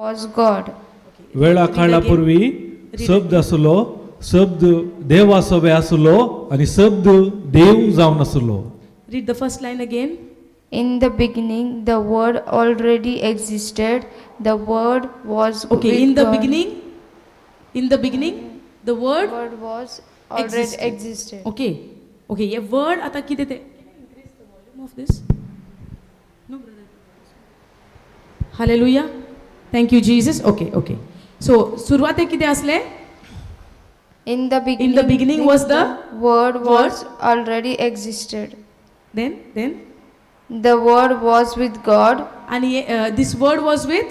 Was God. वेळा काळा पूर्वी शब्द आसलो, शब्द देवा सोबे आसलो आनी शब्द देव जावन आसलो. Read the first line again. In the beginning, the Word already existed. The Word was Okay, with in the God. Beginning, in the beginning, the word Word was already existed. Existed. Okay, okay, hey word आतां कितें तें. Increase the volume of this. No, brother. Hallelujah. Thank you, Jesus. Okay, okay. So सुरवातेक कितें आसलें? In the beginning, In the beginning was the Word was already existed. Then The Word was with God, आनी this word was with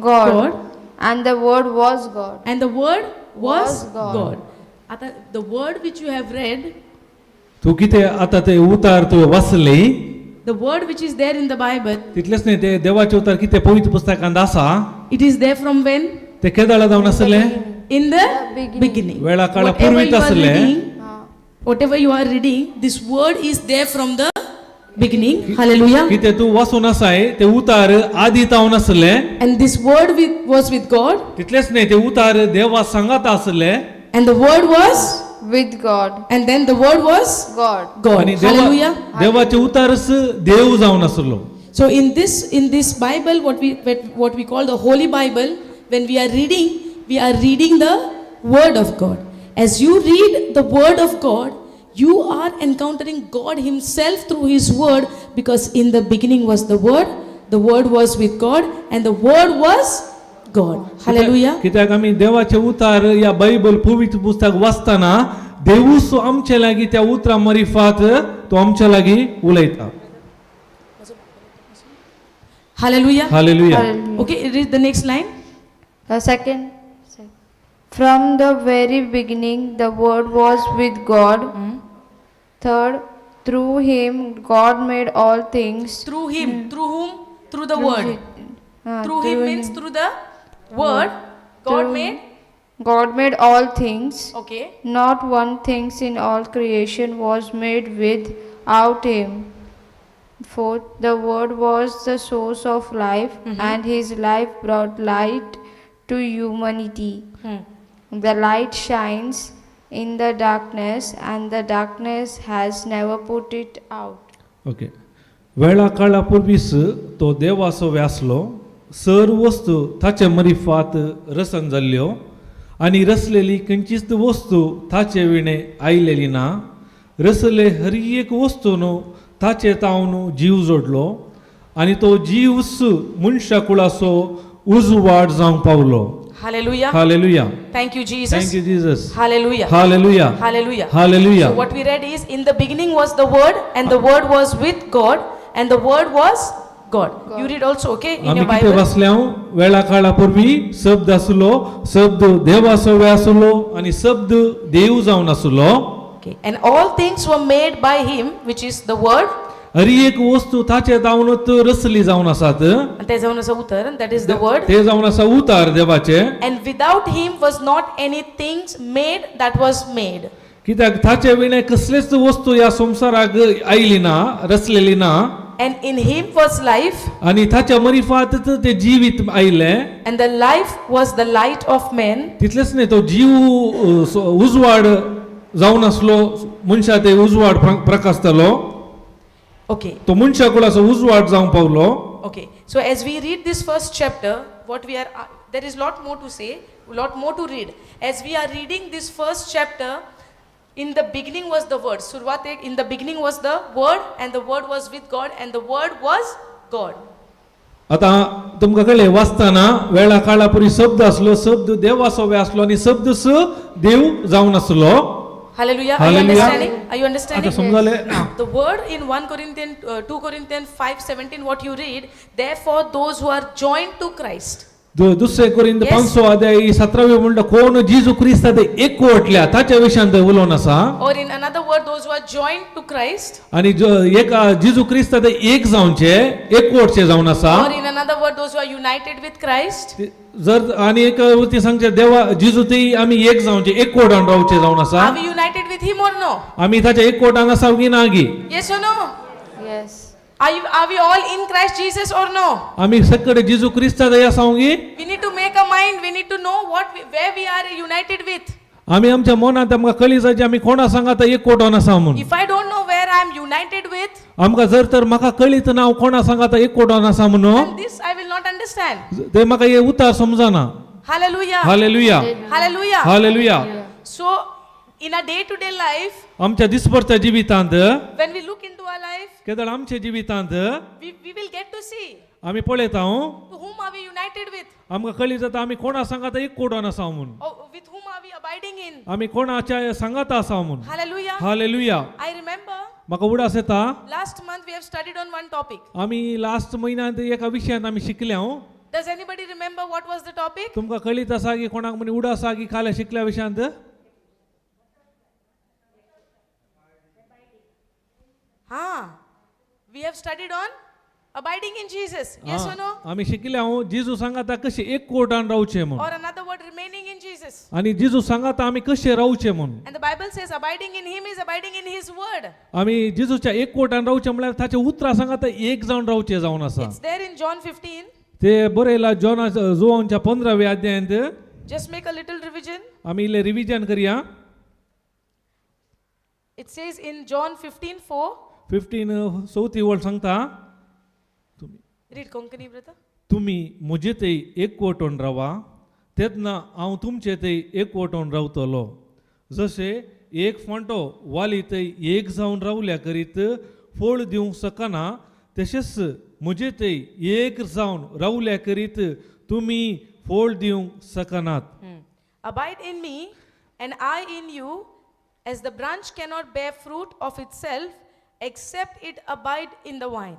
God, God. And the Word was God. And the word was Was God. God. आतां the word which you have read, तूं कितें आतां ते उतार तुवें वाचली, the word which is there in the Bible, तितलेंच न्हय, ते देवाचे उतार कितें पवित्र पुस्तकांत आसा, it is there from when? ते केदळा जावन आसलें? In the beginning. Beginning. वेळा काळा Whatever पूर्वीच you are आसलें. Reading, Ah. whatever you are reading, this word is there from the beginning. Hallelujah. कितें तूं वाचून आसाय ते उतार आदी तावन आसलें. And this word was with God, तितलेंच न्हय, ते उतार देवा सांगात आसले. And the word was, With God, and then the word was God. God. आनी देवा Hallelujah. देवाचे उतारच देव जावन आसलो. So in this Bible, what we call the Holy Bible, when we are reading, we are reading the Word of God. As you read the Word of God, you are encountering God Himself through His Word, because in the beginning was the Word was with God, and the Word was God. Hallelujah. कित्याक आमी देवाचे उतार या Bible पवित्र पुस्तक वाचतना देवूच आमचे लागीं त्या उतरां मरिफात तो आमच्या लागीं उलयता. Hallelujah. Hallelujah. Hallelujah. Okay, read the next line. The second. From the very beginning, the Word was with God. Third, through him, God made all things. Through him. Through whom? Through the Word. Ah, Through him means through the Word. God made. God made all things. Okay. Not one thing in all creation was made without him. Fourth, the Word was the source of life, and his life brought light to humanity. The light shines in the darkness, and the darkness has never put it out. Okay, वेळा काळा पूर्वीच तो देवाचो व्यासलो. Sir वस्तू ताचे मरिफात रसन जाल्ल्यो आनी रसलेली खंयचीच वस्तू ताचे विणें आयलेली ना. रसले हर एक वस्तून ताचे तावन जीव जोडलो आनी तो जीवच मनशा कुळाचो उजवाड जावंक पावलो. Hallelujah. Hallelujah. Thank you, Jesus. Thank you, Jesus. Hallelujah. Hallelujah. Hallelujah. Hallelujah. So what we read is, in the beginning was the Word, and the Word was with God, and the Word was God. You read also, okay, in आमी your कितें Bible. वाचल्या? वेळा काळा पूर्वी शब्द आसलो, शब्द देवाचो आसलो आनी शब्द देव जावन आसलो. Okay. And all things were made by Him, which is the Word. हर एक वस्तू ताचे जावनच रचली जावन आसात. And ते जावन आसा उतर, and that is the Word. ते जावन आसा उतार देवाचे. And without Him was not anything made that was made. कित्याक ताचे विणे कसलेच वस्तू ह्या संवसाराक आयली ना, रचलेली ना. And in Him was life, आनी ताच्या मरिफातच ते जिवीत आयलें. And the life was the light of men. तितलेंच न्हय, तो जीव उजवाड जावन आसलो, मनशा ते उजवाड प्रकाशतालो. Okay. तो मनशा कुळाचो उजवाड जावंक पावलो. Okay, so as we read this first chapter, what we are, there is lot more to say, lot more to read. As we are reading this first chapter, in the beginning was the Word. सुरवातेक, in the beginning was the Word, and the Word was with God, and the Word was God. आतां तुमकां कळ्ळें, वाचतना वेळा काळा पुरी शब्द आसलो, शब्द देवाचो आसलो आनी शब्द स देव जावन आसलो. Hallelujah. Are you Hallelujah. Understanding? Are you understanding? आतां समजलें? Now, the word in 1 Corinthians, 2 Corinthians 5:17, what you read, therefore those who are joined to Christ. दुसरे कोरिंत Yes. पांचवो अध्याय सतरावे म्हणटा, कोण जेजू क्रिस्ता ते एकवटल्या ताच्या विशयान थंय उलोवन आसा. Or in another word, those who are joined to Christ. आनी जो एका जेजू क्रिस्ता ते एक जावचे, एकवटचे जावन आसा. Or in another word, those who are united with Christ. जर आनी एक ती सांगचे, देवा जेजू ती आमी एक जावचे, एकवटान रावचे जावन आसा. Are we united with Him or no? आमी ताच्या एकवटान आसा की ना गी? Yes or no? Yes. Are we all in Christ Jesus or no? आमी सगळे जेजू क्रिस्ता दया आसा की? We need to make a mind. We need to know where we are united with. आमी आमच्या मनांत आमकां कळी जाय आमी कोणा सांगाता एक कोटोन आसा म्हूण. If I don't know where I am united with, आमकां जर तर म्हाका कळीत ना हांव कोणा सांगाता एक कोटोन आसा म्हणून, then this I will not understand. ते म्हाका हे उतार समजना. Hallelujah. Hallelujah. Hallelujah. Hallelujah. So, in our day to day life, आमच्या दिसभरच्या जिवितांत, when we look into our life, केदळ आमच्या जिवितांत we will get to see आमी पळयता हांव to whom are we united with, आमकां कळी जाता आमी कोणा सांगाता एक कोटोन आसा म्हूण, or with whom are we abiding in. आमी कोणाच्या सांगाता आसा म्हूण. Hallelujah. Hallelujah. I remember म्हाका उडास येता, last month we have studied on one topic. आमी लास्ट म्हयन्यांत एका विशयांत आमी शिकले हांव. Does anybody remember what was the topic? तुमकां कळीत आसा की कोणाक म्हण उडास आसा की काल शिकल्या विशयांत? Ah, we have studied on abiding in Jesus. Yes or no? आमी शिकले हांव जेजू सांगाता कशें एक कोटान रावचें म्हूण. Or another word, remaining in Jesus. आनी जेजू सांगाता आमी कशें रावचें म्हूण. And the Bible says abiding in Him is abiding in His word. आमी जेजूच्या एक कोटान रावचें म्हळ्यार ताच्या उतरां सांगाता एक जावन रावचें जावन आसा. It's there in John 15. ते बरयला जॉना जुवांच्या 15व्या अध्यायांत. Just make a little revision. आमी इल्लें रिविजन करया. It says in John 15:4. 15 चवथी वळ सांगता तुमी. Read Konkani, brother. तुमी म्हजे थंय एकवटून रावा तेन्ना हांव तुमचे थंय एकवटून रावतलो. जशें एक फांटो वाली थंय एक जावन रावल्या करीत फळ दिवंक शकना, तशेंच म्हजे थंय एक जावन रावल्या करीत तुमी फळ दिवंक शकनात. Abide in me, and I in you, as the branch cannot bear fruit of itself except it abide in the vine.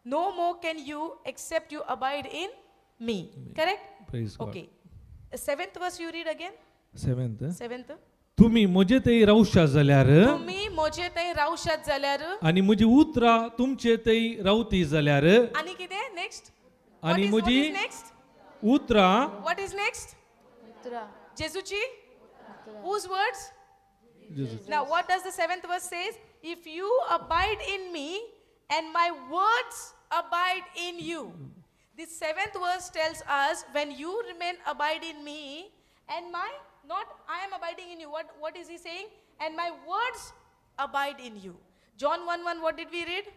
No more can you except you abide in me. Correct? Praise God. Okay. Seventh verse you read again. Seventh. Seventh. तुमी म्हजे थंय रावशात जाल्यार तुम्ही म्हजे थंय रावशात जाल्यार आनी म्हजी उतरां तुमचे थंय रावती जाल्यार आनी कितें नेक्स्ट? आनी म्हजी नेक्स्ट? उतरां. What is next? जेजूची. Whose words? Now, what does the seventh verse says? If you abide in me and my words abide in you. The seventh verse tells us when you remain abide in me and my, not I am abiding in you. What is he saying? And my words abide in you. John 1:1, what did we read?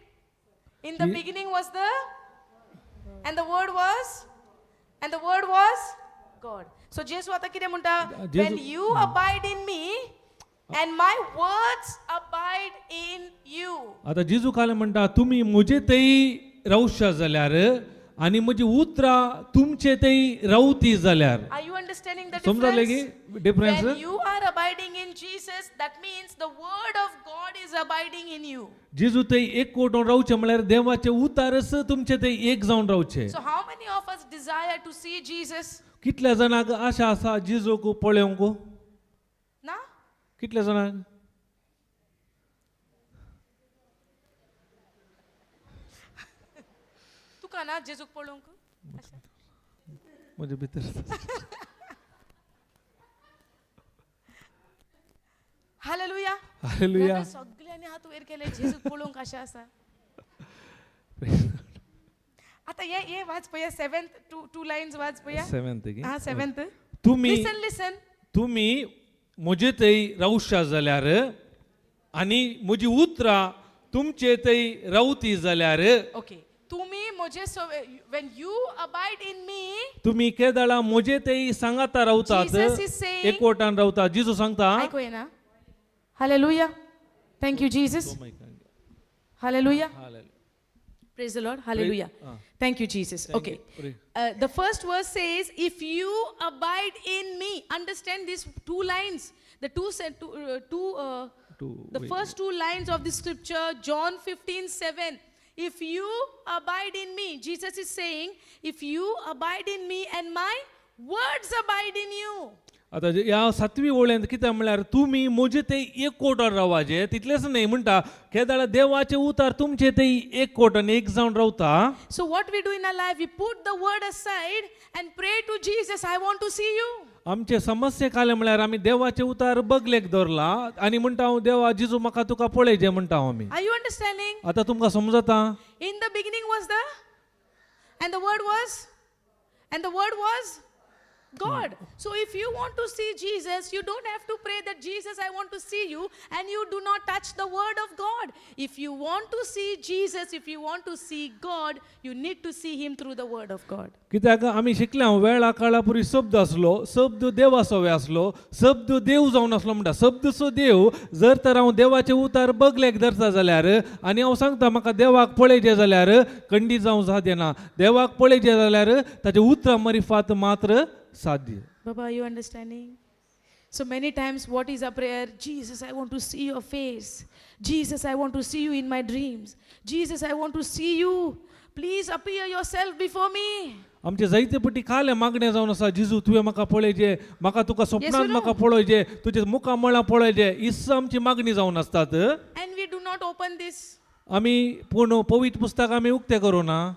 In the beginning was the, and the word was, and the word was God. So Jesu आता कितें म्हणटा? Jesu- When you abide in me and my words abide in you. आता जेजू काल म्हणटा तुमी म्हजे थंय रावशात जाल्यार आनी म्हजी उतरां तुमचे थंय रावती जाल्यार. Are you understanding the समजले की difference? Difference? When you are abiding in Jesus, that means the word of God is abiding in you. जेजू थंय एक कोटून रावचें म्हळ्यार देवाचे उतारच तुमचे थंय एक जावन रावचे. So how many of us desire to see Jesus? कितल्या जाणांक आशा आसा जेजूक पळोवंक? ना? कितल्या जाणांक? तुका ना जेजूक पळोवंक? म्हजे भितर. हालेलुया. हालेलुया. Brother, सगळ्यांनी हात वयर केले जेजूक पळोवंक आशा आसा. आता ये ये वाच पळया, सेव्हन्थ टू टू लायन्स वाच पळया. सेवेंथ की? हा, सेव्हन्थ. तुमी लिसन लिसन. तुमी म्हजे थंय रावशा जाल्यार आनी म्हजी उतरां तुमचे थंय रावती जाल्यार. ओके, तुम्ही म्हजे, when you abide in me, तुमी केदळा म्हजे थंय सांगाता रावतात, Jesus is saying- एकवटान रावता, जेजू सांगता. आयको येना? Hallelujah. Thank you Jesus. Hallelujah. Praise the Lord. Hallelujah. Thank you, Jesus. Okay. Praise. The first verse says, if you abide in me, understand these two lines. The two, sen- two, two Two, the wait. first two lines of the scripture, John 15:7. If you abide in me, Jesus is saying, if you abide in me and my words abide in you. आता जे- ह्या सातवी ओळ्यांत कितें म्हळ्यार तुमी म्हजे ते एक कोटार रावाचे तितलेंच न्हय म्हणटा केदळा देवाचे उतार तुमचे ते एक कोटान एक जावन रावता. So, what we do in our life, we put the word aside and pray to Jesus, I want to see you. आमचे समस्ये काले म्हळ्यार आमी देवाचे उतार बगलेक दवरला आनी म्हणटा हांव देवा जेजू म्हाका तुका पळय जे म्हणटा हांव आमी. Are you understanding? आतां तुमकां समजता? In the beginning was the, and the Word was, and the Word was God. So if you want to see Jesus, you don't have to pray that Jesus, I want to see you, and you do not touch the Word of God. If you want to see Jesus, if you want to see God, you need to see Him through the Word of God. कित्याक आमी शिकले वेळा काळा पुरी शब्द आसलो, शब्द देवाचो आसलो, शब्द देव जावन आसलो म्हणटा. शब्दचो देव जर तर हांव देवाचे उतार बगलेक धरता जाल्यार आनी हांव सांगता म्हाका देवाक पळयचें जाल्यार खंडीत जावं साध्य ना. देवाक पळयचें जाल्यार ताचे उतरां मरिफात मात्र साध्य. Baba, are you understanding? So many times, what is our prayer? Jesus, I want to see your face. Jesus, I want to see you in my dreams. Jesus, I want to see you. Please appear yourself before me. आमचे जायते पटी काले मागणें जावन आसा, जिजू तुवें म्हाका पळयचें, म्हाका तुका स्वप्नान no? म्हाका पळयचें, तुजे मुखामळां पळयचें, हीच आमची मागणी जावन आसतात. And we do not open this. आमी पूण पवित्र पुस्तक आमी उक्तें करूं ना.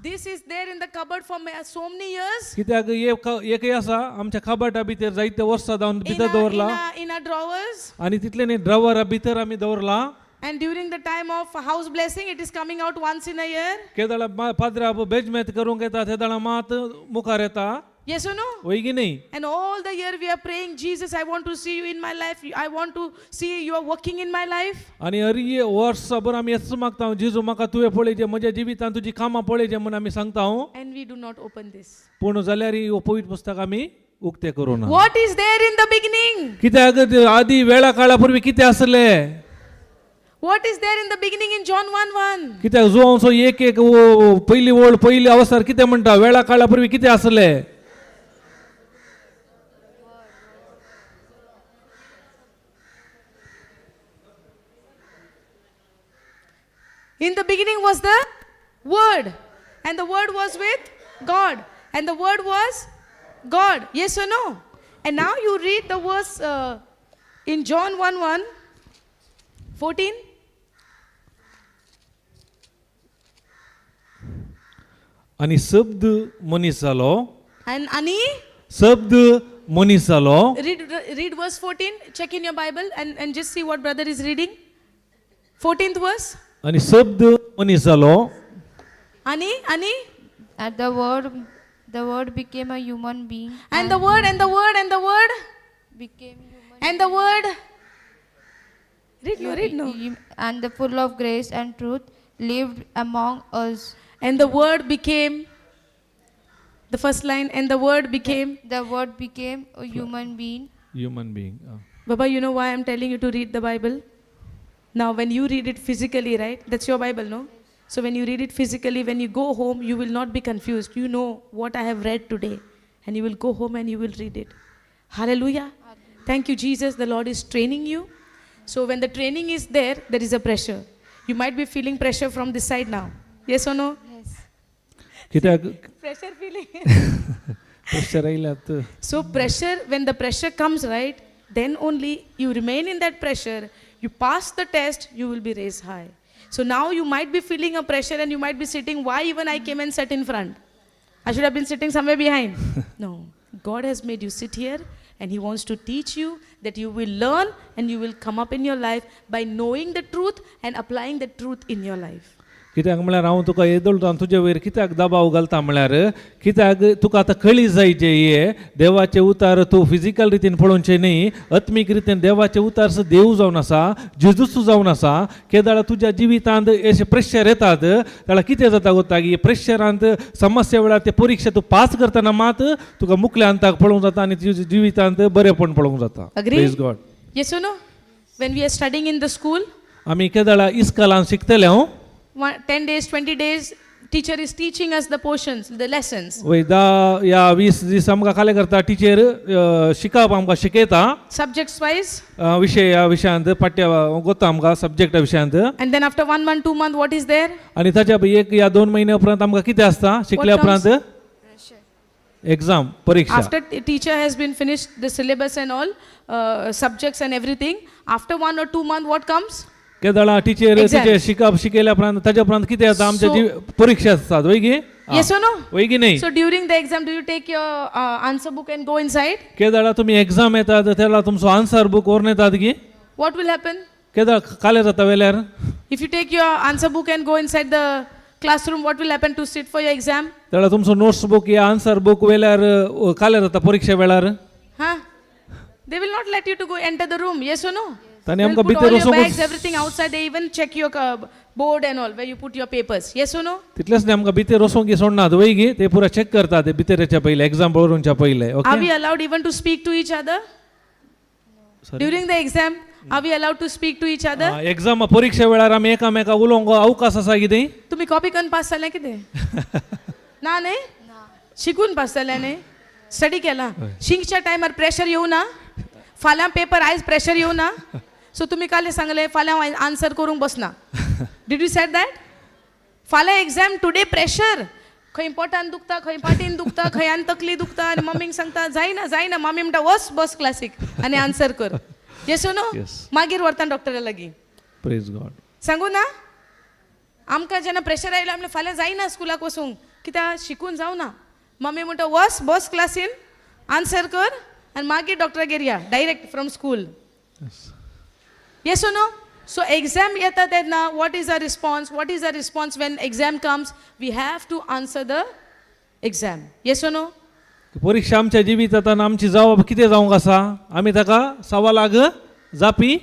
This is there in the cupboard for so many years. कित्याक एकय आसा आमच्या कबाटा भितर जायते वर्सां जावन In भितर our, in दवरला our, in our drawers. आनी तितले न्ही ड्रॉवरा भितर आमी दवरला. And during the time of house blessing, it is coming out once in a year. केदळा पाद्रा बेजमेत करूंक येता तेदळा मात मुखार येता. Yes or no? वय की न्ही? And all the year we are praying, Jesus, I want to see you in my life. I want to see you are working in my life. आनी हर वर्सभर आमी हेच मागता, जेजू म्हाका तुवें पळयचें, म्हज्या जिवितांत तुजी कामां पळयचें म्हूण आमी सांगता. And we do not open this. पूण जाल्यार ही पवित्र पुस्तक आमी उक्तें करूं ना. What is there in the beginning? कित्याक ते आदी वेळा काळा पूर्वी कितें आसलें? What is there in the beginning in John 1:1? कित्याक जुवांचो एक एक पयली ओळ पयली अवसर कितें म्हणटा, वेळा काळा पूर्वी कितें आसलें? In the beginning was the Word, and the Word was with God, and the Word was God. Yes or no? And now you read the verse in John 1:1, 14. आनी शब्द मनीस जालो. And Ani, शब्द मनीस जालो. read verse 14. Check in your Bible and just see what brother is reading. 14th verse. आनी शब्द मनीस जालो. Ani, Ani, And the Word became a human being. And the Word, and the Word, and the Word, became human. And the Word. Read no, read no. And the full of grace and truth lived among us. And the Word became, the first line, and the Word became. The Word became a human being. Human being. Baba, you know why I'm telling you to read the Bible? Now, when you read it physically, right? That's your Bible, no? So, when you read it physically, when you go home, you will not be confused. You know what I have read today. And you will go home and you will read it. Hallelujah. Thank you, Jesus. The Lord is training you. So, when the training is there, there is a pressure. You might be feeling pressure from this side now. Yes or no? Yes. कित्याक Pressure feeling. Pressure आयल्यात. So pressure, when the pressure comes, right, then only you remain in that pressure, you pass the test, you will be raised high. So now you might be feeling a pressure and you might be sitting, why even I came and sat in front? I should have been sitting somewhere behind. No, God has made you sit here and He wants to teach you that you will learn and you will come up in your life by knowing the truth and applying the truth in your life. कित्याक म्हळ्यार हांव तुका येदोळटा तुजे वयर कित्याक दबाव घालता म्हळ्यार कित्याक तुका आतां कळी जायचे हे देवाचे उतार तूं फिजिकल रितीन पळोवचें न्ही, आत्मीक रितीन देवाचे उतार देव जावन आसा, जेजूस जावन आसा. केदाळा तुज्या जिवितांत अशें प्रेशर येतात जाल्यार कितें जाता गोता की प्रेशरांत समस्या वेळार ते परिक्षा तूं पास करतना मात तुका मुखल्या अंताक पळोवंक जाता आनी तुज्या जिवितांत बरेपण पळोवंक जाता. Agree? Praise God. Yes or no? When we are studying in the school, आमी केदाळा इस्कॉलान शिकतले हांव. 10 days, 20 days, teacher is teaching us the portions, the lessons. वय धा या 20 दीस आमकां खालें करता टिचर शिकप आमकां शिकयता. Subjects wise. विशय ह्या विशयांत पाठ्य गोता आमकां सब्जेक्टा विशयांत. And then after 1 month, 2 month, what is there? आनी ताच्या एक या 2 म्हयन्या उपरांत आमकां कितें आसता शिकल्या उपरांत? एग्जाम, परिक्षा. After teacher has been finished the syllabus and all subjects and everything, after 1 or 2 month, what comes? केदळा teacher Exam. तुजें शिकप शिकयल्या उपरांत ताच्या उपरांत कितें जाता आमच्या परिक्षा आसतात वय की? Yes or no? वय की न्ही? So during the exam, do you take your answer book and go inside? केदळा तुमी एग्जाम येतात तेन्ना तुमचो आन्सर बूक व्हरून येतात की? What will happen? केदळ कालें जाता वेल्यार? If you take your answer book and go inside the classroom, what will happen to sit for your exam? तेळा तुमचो notes book या आन्सर बूक वेल्यार काल्यार जाता परिक्षे वेळार. Huh? They will not let you to go enter the room. Yes or no? तांणी They will आमकां put भितर all your वचोंकूच- bags, everything outside. They even check your board and all where you put your papers. Yes or no? तितलेंच न्ही आमकां भितर वचोंक सोडनात वय गी ते पुरा चॅक करतात ते भितर येच्या पयले एग्जाम बरोवच्या पयले. Are okay. we allowed even to speak to each other? Sorry? During the exam, are we allowed to speak to each other? Exam परिक्षे वेळार आमी एकामेका उलोवंक अवकाश आसा कितें? तुम्ही कॉपी करून पास जाले कितें ना न्ही शिकून पास जाले न्ही स्टडी केला शिकच्या टायमार प्रेशर येवं ना फाल्यां पेपर आयज प्रेशर येवं ना सो तुमी काल सांगलें फाल्यां हांव आन्सर करूंक बसना. Did you said that? फाल्यां एग्जाम, टुडे प्रेशर. खंय पोटान दुखता, खंय फाटीन दुखता, खंयान तकली दुखता आनी मम्मीक सांगता जायना जायना. मम्मी म्हणटा वच बस क्लासीक आनी आन्सर कर. येस नो? Yes. मागीर व्हरता डॉक्टरा लागीं. प्रेज गॉड. सांगू ना आमकां जेन्ना प्रेशर आयलो आमलें फाल्यां जायना स्कुलाक वचूंक कित्याक शिकून जावना. मम्मी म्हणटा वच बस क्लासीन आन्सर कर आनी मागीर डॉक्टरागेर या direct from school. Yes no? So exam येता तेन्ना what is a response? What is a response when exam comes? We have to answer the exam. Yes no? परिक्षा आमच्या जिवितात आमची जबाब कितें जावंक आसा आमी ताका सवालाग जापी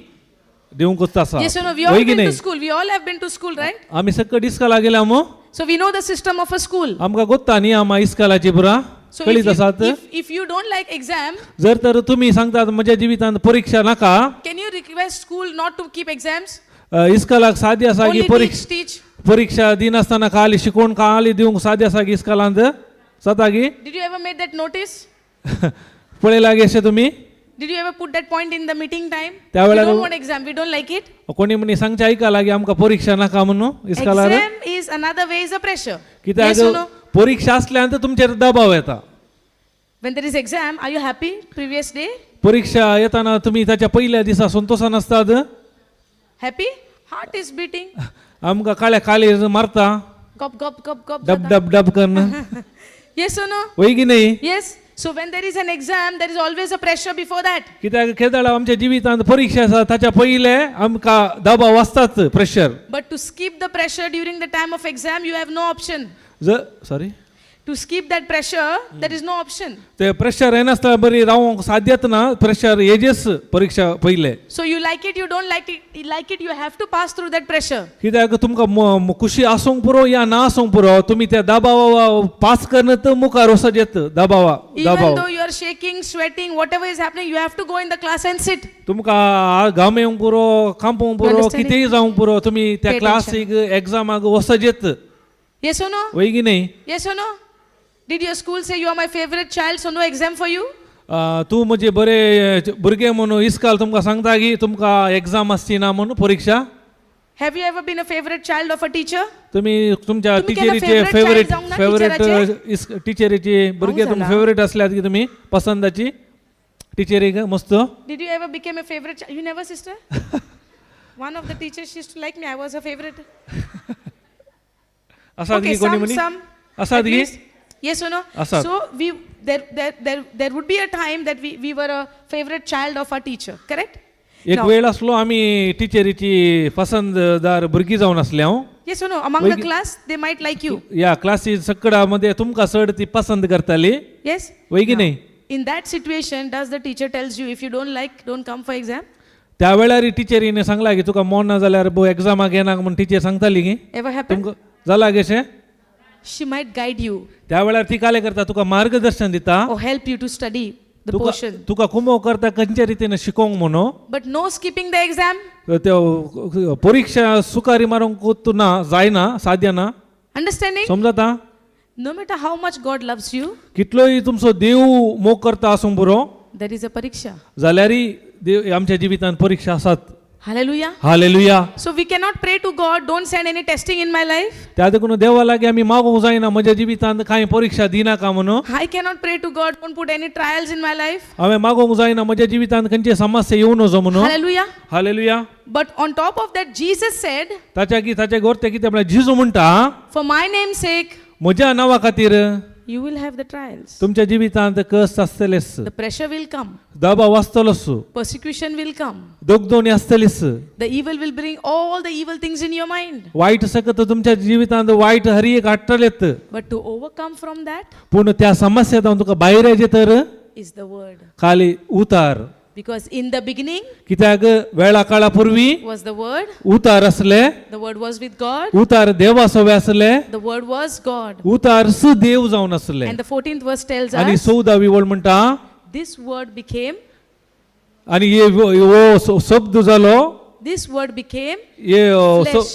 दिवंकूच आसा. Yes no? We all वय की been to न्ही? School. We all have been to school, right? आमी सगळं इस्कॉला गेल्या मो. So we know the system of a school. आमकां गोत्ता न्ही आमा इस्कॉलाची पुरा सो कळीत आसात. If you don't like exam, जर तर तुमी सांगतात म्हज्या जिवितांत परिक्षा नाका, can you request school not to keep exams? इस्कॉलाक सादी आसा की Only परिक्षा teach, teach. परिक्षा दिनासतना खाली शिकोवन खाली दिवंक सादी आसा की इस्कॉलांत जाता की? Did you ever made that notice? पळयला गे अशें तुमी? Did you ever put that point in the meeting time? त्या We वेळार- don't want exam, we don't like it. कोणी म्हणी सांगचें आयका लागीं आमकां परिक्षा नाका म्हणून इस्कॉलार. Exam is another way is a pressure. कित्याक Yes or no? परिक्षा आसल्यान तर तुमचेर दबाव येता. When there is exam, are you happy previous day? परिक्षा येताना तुमी ताच्या पयल्या दिसा संतोशान आसतात. Happy? Heart is beating. आमकां काळ्या काळीज मारता. Gop, gop, gop, gop. डब डब डब कन्न. Yes or no? वय की नाही? Yes. So when there is an exam, there is always a pressure before that. कित्याक केदळा आमच्या जिवितांत परिक्षा आसा ताच्या पयले आमकां दबाव आसताच pressure. But to skip the pressure during the time of exam, you have no option. जर sorry. To skip that pressure, there is no option. ते प्रेशर येनासतना बरी रावंक साध्यत ना प्रेशर येजेस परीक्षा पयले. So you like it, you don't like it, you like it, you have to pass through that pressure. कित्याक तुमकां खुशी आसूंक पुरो या ना आसूंक पुरो तुमी त्या दबावा पास करून तर मुखार वचत येत दबावा Even दबाव. though you are shaking, sweating, whatever is happening, you have to go in the class and sit. तुमकां घाम येवंक पुरो कांपूंक पुरो Understanding? कितेंय जावंक पुरो तुमी त्या Pay क्लासीक एग्जामाक वचत येत. Yes or no? वय की न्ही? Yes or no? Did your school say you are my favorite child, so no exam for you? तूं म्हजे बरे भुरगे म्हणून इस्काल तुमकां सांगता की तुमकां एग्जाम आसची ना म्हणून परीक्षा. Have you ever been a favorite child of a teacher? तुमी तुमच्या तुमी केन्ना टिचरीचे favorite child favourite जावंक ना फेवरेट टिचराचे? टिचरीचे भुरगे तुमकां जाला. फेवरेट आसल्यात की तुमी पसंदाची टिचरीक मस्त. Did you ever become a favorite child? You never, sister? One of the teachers, she used to like me. I was her favorite. आसात Okay, की कोणी some, म्हणी some. आसात At की? least. Yes or no? Asad. So we there would be a time that we were a favorite child of our teacher, correct? एक Now- वेळ आसलो आमी टिचरीची पसंतदार भुरगीं जावन आसले हांव. Yes or no? Among the Wait. Class, they might like you. ह्या क्लासी सकडामध्ये मध्ये तुमकां चड ती पसंत करताली. Yes? वय की न्ही? In that situation, does the teacher tells you if you don't like, don't come for exam? त्या वेळार टिचरीने सांगला की तुका मोन ना जाल्यार बो एग्जामाक येनाक म्हूण टिचर सांगताली की? Ever happened? तुमकां जाला कशें? She might guide you त्या वेळार ती काय करता तुका मार्गदर्शन दिता or help you to study the तुका portion. तुका कुमो करता खंयच्या रितीन शिकोवंक म्हणून. But no skipping the exam. त्यो परीक्षा सुकारी मारूंक तूं ना जायना साध्य ना. Understanding? समजता? No matter how much God loves you, कितलोय तुमचो देव मोग करता आसूंक पुरो there is a pariksha. जाल्यारय देव आमच्या जिवितांत परीक्षा आसात. Hallelujah. Hallelujah. So we cannot pray to God, don't send any testing in my life. त्या देखून देवा लागीं आमी मागूंक जायना म्हज्या जिवितांत कांय परीक्षा दिनाका म्हणून. I cannot pray to God, don't put any trials in my life. हांवें मागूंक जायना म्हज्या जिवितांत खंयची समस्या येवं नजो म्हणून. Hallelujah. Hallelujah. But on top of that, Jesus said, ताच्या की ताच्या गोरते कितें म्हळ्यार जिजू म्हणटा for my name's sake, म्हज्या नांवा खातीर You will have the trials. तुमच्या जिवितांत कश्ट आसतलेच. The pressure will come. दबाव आसतलोच. Persecution will come. दोगदोणी आसतलीच. The evil will bring all the evil things in your mind. वायट सकत तुमच्या जिवितांत वायट हरी एक हाडटलेत. But to overcome from that पूण त्या समस्या जावन तुका भायर येयचें तर is the word. खाली उतार. Because in the beginning कित्याक वेळा काळा पूर्वी was the word, उतार आसले. The word was with God, उतार देवा सवे आसले. The word was God. उतार स देव जावन आसले. And the 14th verse tells आनी us चवदावी वळ म्हणटा, this word became, आनी हे हो शब्द जालो. This word became, हे Flesh.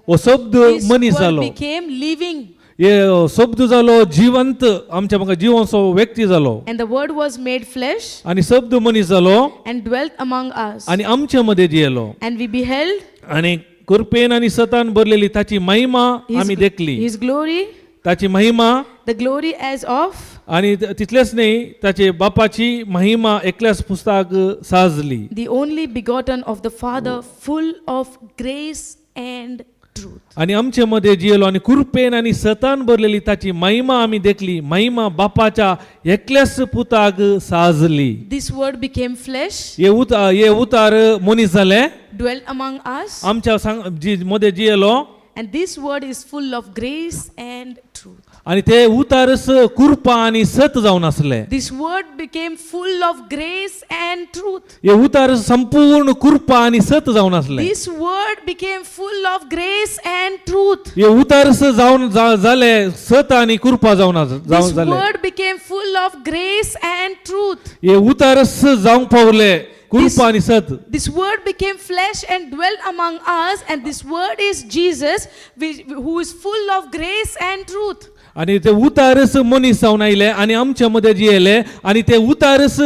हो शब्द this मनीस word जालो. Became living. हे शब्द जालो जिवंत, आमच्या म्हाका जिवनसो व्यक्ती जालो. And the word was made flesh आनी शब्द मनीस जालो and dwelt among us. आनी आमचे मदें जियेलो. And we beheld आनी कृपेन आनी सतान भरलेली ताची महिमा आमी देखली. his glory, ताची महिमा, the glory as of आनी तितलेंच न्ही, ताचे बापाची महिमा एकल्याच पुस्तक साजली. The only begotten of the Father, full of grace and truth. आनी आमचे मदें जियेलो आनी कृपेन आनी सतान भरलेली ताची महिमा आमी देखली, महिमा बापाच्या एकल्याच पुताक साजली. This word became flesh, हे उतार, हे उतार मनीस जाले, dwelt among us, आमच्या सांग जी मदें जियेलो. And this word is full of grace and truth. आनी ते उतारच कृपा आनी सत जावन आसले. This word became full of grace and truth. हे उतार संपूर्ण कृपा आनी सत जावन आसले. This word became full of grace and truth. हे उतारस जावन जाले सत आनी कृपा जावन जावन This जाले. Word became full of grace and truth. हे उतारस जावंक पावले कृपा आनी सत. This word became flesh and dwelt among us, and this word is Jesus, who is full of grace and truth. आनी ते उतारस मनीस जावन आयले आनी आमच्या मदें जियेले आनी ते उतारस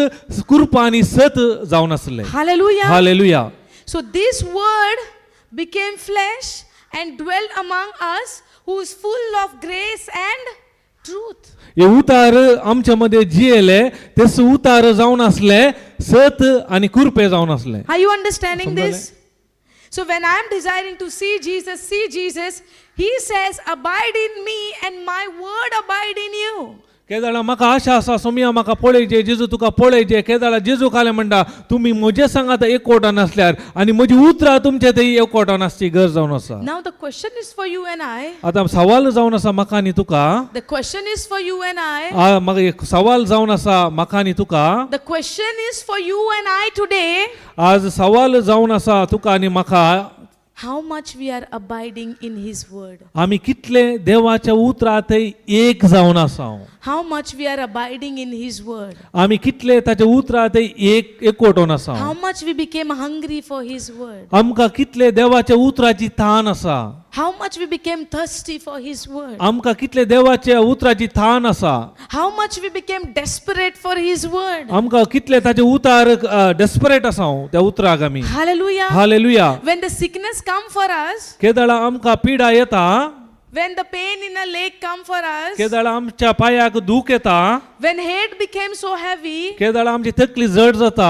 कृपा आनी सत जावन आसले. Hallelujah. Hallelujah. So, this word became flesh and dwelt among us, who is full of grace and truth. हे उतार आमच्या मदें जियेले, तेच उतार जावन आसले सत आनी कृपे जावन आसले. Are you understanding समजाले? This? So, when I am desiring to see Jesus, he says, "Abide in me and my word abide in you." केदाळा म्हाका आशा आसा सोमिया म्हाका पळयचे जेजू, तुका पळयचे. केदाळा जेजू कालें म्हणटा, तुमी म्हजे सांगात एकवटान आसल्यार आनी म्हजी उतरां तुमचे थंय एकवटान आसची गरज जावन आसा. Now, the question is for you and I. आतां सवाल जावन आसा म्हाका आनी तुका. The question is for you and I. म्हाका एक सवाल जावन आसा म्हाका आनी तुका. The question is for you and I today. आज सवाल जावन आसा तुका आनी म्हाका. How much we are abiding in His word? आमी कितले देवाच्या उतरां थंय एक जावन आसा. How much we are abiding in His word? आमी कितले ताच्या उतरां थंय एक एकवटोन आसा. How much we became hungry for His word? आमकां कितले देवाच्या उतराची तान आसा. How much we became thirsty for His word? आमकां कितले देवाच्या उतराची थान आसा. How much we became desperate for His word? आमकां कितले ताचे उतार डेस्परेट आसा हांव त्या उतराक आमी. Hallelujah. Hallelujah. When the sickness come for us, केदळा आमकां पिडा येता, when the pain in a leg come for us, केदळा आमच्या पांयाक दूख येता, when head became so heavy, केदळा आमची तकली जड जाता.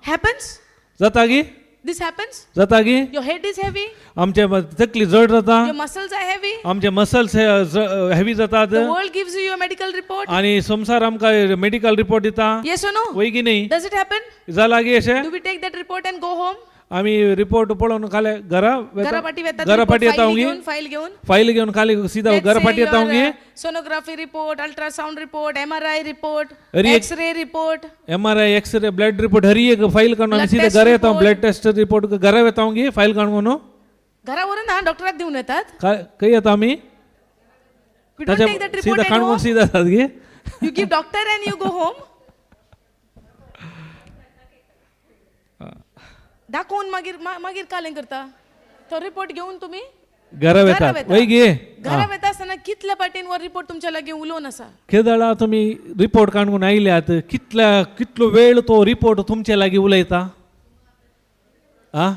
Happens? जाता गी? This happens? जाता गी? Your head is heavy, आमचे तकली जड जाता. Your muscles are heavy. आमचे मसल्स हेवी जातात. The world gives you your medical report. आनी संवसार आमकां मेडिकल रिपोर्ट दिता. Yes or no? वय की न्ही? Does it happen? जाला गी अशें? Do we take that report and go home? आमी रिपोर्ट पळोवन खाले घरा घरा पाटी वेतात. घरा पाटी येता फायल गी. घेवन, फायल घेवन. फायल घेवन खाली सीधा Let's घरा say पाटी येता your, गी. Sonography report, ultrasound report, MRI report, अरे एक- X-ray report. MRI, x ray, blood report Hari एक फायल काडून आमी Blood सीधा test घरा येता. report. Blood test report घरा वेता गी फायल काडून. घरा व्हरून ना डॉक्टराक दिवन येतात. खंय येता आमी? We don't take that report सीधा and काडून home. सीधा जातात गी. You give doctor and you go home. दाखोवन मागीर मागीर कालें करता तो रिपोर्ट घेवन तुमी घरा वेतात वेतात. वय गे. घरा वेता आसतना कितल्या पाटीन हो रिपोर्ट तुमच्या लागीं उलोवन आसा. केदळा तुमी रिपोर्ट काडून आयल्यात, कितल्या कितलो वेळ तो रिपोर्ट तुमचे लागीं उलयता आ?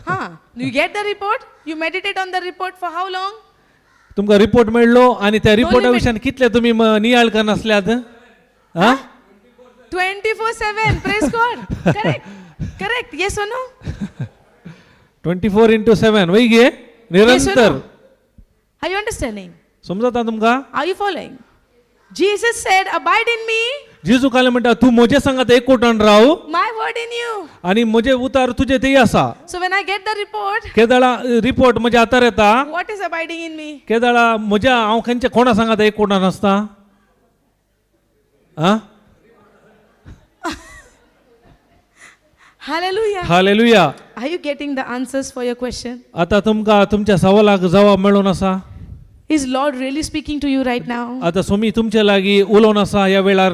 हा, you get the report, you meditate on the report for how long? तुमकां रिपोर्ट मेळ्ळो आनी त्या रिपोर्टा limit. विशयान कितले तुमी नियाळ करनासल्यात आ? 24/7. Praise God. Correct, correct. Yes or no? 24x7 वय गे, निरंतर. Are you understanding? समजता तुमकां? Are you following? Jesus said, "Abide in me, जेजू काले म्हणटा तूं म्हजे सांगात एकवटान राव my word in you." आनी म्हजे उतार तुजे तेय आसा. So when I get the report, केदळा रिपोर्ट म्हज्या हातार येता. What is abiding in me? केदळा म्हज्या हांव खंयच्या कोणा सांगात एकवटान आसता आ. Hallelujah. Hallelujah. Are you getting the answers for your question? आता तुमकां तुमच्या सवालाक जवाब मेळून आसा. Is Lord really speaking to you right now? आता स्वामी तुमचे लागीं उलोवन आसा ह्या वेळार.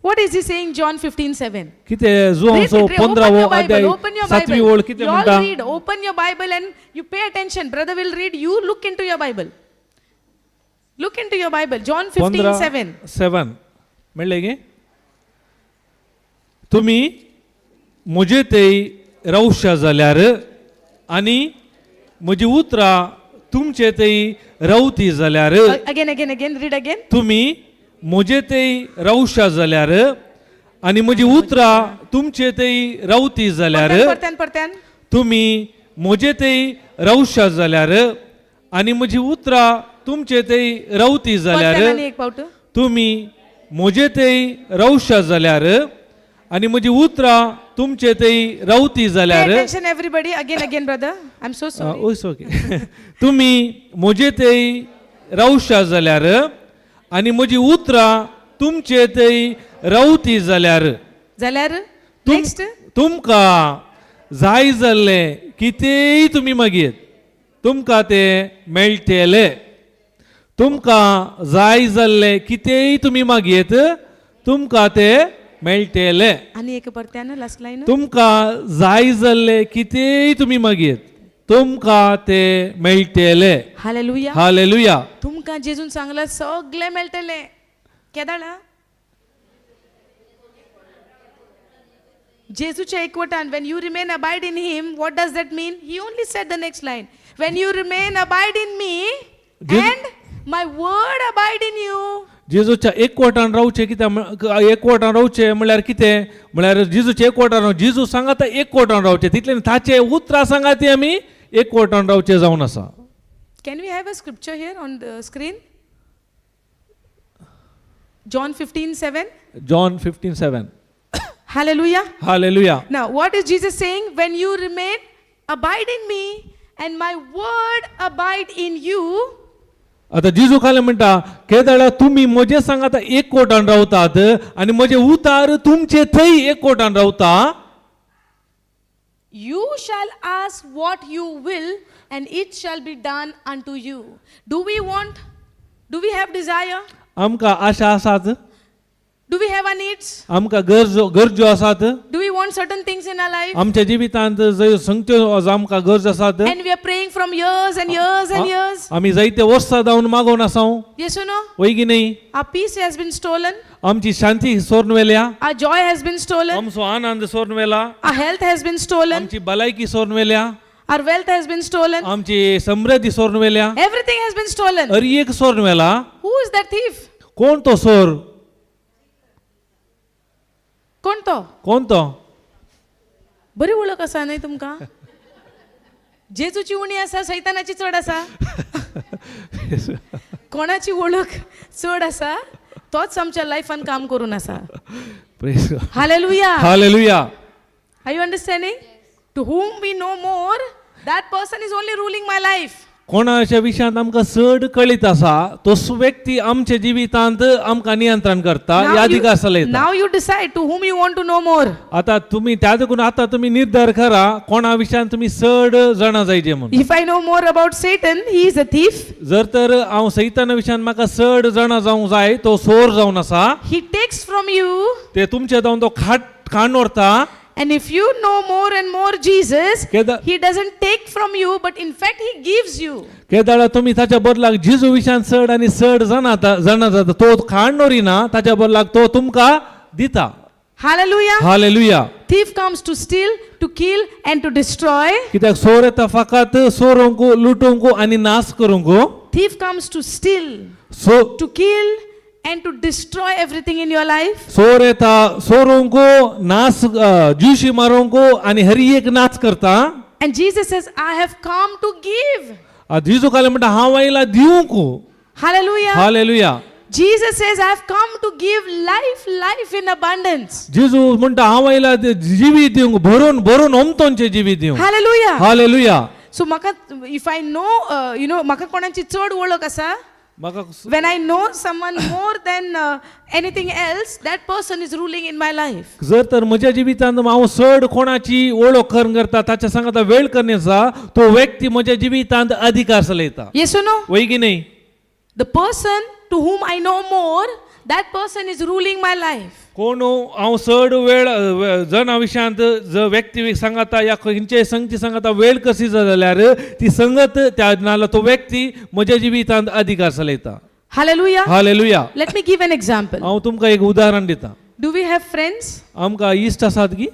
What is he saying? John 15:7. कितें Read जुवांचो it, read. Open पंदरावो your Bible. अध्याय Open your सातवी Bible. ओळ कितें You all म्हणटा? read. Open your Bible and you pay attention. Brother will read. You look into your Bible. Look into your Bible. John 15:7. 7 म्हणलें गे तुमी म्हजे ते रावशा जाल्यार आनी म्हजी उतरां तुमचे ते रावती जाल्यार. Again, again, again. Read again. तुमी म्हजे ते रावशा जाल्यार आनी म्हजी उतरां तुमचे ते रावती जाल्यार. परत्यान, परत्यान, परत्यान. तुमी म्हजे ते रावशा जाल्यार आनी म्हजी उतरां तुमचे ते रावती जाल्यार. परत्यान आनी एक पावट. तुमी म्हजे ते रावशा जाल्यार आनी म्हजी उतरां तुमचे ते रावती Pay जाल्यार. attention everybody. Again, again, brother. I'm so sorry. It's okay. तुमी म्हजे ते रावशा जाल्यार आनी म्हजी उतरां तुमचे ते रावती जाल्यार. जाल्यार नेक्स्ट. तुमकां जाय जाल्लें कितेंय तुमी मागीर तुमकां तें मेळटलें. तुमकां जाय जाल्लें कितेंय तुमी मागयत तुमकां तें मेळटलें. आनी एक परत्यान लास्ट लायन. तुमकां जाय जाल्लें कितेंय तुमी मागयत तुमकां तें मेळटलें. हालेलुया. हालेलुया. तुमकां जेजून सांगलां सगळें मेळटलें केदाळा जेजूच्या एकवटान. When you remain abide in him, what does that mean? He only said the next line, "When you remain abide in me and my word abide in you." जेजूच्या एकवटान रावचें कित्याक एकवटान रावचें म्हणल्यार कितें म्हणल्यार जेजूच्या एकवटान राव जेजू सांगाता एकवटान रावचें तितलें ताचे उतरां सांगात ती आमी एकवटान रावचें जावन आसा. Can we have a scripture here on the screen? John 15:7. John 15:7. Hallelujah. Hallelujah. Now, what is Jesus saying? When you remain, abide in me, and my word abide in you. आतां जेजू खालें म्हणटा केदळा तुमी म्हजे सांगाता एकवटान रावतात आनी म्हजे उतार तुमचे थंय एकवटान रावता. You shall ask what you will, and it shall be done unto you. Do we want? Do we have desire? आमकां आशा आसात. Do we have our needs? आमकां गरजो गरजो आसात. Do we want certain things in our life? आमच्या जिवितांत जंय संगत्यो आमकां गरज आसात. And we are praying from years and years and years. आमी जायते वर्सां जावन मागोवन आसा. Yes or no? वय की न्ही? Our peace has been stolen. आमची शांती सोरून वेल्या. Our joy has been stolen. आमचो आनंद सोरून वेला. Our health has been stolen. आमची भलायकी सोरून वेल्या. Our wealth has been stolen. आमची समृद्धी सोरून वेल्या. Everything has been stolen. अरी एक सोरून वेला. Who is that thief? कोण तो सोर? कोण तो? कोण तो? बरी वळख आसा न्हय तुमकां? जेजूची उणी आसा सैतानाची चड आसा? कोणाची वळख चड आसा तोच आमच्या लायफान काम करून आसा. Hallelujah. Hallelujah. Are you understanding? To whom we know more, that person is only ruling my life. कोणाच्या विशयांत आमकां चड कळीत आसा तोच व्यक्ती आमच्या जिवितांत आमकां नियंत्रण करता ह्या अधिकार चलयता. Now you decide to whom you want to know more. आता तुम्ही त्या देखून आता तुम्ही निर्धार करा कोणा विशयान तुम्ही चड जाणा जायचे म्हणून. If I know more about Satan, he is a thief. जर तर हांव सैताना विशयान म्हाका चड जाणा जावंक जाय तो सोर जावन आसा. He takes from you. ते तुमचे जावन तो खाट खाण व्हरता. And if you know more and more Jesus, he doesn't take from you, but in fact, he gives you. केदाळा तुम्ही ताच्या बदलाक जेजू विशयान चड आनी चड जाणा जाणा जाता तो खाण व्हरिना ताच्या बदलाक तो तुमकां दिता. Hallelujah. Hallelujah. Thief comes to steal, to kill, and to destroy. कित्याक सोर येता फकत सोरूंक लुटूंक आनी नाश करूंक. Thief comes to steal, so to kill, and to destroy everything in your life. सोर येता सोरूंक नाश ज्यूशी मारूंक आनी हर एक नाच करता. And Jesus says, "I have come to give." जेजू काल म्हणटा हांव आयला दिवंक. Hallelujah. Hallelujah. Jesus says, I have come to give life, life in abundance. जेजू म्हणटा हांव आयला जिवीत दिवंक भरून भरून ओमतोनचें जिवीत दिवंक. Hallelujah. Hallelujah. So म्हाका if I know, म्हाका कोणाची चड वळख आसा, म्हाका when I know someone more than anything else, that person is ruling in my life. जर तर म्हज्या जिवितांत हांव चड कोणाची ओळख करून करता ताच्या सांगाता वेळ करण्याचा तो व्यक्ती म्हज्या जिवितांत अधिकार चलयता. Yes or no? वय की नाही? The person to whom I know more, that person is ruling my life. कोण हांव चड वेळ जना विशयांत जर व्यक्ती सांगाता या खंयचे संगती सांगाता वेळ कशी जाल्यार ती संगत त्या नाल्यार तो व्यक्ती म्हज्या जिवितांत अधिकार चलयता. Hallelujah. Hallelujah. Let me give an example. हांव तुमकां एक उदाहरण दिता. Do we have friends? आमकां इश्ट आसात की?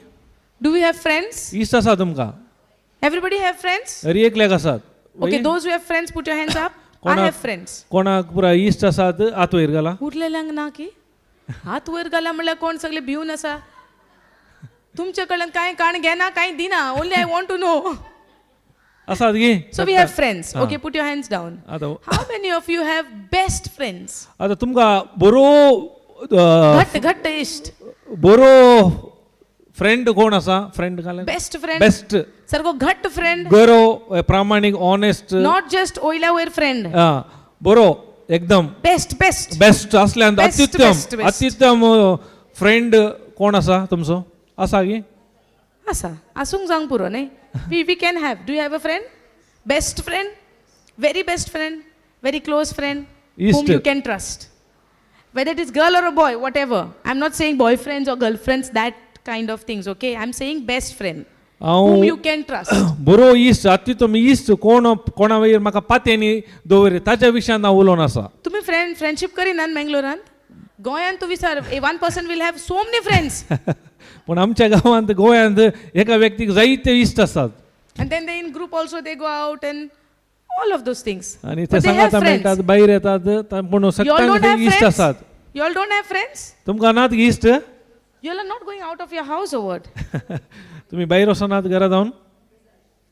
Do we have friends? इश्ट आसा तुमकां? Everybody have friends? हर एकल्याक आसात. Okay, those who have friends, put your hands up. I कोणाक have friends. कोणाक पुरा इश्ट आसात हात वयर घाला. उरलेल्यांक ना की हात वयर घाला म्हणल्यार कोण सगळे भिवन आसा. तुमचे कडल्यान कांय काण घेना कांय दिना. Only I want to know. आसात की? So we have friends. Okay, put your hands down. आतां How many of you have best friends? आतां तुमकां बरो घट्ट घट्ट इश्ट. बरो फ्रेंड कोण आसा? फ्रेंड घालें बेस्ट फ्रेंड. बेस्ट. सारको घट्ट फ्रेंड. बरो प्रामाणीक ऑनेस्ट. Not just वयल्या वयर फ्रेंड. बरो एकदम बेस्ट बेस्ट. बेस्ट असल्यान Best, अत्युत्तम best, best. अत्युत्तम फ्रेंड कोण आसा तुमचो आसा की? आसा आसूंक जावंक पुरो न्ही. We can have. Do you have a friend? Best friend, very best friend, very close friend whom इश्ट. you can trust. Whether it is girl or a boy, whatever. I'm not saying boyfriends or girlfriends, that kind of things, okay? I'm saying best friend हांव whom you can trust. बरो इश्ट अत्युत्तम इश्ट कोण कोणा वयर म्हाका पातयेनी दवर ताच्या विशयान हांव उलोवन आसा. तुम्ही फ्रेंड फ्रेंडशीप करिनात मँगलोरांत? गोंयांत तूं विचार, one person will have so many friends. पूण आमच्या गांवांत गोंयांत एका व्यक्तीक जायते इश्ट आसात. And then they in group also they go out and all of those things. आनी ते But they have सांगाता friends. मेळटात भायर येतात पूण You all सगळ्यांक don't ते have इश्ट friends? आसात. You all don't have friends? तुमकां नात इश्ट? You all are not going out of your house or what? तुमी भायर वचनात घरा जावन?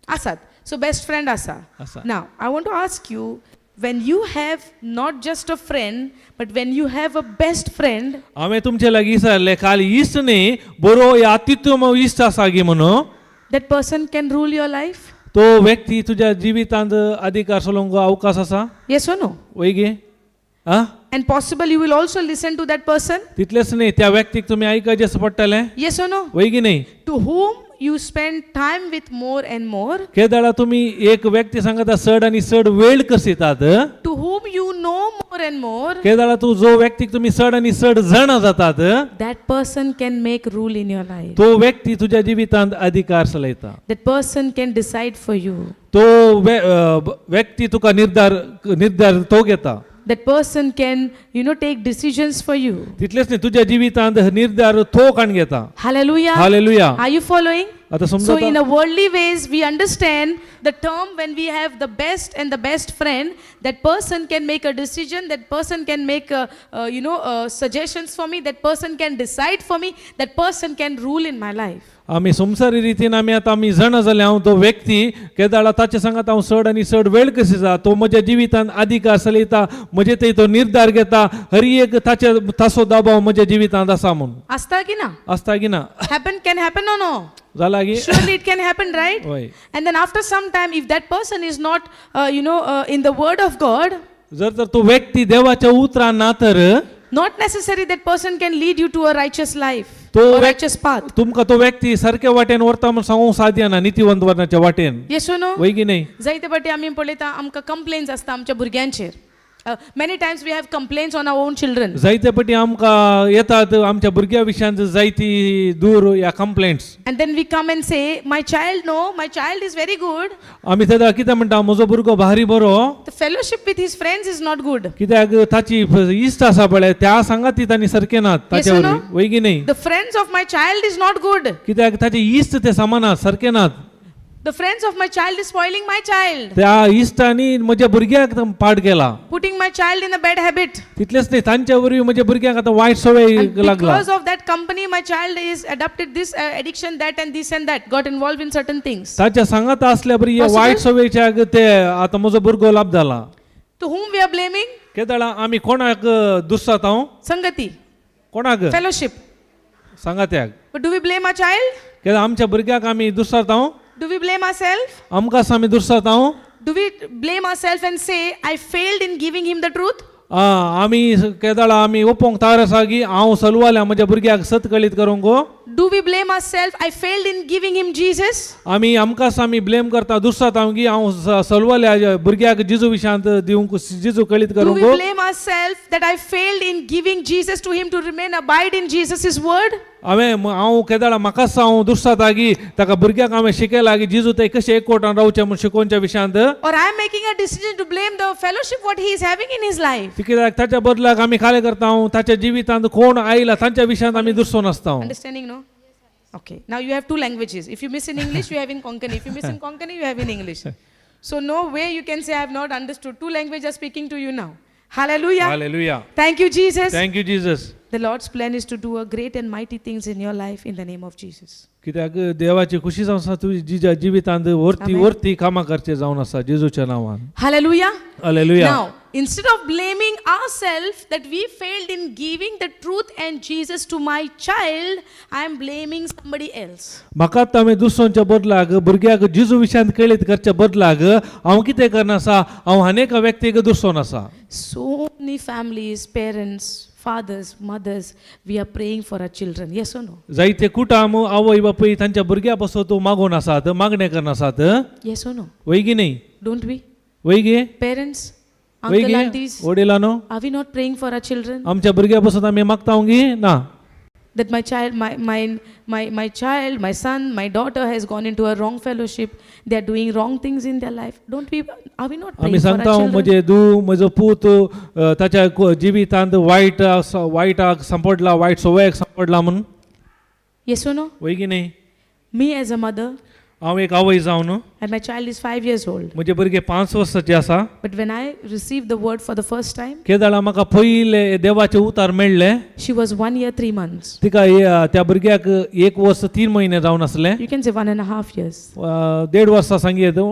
आसात. So best friend आसा. आसा. Now, I want to ask you, when you have not just a friend, but when you have a best friend, हांवें तुमचे लागीं विचारलें काल इश्ट न्ही बरो या अत्युत्तम इश्ट आसा गी म्हणून. That person can rule your life? तो व्यक्ती तुज्या जिवितांत अधिकार चलोवंक अवकाश आसा? Yes or no? वय गे आं. And possible you will also listen to that person? तितलेंच न्ही त्या व्यक्तीक तुमी आयकचें पडटलें. Yes or no? वय की न्ही? To whom you spend time with more and more, केदाळा तुमी एक व्यक्ती सांगता चड आनी चड वेळ कसितात. To whom you know more and more, केदाळा तूं जो व्यक्तीक तुमी चड आनी चड जाणा जातात that person can make rule in your life. तो व्यक्ती तुज्या जिवितांत अधिकार चलयता. That person can decide for you. तो व्यक्ती तुका निर्धार निर्धार तो घेता. That person can take decisions for you. तितलेंच न्ही तुज्या जिवितांत निर्धार तो काण घेता. Hallelujah. Hallelujah. Are you following? आतां So, समजता? in a worldly ways, we understand the term when we have the best and the best friend, that person can make a decision, that person can make, suggestions for me, that person can decide for me, that person can rule in my life. आमी संवसारी रितीन आमी आतां आमी जाणा जाले हांव तो व्यक्ती केदाळा ताचे सांगात हांव चड आनी चड वेळ कशी जा तो म्हज्या जिवितांत अधिकार चलयता म्हजे थंय तो निर्धार घेता हर एक ताचे ताचो दबाव म्हज्या जिवितांत आसा म्हूण. आसता की ना? आसता की ना? Happen, can happen or no? जाला की? Surely it can happen, right? वय. And then after some time, if that person is not in the word of God, जर तर तो व्यक्ती देवाच्या उतरान ना तर not necessary that person can lead you to a righteous life तो or righteous path. तुमकां तो व्यक्ती सारक्या वाटेन व्हरता म्हूण सांगूंक साध्य ना नितीवंत वर्णाच्या वाटेन. Yes or no? वय की न्ही? जायते फावटी आमी पळयता आमकां कंप्लेन्स आसता आमच्या भुरग्यांचेर. Many times we have complaints on our own children. जायते पटी आमकां येतात आमच्या भुरग्या विशयांत जायती दूर ह्या complaints. And then we come and say, my child, no, my child is very good. आमी तेदा कितें म्हणटा म्हजो भुरगो भारी बरो. The fellowship with his friends is not good. कित्याक ताची इश्ट आसा पळय त्या सांगाती तांणी सारके नात ताचे Yes or no? वरवीं वय की न्ही? The friends of my child is not good. कित्याक ताचे इश्ट ते समान नात सारके नात. The friends of my child is spoiling my child, त्या इश्टांनी म्हज्या भुरग्याक पाड केला. Putting my child in a bad habit. तितलेच न्ही, तांच्या वरवीं म्हज्या भुरग्यांक आतां वायट सवय And लागला. because of that company, my child is adopted this addiction, that and this and that, got involved in certain things. ताच्या सांगात असल्या बरी ह्या Possible? वायट सवयेच्या ते आतां म्हजो भुरगो लाभ जाला. To whom we are blaming? केदळा आमी कोणाक दुस्सात हांव? Sangati, कोणाक? Fellowship. सांगात्याक. But do we blame our child? केदा आमच्या भुरग्याक आमी दुस्सात हांव? Do we blame ourselves? आमकांच आमी दुस्सात हांव? Do we blame ourselves and say, I failed in giving him the truth? आमी केदळा आमी ओपोंक तयार आसा की हांव सलवाल्या म्हज्या भुरग्याक सत कळीत करूंक गो? Do we blame ourselves? I failed in giving him Jesus? आमी आमकांच आमी ब्लेम करता, दुस्सात हांव की हांव सलवाल्या भुरग्याक जिजू विशांत दिवंक, जिजू कळीत Do करूंक we go? Blame ourselves that I failed in giving Jesus to him to remain abide in Jesus' word? हांवें हांव केदळा म्हाकाच हांव दुस्साता की ताका भुरग्याक हांवें शिकयला की जिजू ते कशें एकवटान रावचें म्हूण शिकोवच्या विशयांत. Or I am making a decision to blame the fellowship what he is having in his life? कित्याक ताच्या बदलाक आमी कार्य करता, ताच्या जिवितांत कोण आयला तांच्या विशयांत आमी दुसरो नासता. Understanding, no? Okay. Now you have two languages. If you miss in English, you have in Konkani. If you miss in Konkani, you have in English. So no way you can say I have not understood. Two languages are speaking to you now. Hallelujah. Hallelujah. Thank you, Jesus. Thank you Jesus. The Lord's plan is to do a great and mighty things in your life in the name of Jesus. कित्याक देवाची खुशी जावन आसा तुजी जिज्या जिवितांत वरती Amen. वरती कामां करचें जावन आसा जेजूच्या नांवान. Hallelujah. Hallelujah. Now, instead of blaming ourselves that we failed in giving the truth and Jesus to my child, I am blaming somebody else. म्हाका हांवें दुसऱ्यांच्या बदलाक भुरग्याक जेजू विशयांत कळीत करच्या बदलाक हांव कितें करना आसा, हांव अनेक व्यक्तीक दुसरोन आसा. So many families, parents, fathers, mothers, we are praying for our children. Yes or no? जायते कुटाम आवय बापूय तांच्या भुरग्या पासत मागून आसात, मागणें करना आसात. Yes or no? वय की न्ही? Don't we? वय गे? Parents, वय uncle, गे aunties, वडिलांनो, are we not praying for our children? आमच्या भुरग्या पासत आमी मागता गी ना? That my child, my child, my son, my daughter has gone into a wrong fellowship. They are doing wrong things in their life. Don't we, are we not आमी praying for our सांगता, children? म्हजे दू म्हजो पूत ताच्या जिवितांत वायट वायटाक सांपडला, वायट सवयेक सांपडला म्हूण. Yes or no? वय की न्ही? Me as a mother, हांव एक आवय जावन, and my child is 5 years old. म्हजे भुरगे 5 वर्साचे आसा. But when I received the word for the first time, केदळा म्हाका पयले देवाचे उतार मेळ्ळे, she was 1 year, 3 months. तिका त्या भुरग्याक 1 वर्स 3 म्हयने जावन आसले. You can say 1.5 years. देड वर्सां सांगयेत,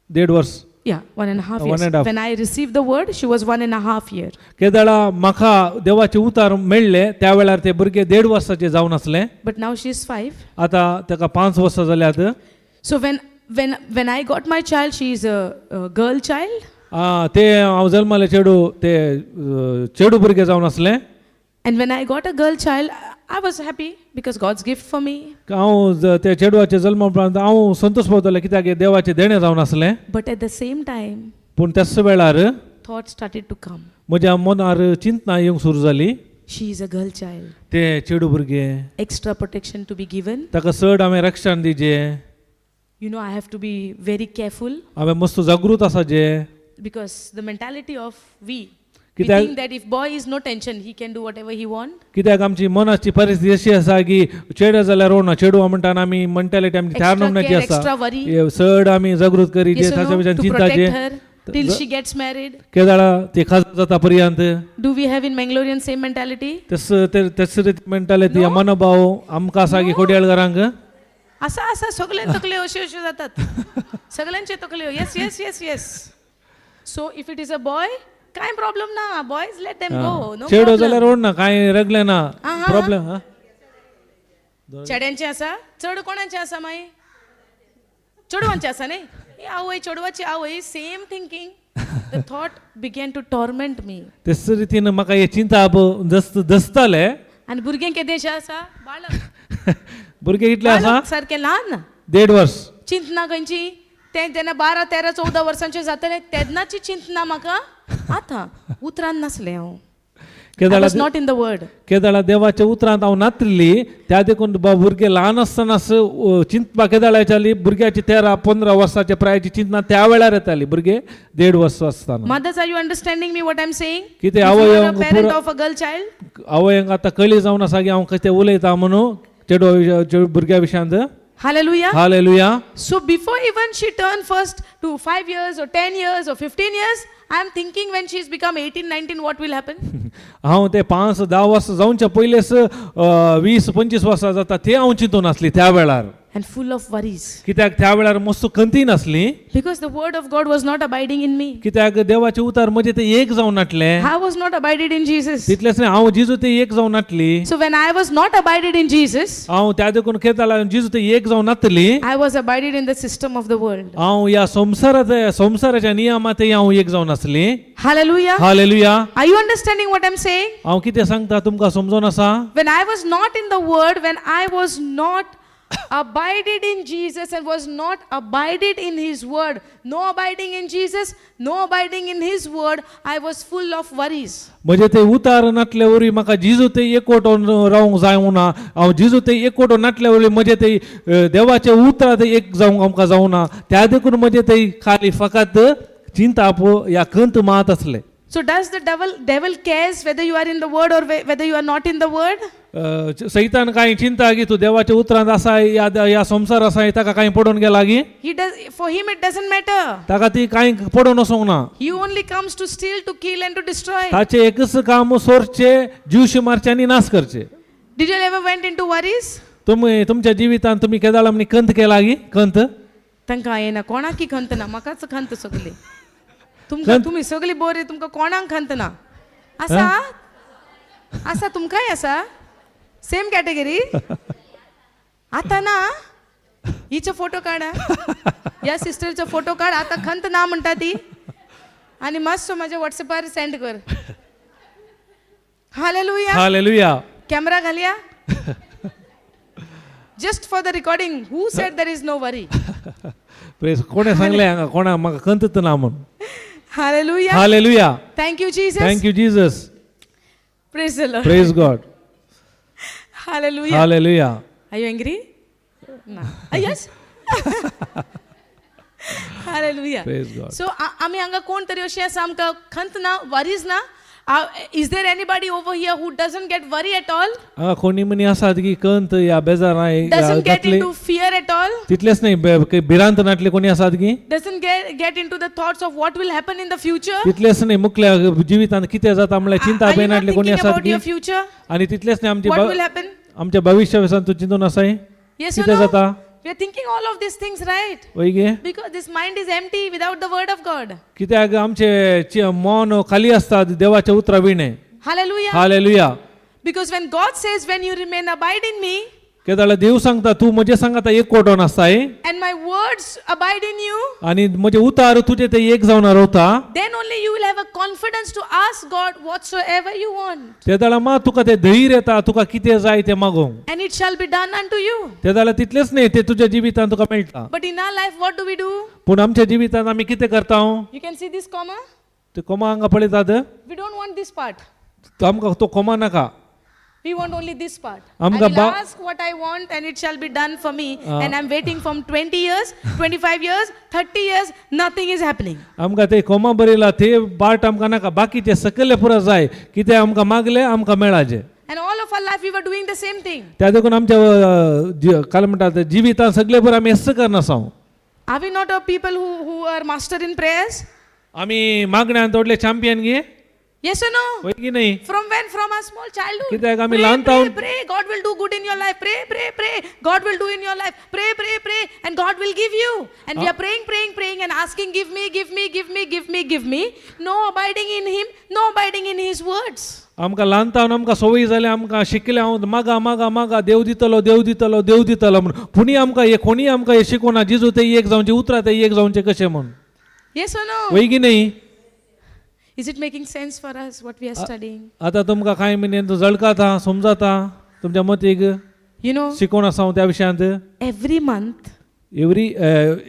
देड वर्स. Yeah, 1.5 One years. And a half. When I received the word, she was 1.5 year. केदळा म्हाका देवाचे उतार मेळ्ळे त्या वेळार ते भुरगे देड वर्साचे जावन आसले. But now she is 5. आतां ताका 5 वर्सां जाल्यात. So when I got my child, she is a girl child. ते हांव जल्माले चेडू ते चेडू भुरगें जावन आसलें. And when I got a girl child, I was happy because God's gift for me. हांव त्या चेडवाच्या जल्मा उपरांत हांव संतोश पावतालें कित्याक हें देवाचें देणें जावन आसलें. But at the same time, पूण त्याच वेळार thoughts started to come. म्हज्या मनार चिंतना येवंक सुरू जाली. She is a girl child. ते चेडू भुरगें. Extra protection to be given. ताका चड हांवें रक्षण दिजें. I have to be very careful हांवें मस्त जागृत आसाचें. Because the mentality of we कित्याक think that if boy is no tension, he can do whatever he want. कित्याक आमची मनाची परिस्थिती अशी आसा की चेडे जाल्यार रोडना चेडू म्हणटा आमी मेंटालिटी आमची तयार Extra नमण्याची care, आसा. extra worry. हे चड आमी जागृत करीचे, Yes or ताच्या no? विचार To protect चिंताचे her till she gets married. केदाळा ते खास जाता पर्यंत. Do we have in Mangalorean same mentality? तस ते तस मेंटालिटी मनोभाव आमकां आसा की कोडयाळकारांक? आसा, आसा, सगळे तकल्यो अश्यो अश्यो जातात, सगळ्यांचे तकल्यो. Yes, so if it is a boy, कांय प्रॉब्लम ना. Boys, let them go, no. चेडो जाल्यार रोड ना, कांय रगलें ना, प्रॉब्लम. चेड्यांचे आसा चड, कोणाचे आसा मागीर? चेडवांचे आसा न्ही? ही आवय, चेडवाची आवय, same thinking. The thought began to torment me. तेच रितीन म्हाका हे चिंता दस्त दसताले. आनी भुरगें केदेशें आसा? बाळक. भुरगे कितले आसा? बाळक सारकें ल्हान. देड वर्स. चिंतना खंयची तें जेन्ना 12 13 14 वर्सांचें जातलें तेन्नाची चिंतना म्हाका. आतां उतरान नासलें हांव. I केदाळा was not in the word. केदाळा देवाच्या उतरांत हांव नातरिल्ली, त्या देखून भुरगे ल्हान आसतनाच चिंतपा केदाळा येताली. भुरग्याची 13 15 वर्साच्या प्रायची चिंतना त्या वेळार येताली, भुरगे देड वर्स आसतना. Mothers, are you understanding me what I am saying? कितें आवय Parent of a girl child. आवयंक आतां कळी जावन आसा की हांव कशें उलयता म्हणून चेडवा चेडू भुरग्या विशयांत. Hallelujah. Hallelujah. So before even she turned first to 5 years or 10 years or 15 years, I am thinking when she's become 18, 19, what will happen? हांव ते पांच धा वर्सां जावच्या पयलेच 20-25 वर्सां जाता ते हांव चिंतून आसली त्या वेळार. And full of worries. कित्याक त्या वेळार मस्त खंती नासली. Because the word of God was not abiding in me. कित्याक देवाचे उतार म्हजे ते एक जावन नाटले. I was not abided in Jesus. तितलेंच न्हय हांव जेजू ते एक जावन नाटली. So when I was not abided in Jesus, हांव त्या देखून खेताला जेजू ते एक जावन नातली. I was abided in the system of the world. हांव ह्या संवसाराच्या संवसाराच्या नियमांत हांव एक जावन आसली. Hallelujah. Hallelujah. Are you understanding what I'm saying? हांव कितें सांगता तुमकां समजोन आसा? When I was not in the word, when I was not abided in Jesus and was not abided in his word, no abiding in Jesus, no abiding in his word, I was full of worries. म्हणजे ते उतार नाटले वरवीं म्हाका जेजू ते एकवटोन रावंक जावना. हांव जेजू ते एकवटो नाटले वरवीं म्हजें ते देवाचे उतरां ते एक जावंक आमकां जावना. त्या देखून म्हजें ते खाली फकत चिंताप या खंत मात आसले. So does the devil cares whether you are in the word or whether you are not in the word? सैतान कांय चिंता की तूं देवाच्या उतरांत आसा या या संवसार आसा ताका कांय पडोवन गेला की? He does, for him it doesn't matter. ताका ती कांय पडोवन वचोंक ना. He only comes to steal, to kill and to destroy. ताचें एकच काम सोरचें, जीवशी मारचें आनी नाश करचें. Did you ever went into worries? तुमी तुमच्या जिवितांत तुमी केदाळ आमी खंत केला की खंत? तांकां येना कोणाकी खंत ना, म्हाकाच खंत सगली. तुमकां तुमी सगली बरी, तुमकां कोणाक खंत ना. आसा आसा तुमकांय आसा सेम कॅटेगरी. आतां ना हिचो फोटो काड हा. ह्या सिस्टरचो फोटो काड. आतां खंत ना म्हणटा ती आनी मातसो म्हाज्या वॉट्सएपार सेंड कर. हालेलुया. हालेलुया. कॅमेरा घालया just for the recording. Who said there is no worry? Praise. कोणें सांगलें हांगा कोणा म्हाका खंत ना म्हूण? Hallelujah. Hallelujah. Thank you, Jesus. Thank you Jesus. Praise the Lord. Praise God. Hallelujah. Hallelujah. Are you angry? No. Ah, yes. Hallelujah. Praise God. So आमी हांगा कोण तरी अशी आसा आमकां खंत ना, वरीज ना? Is there anybody over here who doesn't get worry at all? हांगा कोणी मनी आसात की खंत या बेजार Doesn't get जातली? into fear at all? तितलेच न्हय भिरांत नाटले कोणी आसात की? Doesn't get into the thoughts of what will happen in the future? तितलेच न्हय मुखल्या जिवितांत कितें जाता म्हणल्यार चिंता Are you not नाटले कोणी thinking आसात about की? your future? आनी तितलेच न्हय आमचे What will happen? आमच्या भविश्य विसान तूं चिंतून आसाय? Yes or कितें no? जाता? We are thinking all of these things, right? वय गे? Because this mind is empty without the word of God. कित्याक आमचे मन खाली आसता देवाच्या उतरा विणे. Hallelujah. Hallelujah. Because when God says, when you remain abide in me, केदाळ देव सांगता तूं म्हजे सांगता एक कोटोन आसताय and my words abide in you, आनी म्हजे उतार तुजे ते एक जावन रावता. then only you will have a confidence to ask God whatsoever you want. तेदाळा मात तुका ते धैर्य येता तुका कितें जाय तें मागोवंक. And it shall be done unto you. तेदाळा तितलेंच न्हय ते तुज्या जिवितांत तुका मेळटा. But in our life, what do we do? पूण आमच्या जिवितांत आमी कितें करता? You can see this comma? ते कोमा हांगा पळयतात. We don't want this part. तो आमकां तो कोमा नाका. We want only this part. I आमकां will ask what I want and it shall be done for me. And I'm waiting from 20 years, 25 years, 30 years, nothing is happening. आमकां ते coma बरयला ते part आमकां नाका, बाकीचे सकयले पुरो जाय. कितें आमकां मागलें आमकां मेळाचें. And all of our life we were doing the same thing. त्या देखून आमच्या काय म्हणटात जिवितांत सगळे बरं आमी हेच करनासांव. Are we not a people who are master in prayers? आमी मागण्यांत व्हडले चॅम्पियन गे? Yes or no? वय की न्हय? From when? From our small childhood. कित्याक आमी Pray, ल्हान pray, तावन pray. God will do good in your life. Pray, pray, pray. God will do in your life. Pray, pray, pray. And God will give you. And we are praying, praying, praying and asking, give me, give me, give me, give me, give me. No abiding in Him, no abiding in His words. आमकां ल्हान तावन आमकां संवय जाल्या आमकां शिकले हांव मागा मागा मागा देव दितलो देव दितलो देव दितलो म्हूण. पुणी आमकां हे कोणीय आमकां हें शिकोवना जेजू ते एक जावचें उतरां ते एक जावचें कशें म्हूण. Yes or no? वय की न्हय? Is it making sense for us what we are studying? आतां तुमकां कांय म्हयन्यान जळकाता समजाता तुमच्या मतीक? You know, शिकोवन आसा हांव त्या विशयांत. every month every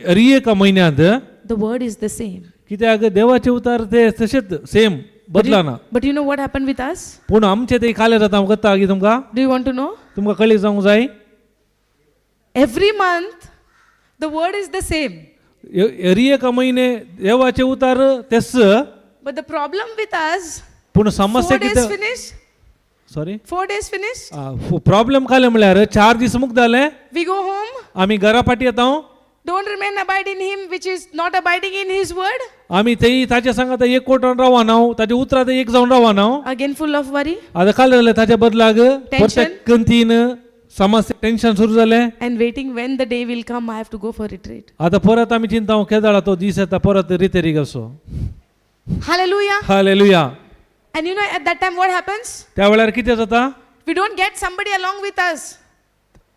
अरी एका म्हयन्यांत the word is the same. कित्याक देवाचे उतार ते तशेंच सेम बदलना. But you know what happened with us? पूण आमचे ते काले जाता कळटा की तुमकां? Do you want to know? तुमकां कळी जावंक जाय? Every month the word is the same. अरी एका म्हयने देवाचे उतार तेच. But the problem with us, पूण समस्या 4 days कितें? finish, Sorry 4 days finished. Problem काले म्हळ्यार चार दीस मुक्त जाले. We go home. आमी घरा फाटी येता. Don't remain abide in him, which is not abiding in his word. आमी तेय ताच्या सांगात एक कोटान रावना, ताच्या उतरां एक जावन रावना. Again, full of worry आतां काल जालें ताच्या बदलाक Tension. परते कंतीन समस्या टेन्शन सुरू जालें. And waiting when the day will come, I have to go for retreat. आतां परत आमी चिंता केदाळा तो दीस येता परत रितेरीक असो. Hallelujah. Hallelujah. And you know, at that time, what happens? त्या वेळार कितें जाता? We don't get somebody along with us.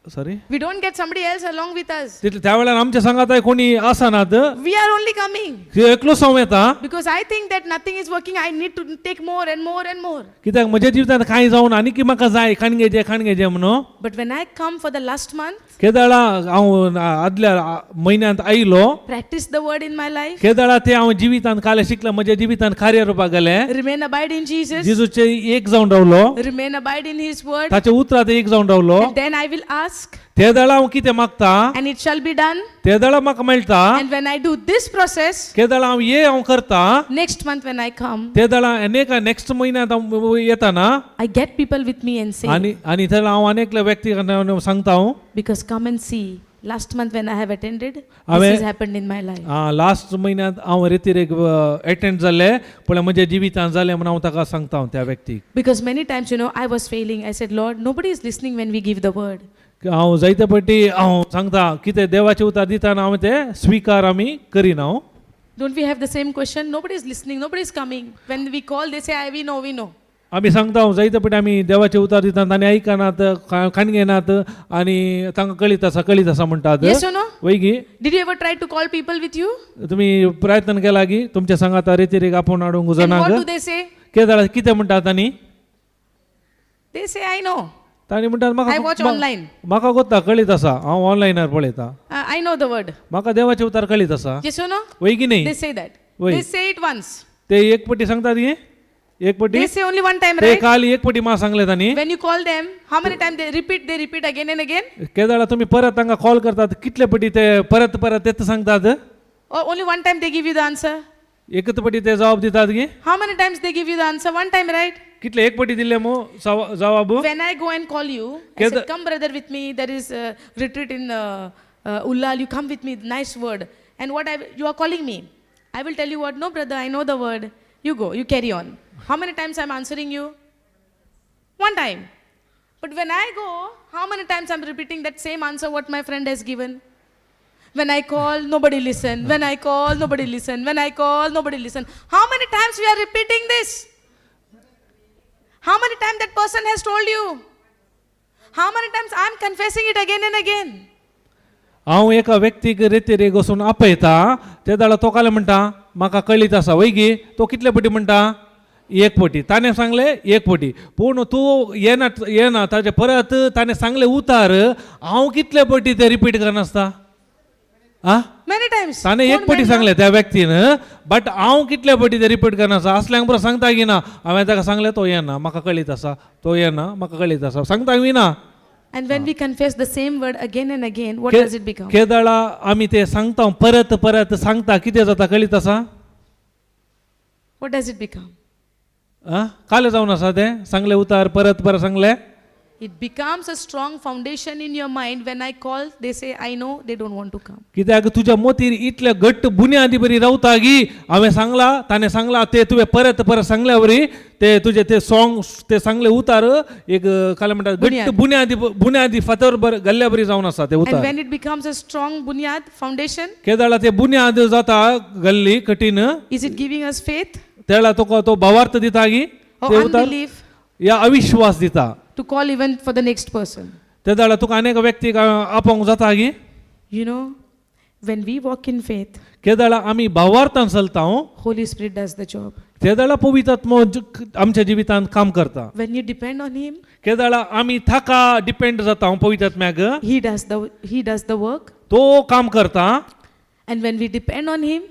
Sorry. We don't get somebody else along with us. तितले त्या वेळार आमच्या सांगात कोणी आसनात. We are only coming एकलोच हांव येता. Because I think that nothing is working. I need to take more and more and more. कित्याक म्हज्या जिवितांत कांय जावन आनी म्हाका जाय खाण घेवचें खाण घेवचें म्हणून. But when I come for the last month, केदाळा हांव आदल्या म्हयन्यांत आयलो. Practice the word in my life, केदाळा ते हांव जिवितांत काल शिकला म्हज्या जिवितांत कार्य रुपाक गेलें. Remain abide in Jesus, जेजूचे एक जावन रावलो. Remain abide in His word, ताचे उतरां एक जावन रावलो. And then I will ask, ते दळा हांव कितें मागता and it shall be done. ते दळा म्हाका मेळटा. And when I do this process, केदळा हांव ये हांव करता. Next month when I come, ते दळा अनेक नेक्स्ट म्हयन्यांत हांव येताना I get people with me and say, आनी आनी थंय हांव अनेक व्यक्ती सांगता हांव. because come and see, last month when I have attended, this has happened in my life. Last म्हयन्यांत हांव रेतीरेक एटेंड जाल्ले पूण म्हज्या जिवितांत जालें म्हणून हांव ताका सांगता हांव त्या व्यक्तीक. Because many times, I was failing. I said, "Lord, nobody is listening when we give the word." हांव जायते पटी हांव सांगता कितें देवाचें उतर दितना हांव ते स्विकार आमी करिना हांव. Don't we have the same question? Nobody is listening, nobody is coming. When we call, they say, "We know, we know." आमी सांगता हांव जायते पटी आमी देवाचें उतर दितना तांणी आयकनात खाण घेनात आनी तांकां कळीत आसा कळीत आसा म्हणटात. Yes or no? वय गी? Did you ever try to call people with you? तुमी प्रयत्न केला की तुमच्या सांगाता रेतीरेक आपोवन हाडूंक And what जाणांक? Do they say? कितें जाल्यार कितें म्हणटात तांणी? They say, "I know." तांणी म्हणटात I म्हाका watch online. म्हाका गोत्ता कळीत आसा हांव ऑनलायनार पळयता. I know the word. म्हाका देवाचें उतर कळीत आसा. Yes or no? वय की They न्ही? Say that. Wait. They say it once. ते एक पटी सांगतात की एक पटी They say only one time, ते right? काल एक पटी म्हाका सांगले तांणी. When you call them, how many times they repeat? They repeat again and again? केदाळा तुम्ही परत तांकां कॉल करतात कितले पटी ते परत परत तेच सांगतात? Or only one time they give you the answer? एकच पटी ते जबाब दितात की? How many times they give you the answer? One time, right? कितले एक पटी दिले मो जबाब? When I go and call you, I said, "Come, brother, with me. There is a retreat in Ullal. You come with me. Nice word." And what you are calling me, I will tell you what. "No, brother, I know the word. You go. You carry on." How many times I'm answering you? One time. But when I go, how many times I'm repeating that same answer what my friend has given? When I call, nobody listen. When I call, nobody listen. When I call, nobody listen. How many times we are repeating this? How many times that person has told you? How many times I'm confessing it again and again? हांव एका व्यक्तीक रेतीरेक वचून आपयता ते दाडा तो काल म्हणटा म्हाका कळीत आसा वय गी? तो कितले पटी म्हणटा? एक पटी ताणें सांगलें एक पटी पूण तूं येना येना ताजे परत ताणें सांगलें उतार हांव कितले पटी ते रिपीट करनासता आ. Many times. ताणें एक कोण पटी मेळना? सांगलें त्या व्यक्तीन बट हांव कितले पटी ते रिपीट करनासता असल्यांक बरो सांगता की ना हांवें ताका सांगलें तो येना म्हाका कळीत आसा तो येना म्हाका कळीत आसा सांगता की ना. And when we confess the same word again and again, what does it become? केदळा आमी ते सांगता परत परत सांगता कितें जाता कळीत आसा? What does it become? आ काल जावन आसा तें सांगलें उतार परत परत सांगलें. It becomes a strong foundation in your mind. When I call, they say, "I know," they don't want to come. कित्याक तुज्या मोतीर इतले घट्ट बुन्यादी बरी रावता की हांवें सांगला ताणें सांगला ते तुवें परत परत सांगल्या वरी ते तुजे ते सॉंग ते सांगले उतार एक काय म्हणटात घट्ट बुन्याद. बुन्यादी बुन्यादी फातर बर गल्ल्या बरी जावन आसा ते And उतार. when it becomes a strong bunyad foundation, केदळा ते बुन्याद जाता गल्ली कठीण. Is it giving us faith तेळा तुका तो भावार्थ दिता की or ते उतार unbelief या अविश्वास दिता to call even for the next person? ते जाल्यार तुका अनेक व्यक्तीक आपोवंक जाता की? When we walk in faith, केदळा आमी भावार्थान चलता Holy Spirit does the job. ते जाल्यार पवित्र आत्मो आमच्या जिवितांत काम करता. When you depend on Him, केदळा आमी ताका डिपेंड जाता पवित्र आत्म्याक He does the work. तो काम करता. And when we depend on Him,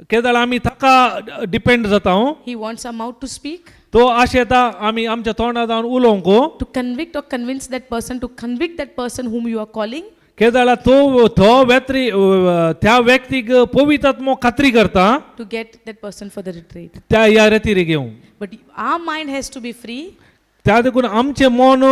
केदळा आमी ताका डिपेंड जाता He wants our mouth to speak, तो आशेता आमी आमच्या तोंडा जावन उलोवंक to convict or convince that person, to convict that person whom you are calling, केदळा तो तो व्यक्ती त्या व्यक्तीक पवित्र आत्मो खात्री करता to get that person for the retreat. त्या ह्या रेतीर घेवंक. But our mind has to be free. त्या देखून आमचें मन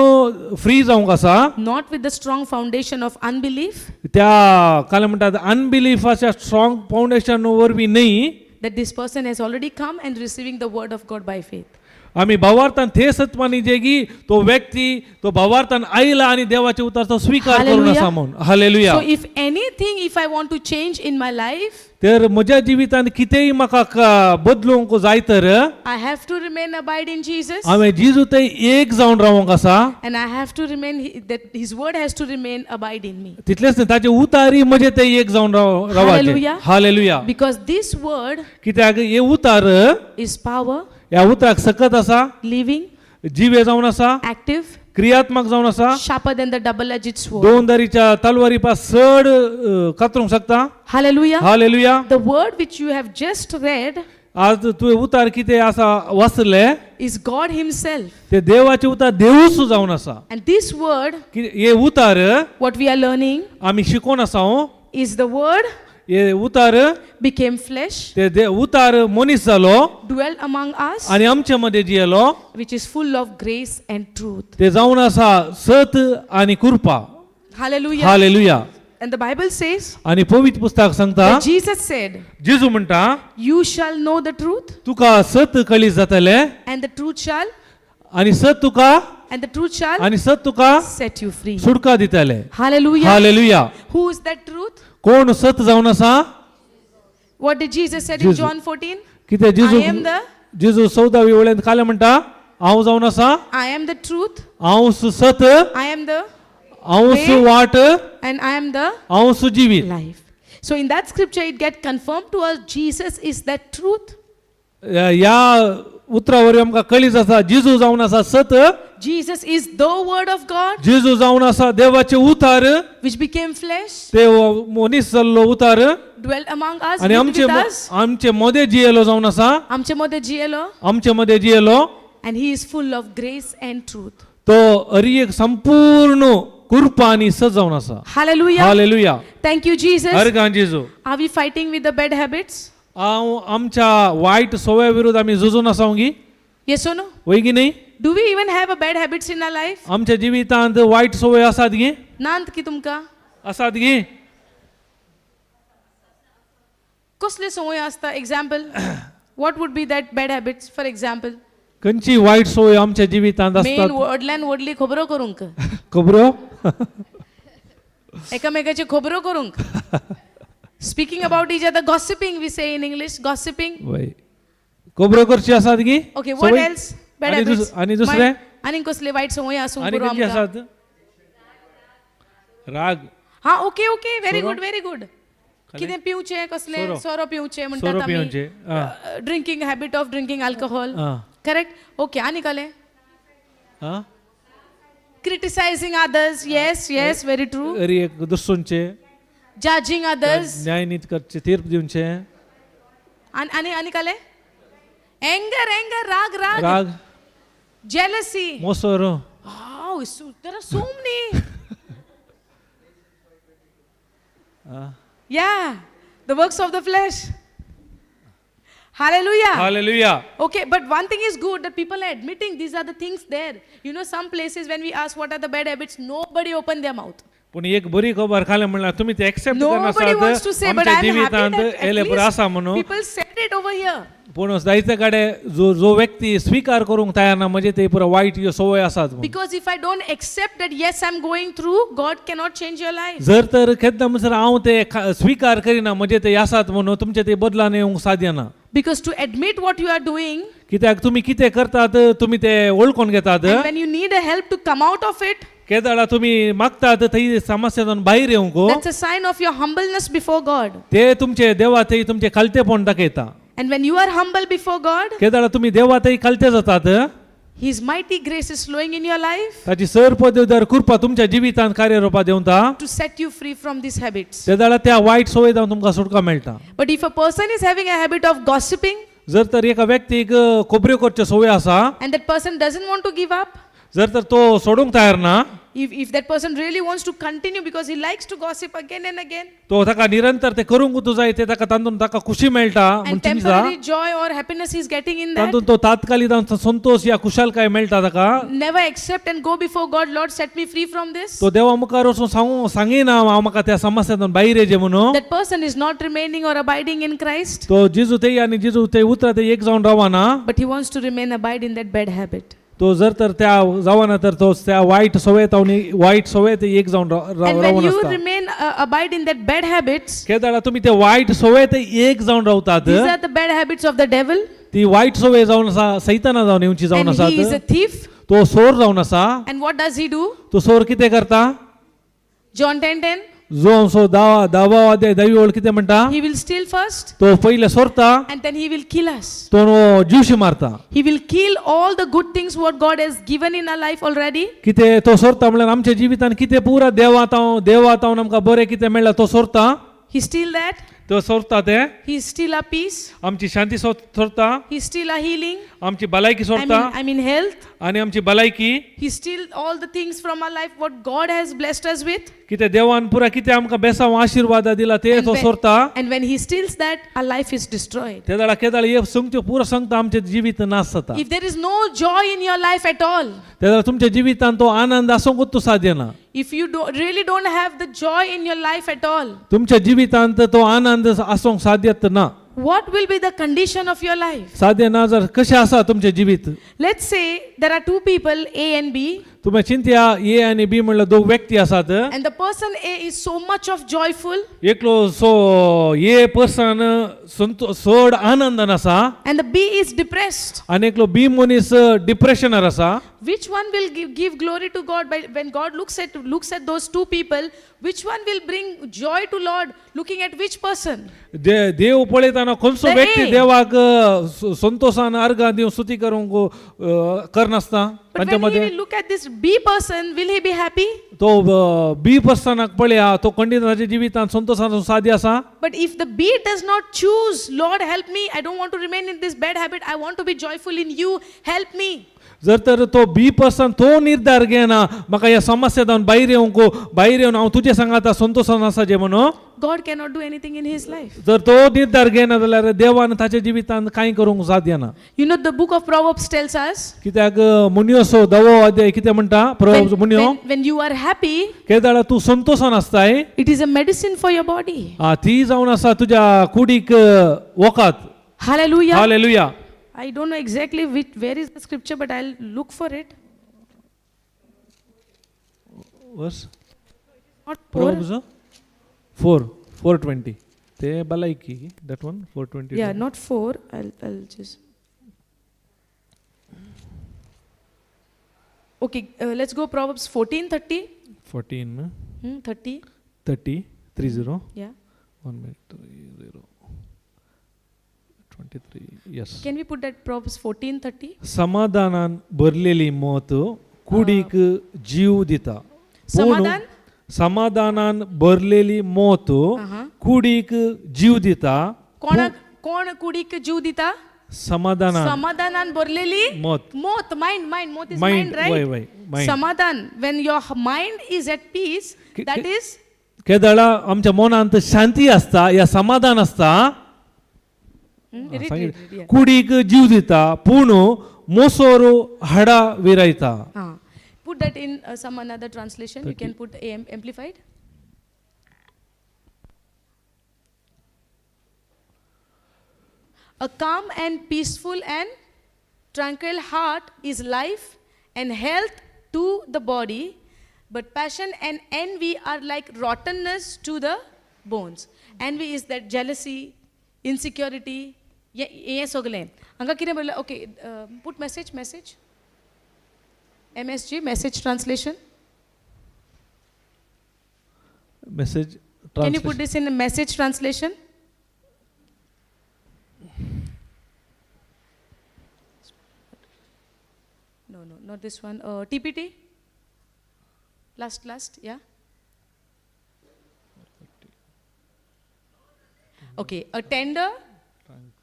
फ्री जावंक आसा. Not with the strong foundation of unbelief, त्या काय म्हणटात अनबिलीफाच्या स्ट्रॉंग फावंडेशन वरवीं न्हय, that this person has already come and receiving the word of God by faith. आमी भावार्थान थे सत्वानी जेगी तो व्यक्ती तो भावार्थान आयला आनी देवाच्या उतराचो स्वीकार करून Hallelujah. आसा म्हणून. Hallelujah. So, if anything, if I want to change in my life, तर म्हज्या जिवितांत कितेंय म्हाका बदलूंक जाय तर I have to remain abide in Jesus, हांवें जेजू थंय एक जावन रावंक आसा. And I have to remain, that His word has to remain abide in me. तितलेंच न्हय, ताचे उतारी म्हजे ते एक जावन रावाचें. Hallelujah. Hallelujah. Because this word कित्याक हे उतार, is power, ह्या उतराक सकत आसा, living, जिवे जावन आसा, active, क्रियात्मक जावन आसा, sharper than the double edged sword. दोन दारीच्या तलवारी पास चड कातरूंक शकता. Hallelujah. Hallelujah. The word which you have just read आज तुवें उतार कितें आसा वाचले is God Himself. ते देवाचे उतार देवूच जावन आसा. And this word, कि हे उतार what we are learning, आमी शिकोवन आसा हो. is the word हे उतार became flesh, ते उतार मनीस जालो dwelt among us, आनी आमचे मदें जियेलो, which is full of grace and truth. ते जावन आसा सत आनी कृपा. Hallelujah. Hallelujah. And the Bible says आनी पवित्र पुस्तक सांगता, that Jesus said, जेजू म्हणटा, "You shall know the truth, तुका सत कळीत जातलें and the truth shall, आनी सत तुका and the truth shall आनी सत तुका set you free." सुटका दितले. Hallelujah. Hallelujah. Who is that truth? कोण सत जावन आसा? What did Jesus said in Jesus. John 14? कितें जेजू I am the जेजू चवदावी वळेंत कालें म्हणटा, हांव जावन आसा, I am the truth, हांव सत, I am the हांव Way. वाट, and I am the हांव जिवीत. Life. So in that scripture, it get confirmed to us Jesus is that truth. ह्या उतरा वरवीं आमकां कळीत आसा जेजू जावन आसा सत. Jesus is the word of God जेजू जावन आसा देवाचें उतार, which became flesh, ते मनीस जाल्लो उतार dwelt among us, आनी lived आमचे with us. आमचे मदें जियेलो जावन आसा. आमचे मदें जियेलो. आमचे मदें जियेलो. And he is full of grace and truth. तो हरी एक संपूर्ण कृपा आनी सत जावन आसा. Hallelujah. Hallelujah. Thank you, Jesus. हर गां जेजू. Are we fighting with the bad habits? हांव आमच्या वायट सवया विरुद्ध आमी झुजून आसा गी? Yes or no? वय की न्ही? Do we even have a bad habits in our life? आमच्या जिवितांत वायट सवय आसात गी? नांत की तुमकां? आसात गी? कसले संवय आसता? Example, what would be that bad habits, for example? खंयची वायट सवय आमच्या जिवितांत मेन आसतात? व्हडल्यान व्हडली खबरो करूंक. खबरो. एकामेकाच्यो खबरो करूंक, speaking about each other, gossiping we say in English, gossiping. वय, खबरो करची आसात गी? ओके, what संवय? एल्स? बॅड आनी हॅबिट्स. आनी दुसरें? आनी कसले वायट संवय आसूंक आनी पुरो खंयची आमकां? आसात? राग. हा, okay okay, very सोरो? Good, very good. कितें पिवचें? कसलें? सोरो. सोरो पिवचें सोरो म्हणटात आमी. पिवचें, आं. Drinking, habit of drinking alcohol. आं. Correct, okay. आनी कसलें? आं. Criticising others, yes yes, very true. अरी एक दुसरूंचे जजिंग अदर्स. न्यायनीत करचे, तीर्प दिवचे. आनी आनी आनी कसलें? एंगर, एंगर, राग, राग. राग. Jealousy. मोसोर. Oh, so, there are so many. Yeah, the works of the flesh. Hallelujah. Hallelujah. Okay, but one thing is good that people are admitting these are the things there. Some places when we ask what are the bad habits, nobody open their mouth. पूण एक बरी खबर खालें म्हणल्यार तुमी ते accept Nobody wants to say, but आमच्या I'm happy जिवितांत that at येयले पुरो least आसा म्हणून. people said it over here. पूण जायते कडेन जो जो व्यक्ती स्विकार करूंक तयार ना म्हणजे ते पुरो वायट ह्यो संवय आसात म्हणून. Because if I don't accept that, yes, I'm going through, God cannot change your life. जर तर केन्ना म्हणसर हांव ते स्विकार करिना म्हणजे ते आसात म्हणून, तुमचे ते बदलान येवंक साध्य ना. Because to admit what you are doing, कित्याक तुमी कितें करतात तुमी ते वळखून घेतात. and when you need a help to come out of it, केदाळा तुमी मागतात थंय समस्यातून भायर येवंक. that's a sign of your humbleness before God. ते तुमचे देवा थंय तुमचे खालतेपण दाखयता. And when you are humble before God, केदाळा तुमी देवा थंय खालते जातात, His mighty grace is flowing in your life ताची सर पदवीदार कृपा तुमच्या जिवितांत कार्यरुपात देंवता to set you free from these habits. तेदाळा त्या वायट संवय जावन तुमकां सुटका मेळटा. But if a person is having a habit of gossiping जर तर एका व्यक्तीक खबऱ्यो करच्यो संवय आसा and that person doesn't want to give up, जर तर तो सोडूंक तयार ना, If that person really wants to continue because he likes to gossip again and again, तो ताका निरंतर ते करूंक जाय ते ताका तातूंत ताका खुशी मेळटा म्हूण and चिंतता temporary joy or happiness he's getting in that, तातूंत तो तात्कालिक तांचो संतोश या खुशालकाय मेळटा ताका. Never accept and go before God, Lord, set me free from this. तो देवा मुखार वचून सांगू सांगिना हांव म्हाका त्या समस्यांतून भायर येजे म्हणून. That person is not remaining or abiding in Christ, तो जेजू ते आनी जेजू ते उतरां ते एक जावन रावना. But he wants to remain abide in that bad habit. तो जर तर त्या जावना तर तो त्या वायट सवयेत वायट सवयेत एक जावन And when रावन you आसता. Remain abide in that bad habits, केदाळा तुमी ते वायट सवयेत एक जावन रावतात. These are the bad habits of the devil, ती वायट सवय जावन आसा सैताना जावन येवची जावन and he is आसात. A thief. तो सोर जावन आसा. And what does he do? तो सोर कितें करता? John 10:10. जो आमचो दावा दावा अध्याय दावी ओळ कितें म्हणटा? He will steal first, तो पयले सोरता and then he will kill us. तो जीवशी मारता. He will kill all the good things what God has given in our life already. कितें तो सोरता म्हणल्यार आमच्या जिवितान कितें पुरा देवा तावन देवा तावन आमकां बरें कितें मेळ्ळां तो सोरता. He steal that. तो सोरता ते. He steal our peace. आमची शांती सोरता. He steal our healing. आमची भलायकी I सोरता. mean, I mean health. आनी आमची भलायकी. He steal all the things from our life what God has blessed us with. कितें देवान पुरा कितें आमकां बेसांव आशिर्वाद दिला ते And तो when- सोरता. And when he steals that, our life is destroyed. ते जाल्यार केदाळ हे संगत्यो पुरो सांगता आमचें जिवीत नाश जाता. If there is no joy in your life at all, ते जाल्यार तुमच्या जिवितान तो आनंद आसूंकूच साध्य ना. If you really don't have the joy in your life at all, तुमच्या जिवितांत तो आनंद आसूंक साध्यत ना. What will be the condition of your life? साध्य ना जर कशें आसा तुमचें जिवीत? Let's say there are two people, A and B, तुमी चिंतया ए आनी बी म्हणल्यार दोग व्यक्ती आसात. And the person A is so much of joyful, एकलो सो ए पर्सन संतो चड आनंदान आसा and the B is depressed. आनी एकलो बी मनीस डिप्रेशनार आसा. Which one will give glory to God? When God looks at those two people, which one will bring joy to Lord? Looking at which person? दे देव पळयतना खंयचो The व्यक्ती A. देवाक संतोशान अर्गां दिवन स्तुती करूंक करनासता But तांच्या when he मदें. Will look at this B person, will he be happy? तो बी पर्सनाक पळया तो खंडीत ताच्या जिवितान संतोशान सादी आसा. But if the B does not choose, Lord, help me, I don't want to remain in this bad habit, I want to be joyful in you, help me. जर तर तो बी पर्सन तो निर्धार घेना म्हाका ह्या समस्या जावन भायर येवंक भायर येवन हांव तुजे सांगाता संतोशान आसा जे म्हणून. God cannot do anything in his life. जर तो निर्धार घेना जाल्यार देवान ताच्या जिवितान कांय करूंक साध्य ना. The book of Proverbs tells us कित्याक मुनियोसो दवो अध्याय कितें म्हणटा when, मुनियो when you are happy, केदाळा तूं संतोशान आसताय it is a medicine for your body. आ, ती जावन आसा तुज्या कुडीक वखद. Hallelujah. Hallelujah. I don't know exactly where is the scripture, but I'll look for it. Verse Not four. Proverbs 4:4:20 ते भलायकी that one 4:20. Yeah, not four. I'll just. Okay, let's go Proverbs 14:30. 14 30. 30 30. Yeah. 1 minute, 30 23, yes. Can we put that Proverbs 14:30? समाधानान भरलेली मत कुडीक जीव दिता. पूण समाधान? समाधानान भरलेली मत कुडीक जीव दिता. कोणाक कोण कुडीक जीव दिता? समाधानान समाधानान भरलेली मत. मोत, माइंड, माइंड, मोत is Mind, mind, वय, राइट? वय, mind. समाधान, when your mind is at peace, that is केदळा आमच्या मनांत शांती आसता या समाधान आसता. Read, read, read, yeah. कुडीक जीव दिता पूण मोसोर हाडा विरायता. Ah. Put that in some another translation. You can put AM amplified. A calm and peaceful and tranquil heart is life and health to the body, but passion and envy are like rottenness to the bones. Envy is that jealousy, insecurity. हे सगळें हांगा कितें म्हणलें? Okay, put message, message. MSG, message translation. Message. Can you put this in a message translation? No, not this one. TPT? Last, last, yeah. Okay, a tender,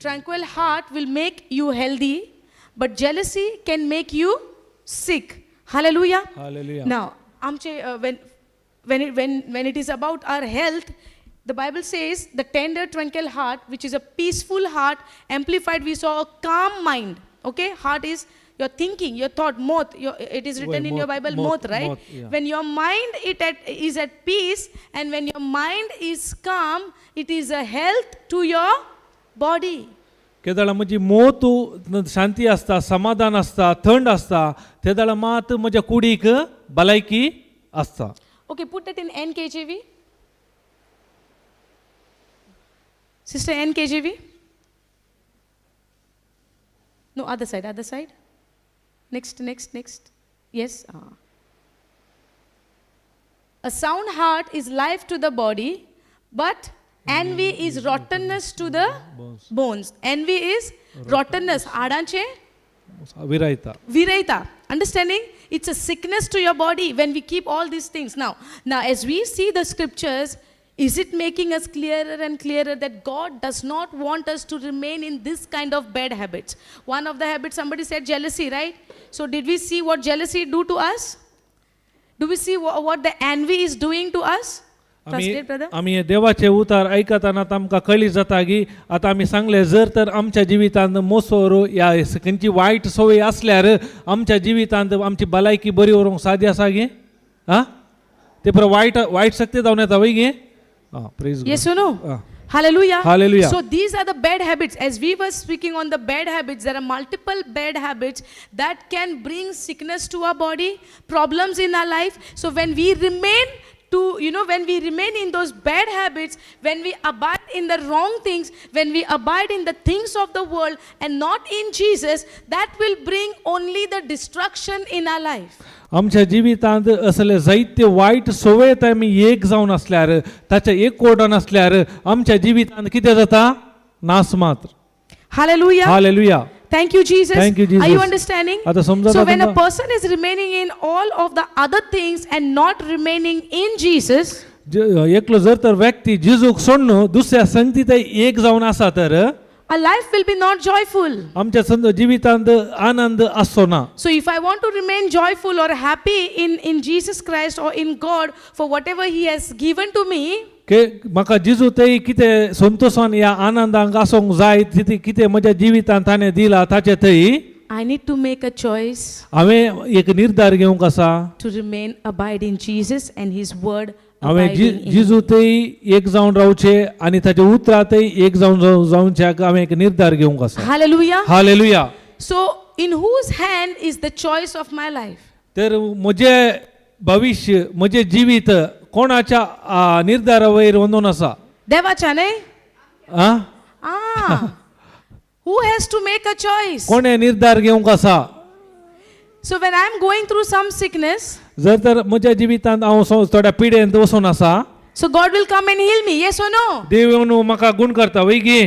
tranquil heart will make you healthy, but jealousy can make you sick. Hallelujah. Hallelujah. Now, आमचे when it is about our health, the Bible says the tender, tranquil heart, which is a peaceful heart, amplified, we saw a calm mind. Okay, heart is your thinking, your thought, moth. It is written Wait, in your moth, Bible, moth, moth, right? Moth, yeah. When your mind is at peace and when your mind is calm, it is a health to your body. केदळा म्हजी मोत शांती आसता, समाधान आसता, थंड आसता, तेदळा मात म्हज्या कुडीक भलायकी आसता. Okay, put that in NKJV. Sister, NKJV? No, other side, other side. Next, next, next. Yes. Ah. A sound heart is life to the body, but envy is rottenness to the bones. Bones. Envy is rottenness. हाडांचे विरायता. Viraita. Understanding? It's a sickness to your body when we keep all these things. Now, as we see the scriptures, is it making us clearer and clearer that God does not want us to remain in this kind of bad habits? One of the habits, somebody said jealousy, right? So did we see what jealousy do to us? Do we see what the envy is doing to us? आमी Translate, brother. आमी हे देवाचे उतार आयकतना आमकां कळी जाता की आतां आमी सांगलें जर तर आमच्या जिवितांत मोसोर ह्या खंयची वायट संवय आसल्यार आमच्या जिवितांत आमची भलायकी बरी उरूंक सादी आसा गे आं ते परत वायट वायट शक्ती जावन येता वय गे आं praise. Yes or no? Ah. Hallelujah. Hallelujah. So these are the bad habits. As we were speaking on the bad habits, there are multiple bad habits that can bring sickness to our body, problems in our life. So when we remain to, you know, when we remain in those bad habits, when we abide in the wrong things, when we abide in the things of the world and not in Jesus, that will bring only the destruction in our life. आमच्या जिवितांत असले जायते वायट संवय आमी एक जावन आसल्यार ताच्या एक कोडान आसल्यार आमच्या जिवितांत कितें जाता नास मात्र. Hallelujah. Hallelujah. Thank you, Jesus. Thank you, Are you Jesus. Understanding? आता समजता So, when a तुमकां? Person is remaining in all of the other things and not remaining in Jesus, एकलो जर तर व्यक्ती जिजूक सोडून दुसऱ्या संगती ते एक जावन आसा तर our life will be not joyful. आमच्या जिवितांत आनंद आसचो ना. So, if I want to remain joyful or happy in Jesus Christ or in God for whatever He has given to me, K म्हाका जिजू ते कितें संतोशान ह्या आनंदांक आसूंक जाय तितू कितें म्हज्या जिवितांत ताणें दिला ताचे थंय I need to make a choice हांवें एक निर्धार घेवंक आसा to remain abide in Jesus and His word हांवें abiding in me. जिजू थंय एक जावन रावचें आनी ताचे उतरां थंय एक जावन जावचें हांवें एक निर्धार घेवंक आसा. Hallelujah. Hallelujah. So, in whose hand is the choice of my life? तर म्हजें भविश्य म्हजें जिवीत कोणाच्या निर्धारा वयर वंदून आसा? देवाच्या न्हय? आं. Ah. Who has to make a choice? कोणें निर्धार घेवंक आसा? So when I'm going through some sickness, जर तर म्हज्या जिवितांत हांव थोड्या पिडेंत वचून आसा so God will come and heal me, yes or no? देव येवन म्हाका गूण करता वय गे?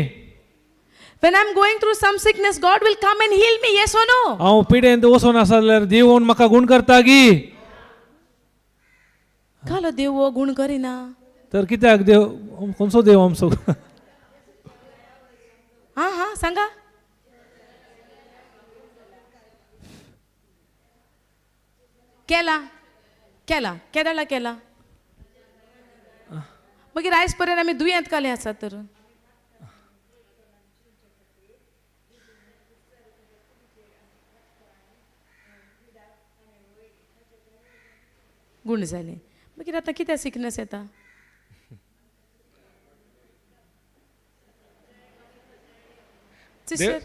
When I'm going through some sickness, God will come and heal me, yes or no? हांव पिडेंत वचून आसा जाल्यार देव येवन म्हाका गूण करता गी? कालो देव हो गुण करिना. तर कित्याक देव खंयचो देव आमचो? हा हा सांगा. केला केला केदाळा केला मागीर आयज पर्यंत आमी दुयेंत काले आसात तर. गुण जाले मागीर आतां कितें सिकनस येता? सिस्टर.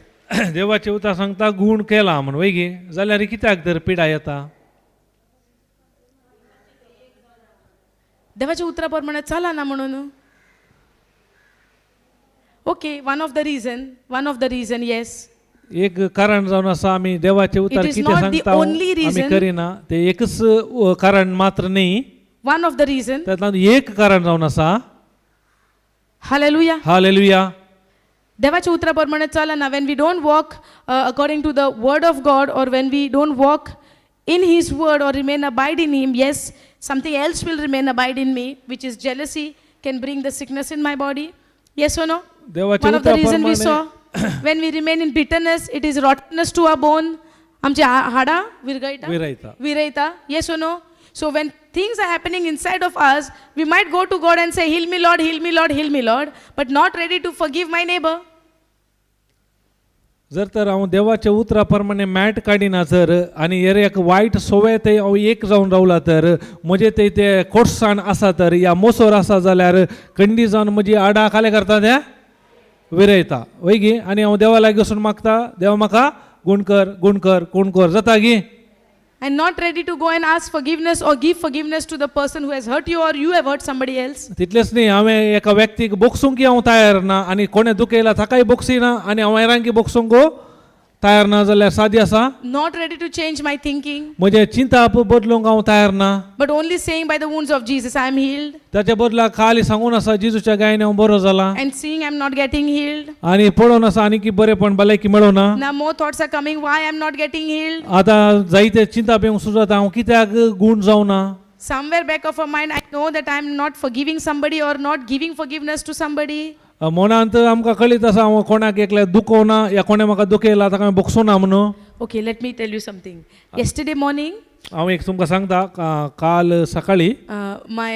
देवाचे उतर सांगता गूण केला म्हण वय गे जाल्यार कित्याक तर पिडा येता? देवाच्या उतरा प्रमाणे चलना म्हणून. Okay, one of the reason, one of the reason, yes. एक कारण जावन आसा आमी देवाचे उतर It is कितें not the सांगता only आमी reason. करिना ते एकच कारण मात्र न्ही. One of the reason. तातूंत एक कारण जावन आसा. हालेलुया. हालेलुया. देवाच्या उतरा प्रमाणे चलना, when we don't walk according to the word of God or when we don't walk in His word or remain abide in Him, yes, something else will remain abide in me, which is jealousy can bring the sickness in my body, yes or no? देवाच्या One of the reason we उतरा saw, when we remain in bitterness, it is rottenness to our bone. आमची हाडां विरगळटा. विरयता. विरयता, yes or no? So when things are happening inside of us, we might go to God and say, "Heal me, Lord, heal me, Lord, heal me, Lord," but not ready to forgive my neighbor. जर तर हांव देवाच्या उतरा प्रमाणे mat काडिना जर आनी हेर एक वायट सोवे ते हांव एक जावन रावला तर म्हजे ते ते कोटसाण आसा तर या मोसोर आसा जाल्यार कंडी जावन म्हजी आडां खालें करता त्या विरयता वय गी. आनी हांव देवा लागीं वचून मागता, देवा म्हाका गूण कर, गूण कर, कोण कर जाता गी. And not ready to go and ask forgiveness or give forgiveness to the person who has hurt you or you have hurt somebody else. तितलेंच न्ही, हांवें एका व्यक्तीक बोगसूंक हांव तयार ना आनी कोणें दुखयला ताकाय बोगसिना आनी हांव हेरांकी बोगसूंक तयार ना जाल्यार सादी आसा. Not ready to change my thinking, म्हजें चिंताप बदलूंक हांव तयार ना, but only saying, "By the wounds of Jesus, I am healed." ताच्या बदला खाली सांगून आसा जेजूच्या गायन हांव बरो जाला. And seeing I'm not getting healed. आनी पळोवन आसा आनी की बरेपण भलायकी मेळना. Now more thoughts are coming, why I'm not getting healed. आतां जायते चिंताप येवंक सुरू जाता, हांव कित्याक गूण जावना. Somewhere back of my mind, I know that I'm not forgiving somebody or not giving forgiveness to somebody. मनांत आमकां कळीत आसा हांव कोणाक एकल्या दुखोवना या कोणें म्हाका दुखयला ताका हांवें बोगसोना म्हणून. Okay, let me tell you something. Yesterday morning, हांव एक तुमकां सांगता, काल सकाळी my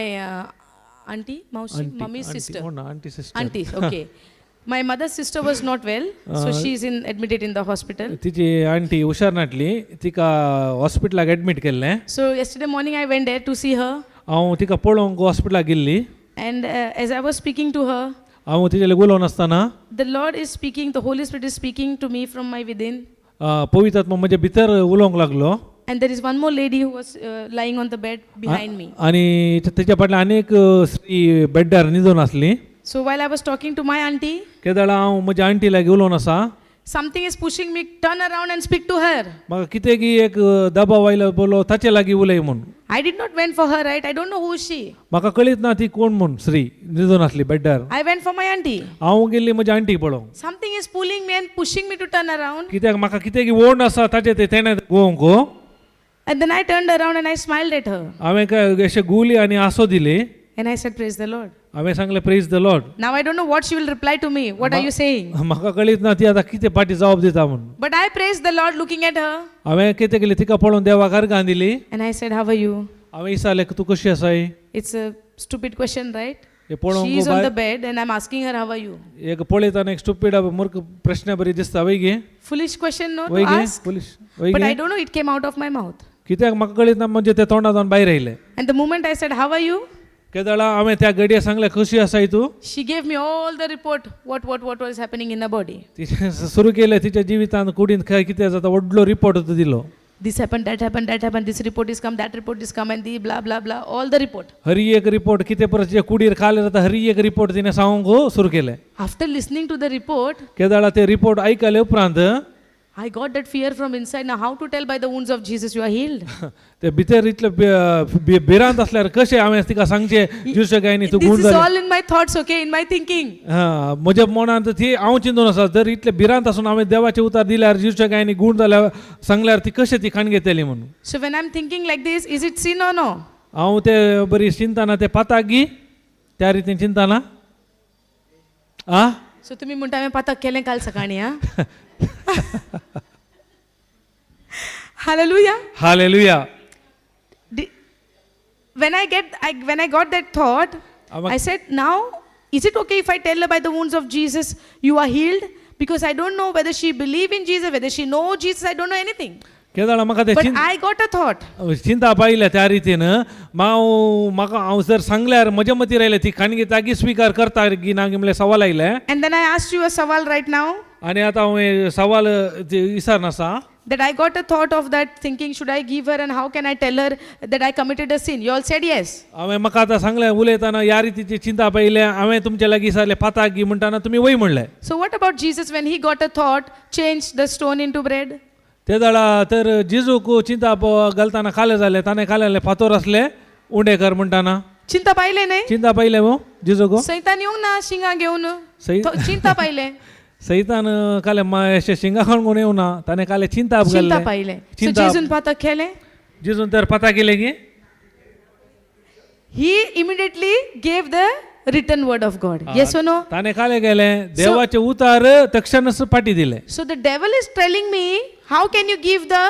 auntie, mausi, mummy's sister. कोण aunty sister. Auntie, okay. My mother's sister was not well, so she is in admitted in the hospital. तिची aunty हुशार नाटली, तिका हॉस्पिटलाक एडमीट केल्लें. So yesterday morning I went there to see her, हांव तिका पळोवंक हॉस्पिटलाक गेल्ली. And as I was speaking to her, हांव तिचे लागीं उलोवन आसतना the Lord is speaking, the Holy Spirit is speaking to me from my within. पवित्र आत्मा म्हजे भितर उलोवंक लागलो. And there is one more lady who was lying on the bed behind me. आनी तेच्या फाटल्यान आनी एक स्त्री बेड्डार न्हिदून आसली. So while I was talking to my auntie, केदळा हांव म्हज्या आंटी लागीं उलोवन आसा, something is pushing me, turn around and speak to her. म्हाका कितें की एक दबाव आयलो बोलो ताचे लागीं उलय म्हूण. I did not went for her, right? I don't know who is she. म्हाका कळीत ना ती कोण म्हूण, स्त्री न्हिदून आसली बेड्डार. I went for my auntie. हांव गेल्ली म्हज्या आंटी पळोवंक. Something is pulling me and pushing me to turn around. कित्याक म्हाका कितें की ओंड आसा ताचे ते तेणें गोवंक. And then I turned around and I smiled at her. हांवें काय अशें गुली आनी आसो दिली. And I said, "Praise the Lord." हांवें सांगलें, praise the Lord. Now I don't know what she will reply to me. What are you saying? म्हाका कळीत ना ती आतां कितें फाटीं जबाब दिता म्हूण. But I praised the Lord looking at her. हांवें कितें केलें, तिका पळोवन देवाक अर्गां दिली. And I said, "How are you?" हांवें विचारलें, तूं कशी आसाय? It's a stupid question, right? हे पळोवंक She is on bye the bed and I'm asking her, "How are you?" एक पळयतना एक स्टुपीड मूर्ख प्रश्न बरी दिसता वय गे. Foolish question, no, to वय गे ask. Police वय But गे. I don't know, it came out of my mouth. कित्याक म्हाका कळीत ना म्हणजे ते तोंडा जावन भायर आयलें. And the moment I said, "How are you?" केदळा हांवें त्या घडये सांगलें, कशी आसाय तूं? She gave me all the report, what was happening in her body. तिचें सुरू केलें तिच्या जिवितांत कुडींत काय कितें जाता व्हडलो रिपोर्ट दिलो. This happened, that happened, that happened, this report is come, that report is come, and the blah, blah, blah, all the report. Hari एक रिपोर्ट कितें परत जे कुडीर खालें जाता हरी एक रिपोर्ट तिणें सांगूंक सुरू केलें. After listening to the report, केदळा ते रिपोर्ट आयकले उपरांत I got that fear from inside. Now, how to tell by the wounds of Jesus you are healed? ते भितर इतले भिरांत असल्यार कशें हांवें तिका सांगचें ज्युसच्या गायनी तूं गूण This is जालें. All in my thoughts, okay, in my thinking. हा, म्हज्या मनांत ती हांव चिंतून आसा जर इतले भिरांत आसून हांवें देवाचे उतार दिल्यार ज्युसच्या गायनी गूण जाल्यार सांगल्यार ती कशें ती खाण घेतली म्हणून. So, when I'm thinking like this, is it sin or no? हांव ते बरी चिंतना ते पाताक गी त्या रितीन चिंतना आ. So, तुम्ही म्हणता हांवें पातक केलें काल सकाळीं हा. Hallelujah. Hallelujah. When I got that thought, I said, now, is it okay if I tell her by the wounds of Jesus you are healed? Because I don't know whether she believe in Jesus, whether she know Jesus, I don't know anything. केदळा म्हाका ते But I got a thought. चिंता पायल्या त्या रितीन हांव म्हाका हांव जर सांगल्यार म्हज्या मतीर आयलें ती खाणगी तागी स्विकार करता गी ना गी म्हणल्यार सवाल आयलें. And then I asked you a sawal right now आनी आतां हांव हें सवाल विसरनासा. That I got a thought of that thinking, should I give her and how can I tell her that I committed a sin? You all said yes. हांवें म्हाका आतां सांगलें उलयतना ह्या रितीची चिंता पयलें हांवें तुमच्या लागीं विचारलें पाताक गी म्हणटाना तुमी वय म्हणलें. So what about Jesus when he got a thought, changed the stone into bread? ते जाणा तर जेजूक चिंता घालतना खालें जालें ताणें खालें फातोर आसले उंडे कर म्हणटाना. चिंता पाहिले नाही. चिंता पयलें मो जेजूक. सैतान येवंक ना शिंगा घेवन. चिंता पाहिले. सैतान काले अशें शिंगा खाण कोण येवना ताणें काले चिंता चिंता घाल्लें. पाहिले. सो चिंता जेजून पातक केलें. जेजून तर पता केलें की He immediately gave the written word of God. Yes or no? ताणें काले गेलें देवाचे उतार तक्षणच पाटी दिले. So the devil is telling me, how can you give the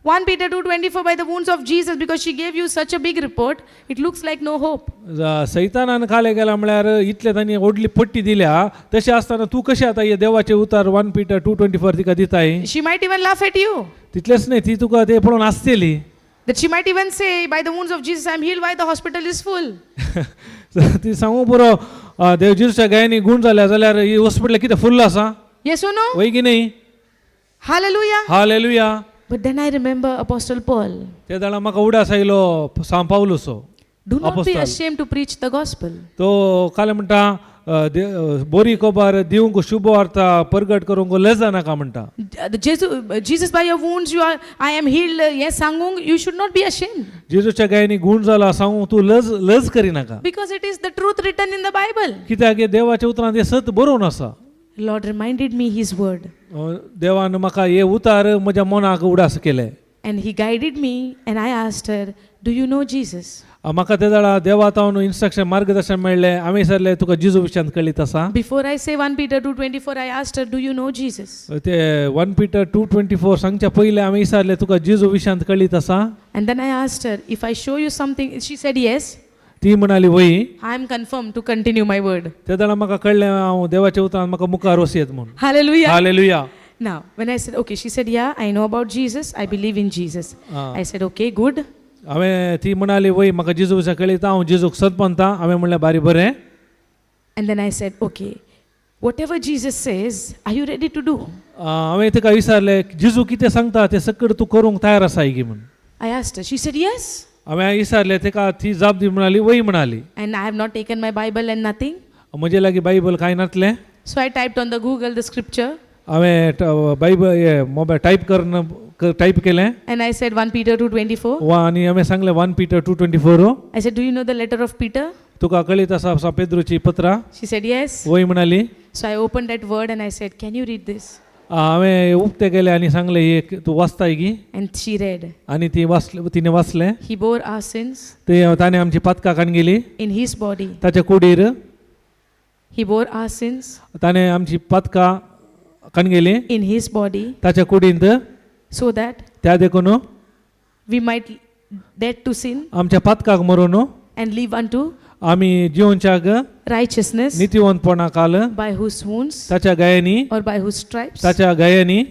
1 Peter 2:24, by the wounds of Jesus, because she gave you such a big report, it looks like no hope. सैतानान खाले गेला म्हळ्यार इतले तांणी व्हडली पट्टी दिल्या तशें आसतना तूं कशें आतां हे देवाचे उतार 1 Peter 2:24 तिका दिताय. She might even laugh at you. तितलेंच न्हय ती तुका ते पळोवन आसतली. That she might even say, by the wounds of Jesus, I'm healed, why the hospital is full? ती सांगू पुरो देव जेजूच्या गायांनी गूण जाल्या जाल्यार ही हॉस्पिटल कितें फुल्ल आसा. Yes or no? वय की न्ही? Hallelujah. Hallelujah. But then I remember Apostle Paul. ते जाणा म्हाका उडास आयलो सांव पावलूसो. Do not be Apostle. Ashamed to preach the gospel. तो काल म्हणटा बोरी खबर दिवंक शुभ वार्ता परगट करूंक लजा नाका म्हणटा. The Jesus, by your wounds, you are, I am healed. Yes, sangung, you should not be ashamed. जेजूच्या गायांनी गूण जाला सांगूंक तूं लज लज करिनाका. Because it is the truth written in the Bible. कित्याक हे देवाच्या उतरांत हें सत बरोवन आसा. Lord reminded me his word. देवान म्हाका हे उतार म्हज्या मनाक उडास केले. And he guided me, and I asked her, "Do you know Jesus?" म्हाका ते जाणा देवा तावन इन्स्ट्रक्शन मार्गदर्शन मेळ्ळें हांवें विचारलें तुका जेजू विशयांत कळीत आसा. Before I say 1 Peter 2:24, I asked her, "Do you know Jesus?" ते 1 Peter 2:24 सांगच्या पयलें हांवें विचारलें तुका जेजू विशयांत कळीत आसा. And then I asked her, "If I show you something," she said, "Yes." ती म्हणाली वय. I am confirmed to continue my word. ते जाणा म्हाका कळ्ळें हांव देवाच्या उतरान म्हाका मुखार वचयेत म्हूण. Hallelujah. Hallelujah. Now, when I said, okay, she said, "Yeah, I know about Jesus. I believe in Jesus." Ah. I said, "Okay, good." हांवें ती म्हणाली वय म्हाका जेजू विशयान कळीत हांव जेजूक सत मानता हांवें म्हणलें बारी बरें. And then I said, "Okay, whatever Jesus says, are you ready to do?" हांवें तिका विचारलें जेजू कितें सांगता तें सगळें तूं करूंक तयार आसाय की म्हूण. I asked her. She said, "Yes." हांवें विचारलें तिका ती जाप दी म्हणाली वय म्हणाली. And I have not taken my Bible and nothing. म्हजे लागीं बायबल कांय नासलें. So I typed on the Google the scripture हांवें बायबल हे मोबायल टायप करून टायप केलें. and I said 1 Peter 2:24. वा आनी हांवें सांगलें 1 Peter 2:24. I said, "Do you know the letter of Peter?" तुका कळीत आसा सा पेद्रूची पत्रां. She said, "Yes." वय म्हणाली. So I opened that word and I said, "Can you read this?" हांवें उक्तें केलें आनी सांगलें हे तूं वाचताय की. And she read. आनी ती वाचले तिणें वाचलें. He bore our sins ते ताणें आमची पातकां काडून गेली in his body. ताच्या कुडीर. He bore our sins ताणें आमची पातकां काडून गेली in his body ताच्या कुडींत so that त्या देखून we might dead to sin आमच्या पातकाक मरून and live unto आमी जिवनच्याक righteousness, नितीवंतपणा काल by whose wounds ताच्या गायांनी or by whose stripes ताच्या गायांनी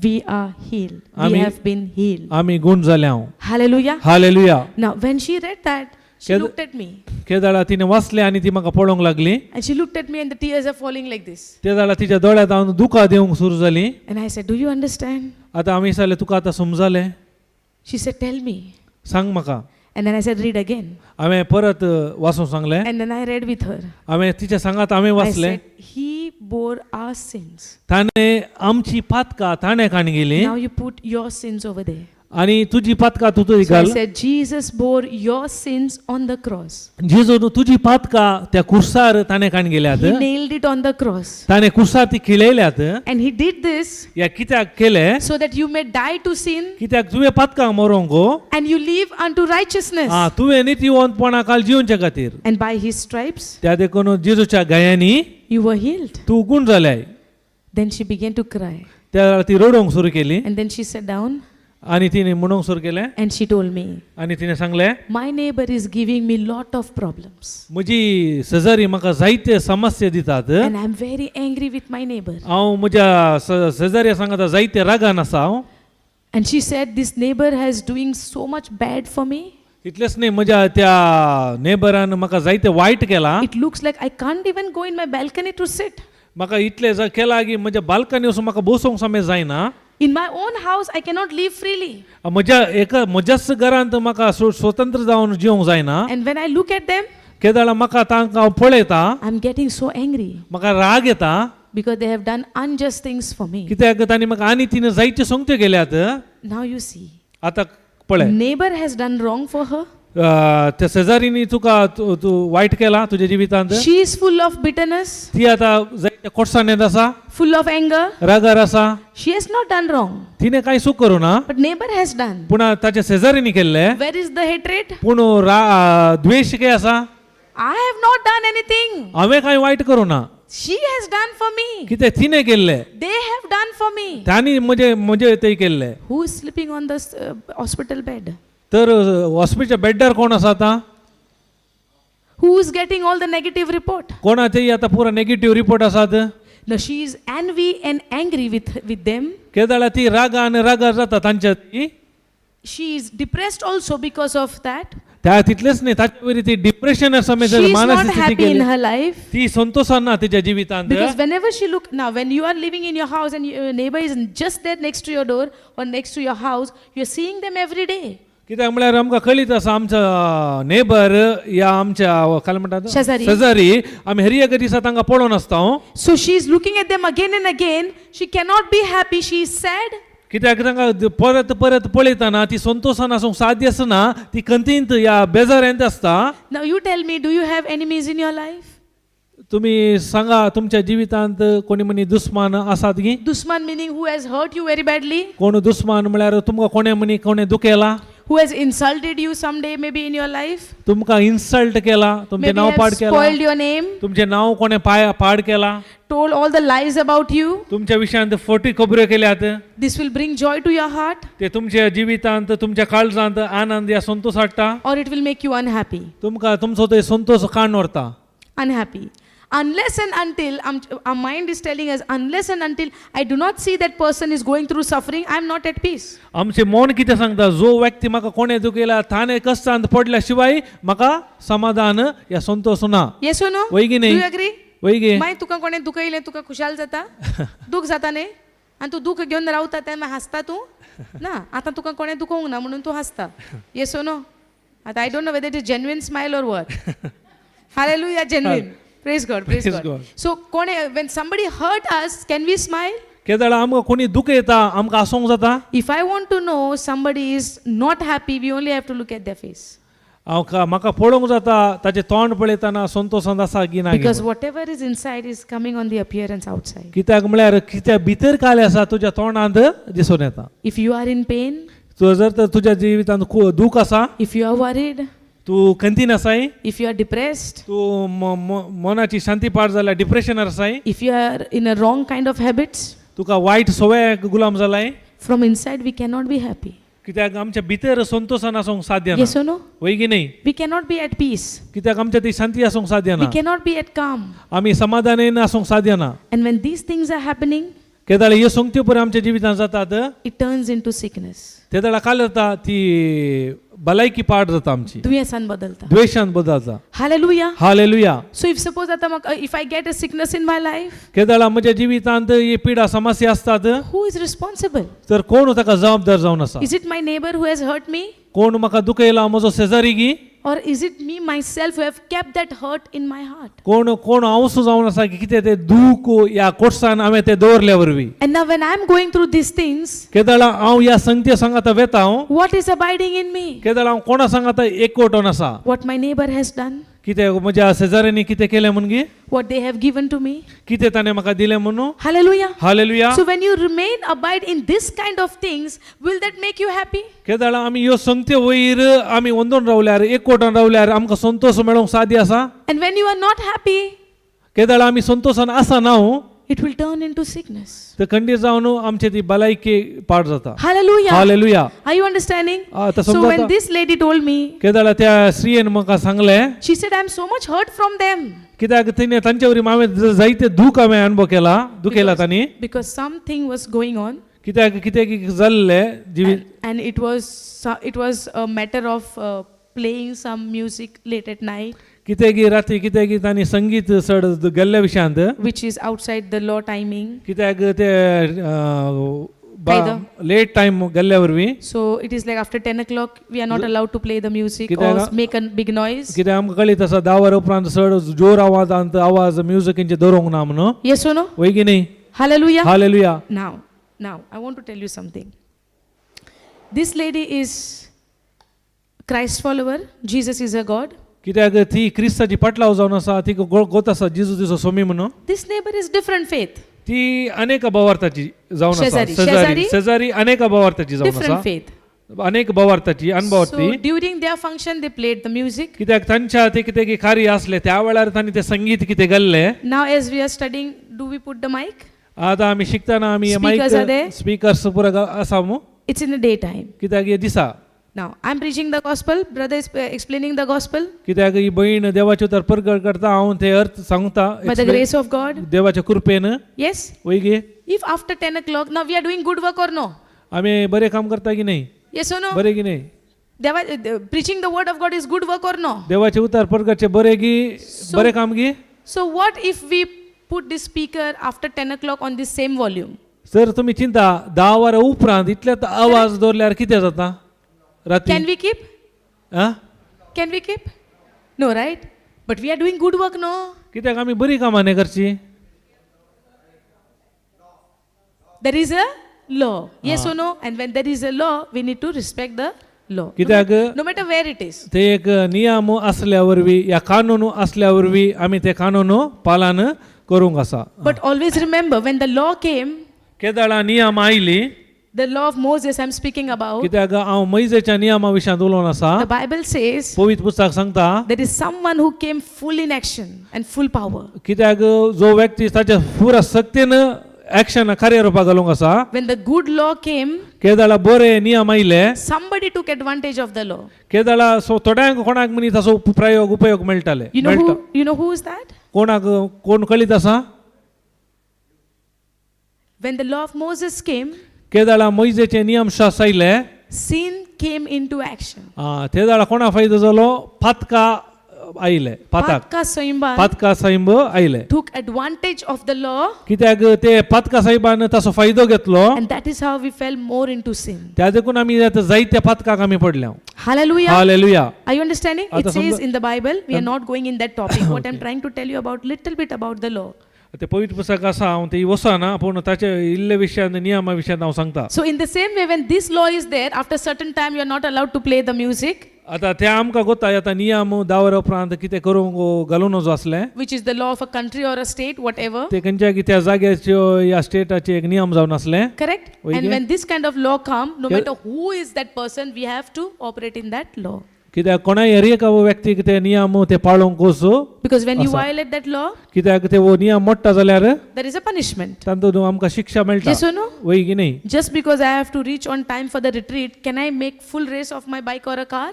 we are healed. We Ami- have been healed. आमी गूण जाले हांव. Hallelujah. Hallelujah. Now, when she read that, she looked at me. केदाळा तिणें वाचलें आनी ती म्हाका पळोवंक लागली. And she looked at me, and the tears are falling like this. ते जाल्यार तिच्या दोळ्यांत हांव दुकां देवंक सुरू जाली. And I said, "Do you understand?" आतां आमी विचारलें तुका आतां समजलें? She said, "Tell me." सांग म्हाका. And then I said, "Read again." हांवें परत वाचूंक सांगलें. And then I read with her. हांवें तिच्या सांगात हांवें I वाचलें. said, "He bore our sins." ताणें आमची पातकां ताणें काण गेली. Now you put your sins over there. आनी तुजी पातकां तूं थंय So I घाल. said, "Jesus bore your sins on the cross." जेजून तुजी पातकां त्या कुर्सार ताणें काण गेल्यात. He nailed it on the cross. ताणें कुर्सार ती खिळयल्यात. And he did this ह्या कित्याक केलें? so that you may die to sin कित्याक तुवें पातकां मरोंक and you live unto righteousness. आं तुवें नितीवंतपणा काल जिवच्या खातीर. And by his stripes, त्या देखून जेजूच्या गायांनी you were healed. तूं गूण जाल्याय. Then she began to cry. त्या वेळार ती रडोवंक सुरू केली. And then she sat down आनी तिणें म्हणूंक सुरू केलें. and she told me, आनी तिणें सांगलें, "My neighbor is giving me lot of problems. म्हजी शेजारी म्हाका जायते समस्या दितात. And I'm very angry with my neighbor." हांव म्हज्या शेजाऱ्या सांगता जायते रागान आसा हांव. And she said, "This neighbor has doing so much bad for me. इतलेंच न्ही म्हज्या त्या नेबरान म्हाका जायते वायट केलां. It looks like I can't even go in my balcony to sit. म्हाका इतलें केलां की म्हज्या बाल्कनी वचून म्हाका बसूंक समेत जायना. In my own house, I cannot live freely." म्हज्या एका म्हज्याच घरांत म्हाका स्वतंत्र जावन जिवंक जायना. And when I look at them, केदाळा म्हाका तांकां हांव पळयता I'm getting so angry म्हाका राग येता because they have done unjust things for me." कित्याक तांणी म्हाका आनी तिणें जायत्यो सोंगत्यो केल्यात. Now you see, आतां पळय, neighbor has done wrong for her. त्या शेजारीनी तुका तूं तूं वायट केलां तुज्या जिवितांत. She is full of bitterness, ती आतां जायत्या कोटसाणेंत आसा, full of anger. रागार आसा. She has not done wrong, तिणें कांय चूक करूं ना, but neighbor has done. पूण ताच्या शेजारीनी केल्लें. Where is the hatred? पूण द्वेश काय आसा? I have not done anything. हांवें कांय वायट करूं ना. She has done for me. कितें तिणें केल्लें. They have done for me. me. तांणी म्हजे म्हजे ते केल्ले. Who is sleeping on the hospital bed? तर हॉस्पिटलच्या बेड्डार कोण आसा आतां? Who is getting all the negative report? कोणाचेय आतां पुरा नेगेटीव रिपोर्ट आसात. Now she is envy and angry with them. केदाळा ती रागान रागार जाता तांच्या ती. She is depressed also because of that. त्या तितलेच न्ही, ताचे वयर ती डिप्रेशन She is not मानसीक स्थिती happy in गेली. her life. ती संतोषान ना तिच्या जिवितांत. Because whenever she look now, when you are living in your house and your neighbor is just there next to your door or next to your house, you are seeing them every day. कित्याक म्हळ्यार आमकां कळीत आसा आमचो neighbour या आमच्या काय म्हणटात शेजारी. शेजारी आमी हर एका दिसा तांकां पळोवन आसता. So she is looking at them again and again. She cannot be happy. She is sad. कित्याक तांकां परत परत पळयतना ती संतोषान आसूंक साध्य आसना, ती खंतींत या बेजारांत आसता. Now you tell me, do you have enemies in your life? तुमी सांगा, तुमच्या जिवितांत कोणी मनी दुस्मान आसात की? Dusman meaning who has hurt you very badly, कोण दुस्मान म्हळ्यार तुमकां कोणें मनी कोणें दुखेला, who has insulted you someday maybe in your life, तुमकां इन्सल्ट केला, तुमचें maybe नांव have पाड केला, spoiled your name, तुमचें नांव कोणें पाय पाड केला, told all the lies about you. तुमच्या विशयांत फटी खबऱ्यो केल्यात. This will bring joy to your heart ते तुमच्या जिवितांत तुमच्या काळजांत आनंद या संतोष हाडटा, or it will make you unhappy. तुमकां तुमचो ते संतोष काण व्हरता. Unhappy. Unless and until our mind is telling us, unless and until I do not see that person is going through suffering, I am not at peace. आमचें मन कितें सांगता, जो व्यक्ती म्हाका कोणें दुखयला ताणें कश्टांत पडल्या शिवाय म्हाका समाधान या संतोष ना. Yes or no? वय की Do न्ही? you agree? वय गे? मागीर तुका कोणें दुखयलें तुका खुशाल जाता? दूख जाता न्ही? आनी तूं दूख घेवन रावता तेन्ना मागीर हांसता तूं ना? आतां तुका कोणें दुखोवंक ना म्हणून तूं हांसता. Yes or no? आतां I don't know whether it is genuine smile or what. Hallelujah, genuine. Praise God, praise Praise God. God. So कोणें when somebody hurt us, can we smile? केदळा आमकां कोणी दुखयता आमकां आसूंक जाता? If I want to know somebody is not happy, we only have to look at their face. हांव म्हाका पळोवंक जाता ताचें तोंड पळयतना संतोषांत आसा की ना. Because whatever is inside is coming on the appearance outside. कित्याक म्हळ्यार कित्याक भितर काले आसा तुज्या तोंडांत दिसून येता. If you are in pain, तूं जर तर तुज्या जिवितांत दूख आसा, if you are worried, तूं खंतीन आसाय, if you are depressed, तूं मनाची शांती पाड जाल्या डिप्रेशनार आसाय, if you are in a wrong kind of habits, तुका वायट सवय गुलाम जालाय, from inside we cannot be happy. कित्याक आमच्या भितर संतोषान आसूंक साध्य ना. Yes or no? वय की न्ही? We cannot be at peace. कित्याक आमच्या ती शांती आसूंक साध्य We ना, cannot be at calm. आमी समाधानान आसूंक साध्य ना. And when these things are happening, केदाळ ह्यो संगत्यो पळय आमच्या जिवितांत जातात, it turns into sickness. तेदळा काल जाता ती भलायकी पाड जाता आमची, दुयेंसान बदलता. द्वेशान बदलता. Hallelujah. Hallelujah. So if suppose आता म्हाका if I get a sickness in my life, केदळा म्हज्या जिवितांत ही पिडा समस्या आसतात, who is responsible? तर कोण ताका जबाबदार जावन आसा? Is it my neighbor who has hurt me? कोण म्हाका दुखयला, म्हजो शेजारी गी? Or is it me myself who have kept that hurt in my heart? कोण कोण हांवसो जावन आसा की कितें तें दूख ह्या कोर्सान हांवें तें दवरल्या वरवीं? And now when I'm going through these things, केदळा हांव ह्या संगती सांगाता वेता हांव, what is abiding in me? केदळा हांव कोणा सांगाता एकवटोन आसा? What my neighbor has done, कितें म्हज्या शेजाऱ्यांनी कितें केलें म्हणून गी, what they have given to me. कितें ताणें म्हाका दिलें म्हणून. Hallelujah. Hallelujah. So when you remain abide in this kind of things, will that make you happy? केदळा आमी ह्यो संगत्यो वयर आमी वंदोन रावल्यार एकवटोन रावल्यार आमकां संतोष मेळोवंक साध्य आसा? And when you are not happy, केदळा आमी संतोषान आसा ना हो, it will turn into sickness. तर खंडीत जावन आमची ती भलायकी पाड जाता. Hallelujah. Hallelujah. Are you understanding? आतां So when समजता. this lady told me, केदळा त्या स्त्रियेन म्हाका सांगलें, she said, I'm so much hurt from them. कित्याक तिणें तांचे वरी हांवें जायते दूख हांवें अणभव केला, दुखयला तांणी. Because something was going on. कित्याक कितें जाल्लें जिवीत, And it was a matter of playing some music late at night, कितें की राती कितें की तांणी संगीत चड गेल्ल्या विशयांत, which is outside the law timing. कित्याक ते कायदो. लेट टायम गेल्ल्या वरवीं. So it is like after 10 o'clock, we are not allowed to play the music कित्याक or make a big noise. कित्याक आमकां कळीत आसा 10 वरां उपरांत चड जोर आवाजांत आवाज म्युजिकींचे दवरूंक ना म्हणून. Yes or no? वय की न्ही? Hallelujah. Hallelujah. Now, I want to tell you something. This lady is Christ follower. Jesus is a God. कित्याक ती क्रिस्ताची पाटलाव जावन आसा, ती गोत आसा जेजू तिचो स्वामी म्हणून. This neighbor is different faith. ती अनेक भावार्थाची जावन आसा. शेजारी. शेजारी शेजारी? शेजारी अनेक भावार्थाची जावन Different आसा, faith. अनेक भावार्थाची अणभवार्थी. So during their function, they played the music. कित्याक तांच्या ते कितें की कार्य आसलें त्या वेळार तांणी तें संगीत कितें गेल्लें. Now, as we are studying, do we put the mic? आतां आमी शिकतना आमी हे Speakers are there? Mic speakers पुरा आसा मू. It's in the daytime. कित्याक हे दिसा. Now, I'm preaching the gospel, brother is explaining the gospel कित्याक ही बहीण देवाचे उतर परगट करता, हांव ते अर्थ सांगता by the grace of God. देवाच्या कृपेन. Yes? वय गे. If after 10 o'clock, now we are doing good work or no? आमी बरें काम करता की नाही? Yes or no? बरें की नाही? Preaching the word of God is good work or no? देवाचे उतर परगटचे बरें की बरें काम की? So, what if we put this speaker after 10 o'clock on this same volume? Sir तुमी चिंता 10 वरां उपरांत इतल्यात आवाज दवरल्यार कितें जाता राती? Can we keep? आं? Can we keep? No, right? But we are doing good work, no? कित्याक आमी बरी कामां न्ही करची. There is a law. Yes or no? And when there is a law, we need to respect the law. No, कित्याक no matter where it is. ते एक नियम असल्या वरवीं या कानून असल्या वरवीं आमी ते कानून पालन करूंक आसा. But always remember, when the law came, केदळा नियम आयली, the law of Moses I'm speaking about, कित्याक हांव मैजेच्या नियमा विशयांत उलोवन आसा. the Bible says पवित्र पुस्तक सांगता there is someone who came full in action and full power. कित्याक जो व्यक्ती ताच्या पुरा सक्तीन एक्शन कार्य रुपाक घालूंक आसा. When the good law came, केदळा बरे नियम आयले, somebody took advantage of the law. केदळा सो थोड्यांक कोणाक मनीस ताचो प्रयोग उपयोग मेळटाले. You know मेळटा. who you know who is that? कोणाक कोण कळीत आसा? When the law of Moses came, केदळा मैजेचे नियम शास आयले, sin came into action. आं, ते जाल्यार कोणा फायदो जालो? पातका आयले पाताक. Patka Saimban पातका साहेब आयले. took advantage of the law, कित्याक ते पातका साहेबान ताचो फायदो घेतलो. and that is how we fell more into sin. त्या देखून आमी आतां जायत्या पातकाक आमी पडल्या. Hallelujah. Hallelujah. Are you understanding? It आता says समजा- in the Bible, we are not going in that topic. What I'm trying to tell you about, little bit about the law. ते पवित्र पुस्तक आसा, हांव ते वचना, पूण ताचे इल्ले विशयान नियमा विशयान हांव सांगता. So, in the same way, when this law is there, after certain time, you are not allowed to play the music, आतां ते आमकां गोता आतां नियम 10 वरां उपरांत कितें करूंक घालूं नजो आसलें. which is the law of a country or a state, whatever. ते खंयच्या की त्या जाग्याच्यो या स्टेटाचे एक नियम जावन आसले. Correct? Okay. And when this kind of law come, no Yeah. matter who is that person, we have to operate in that law. कित्याक कोणाय हर एका व्यक्तीक ते नियम ते पाळूंक वचू. Because when you Asa. violate that law, कित्याक ते हो नियम मोडटा जाल्यार there is a punishment. तातूंत आमकां शिक्षा मेळटा. Yes or no? वय की न्ही? Just because I have to reach on time for the retreat, can I make full race of my bike or a car?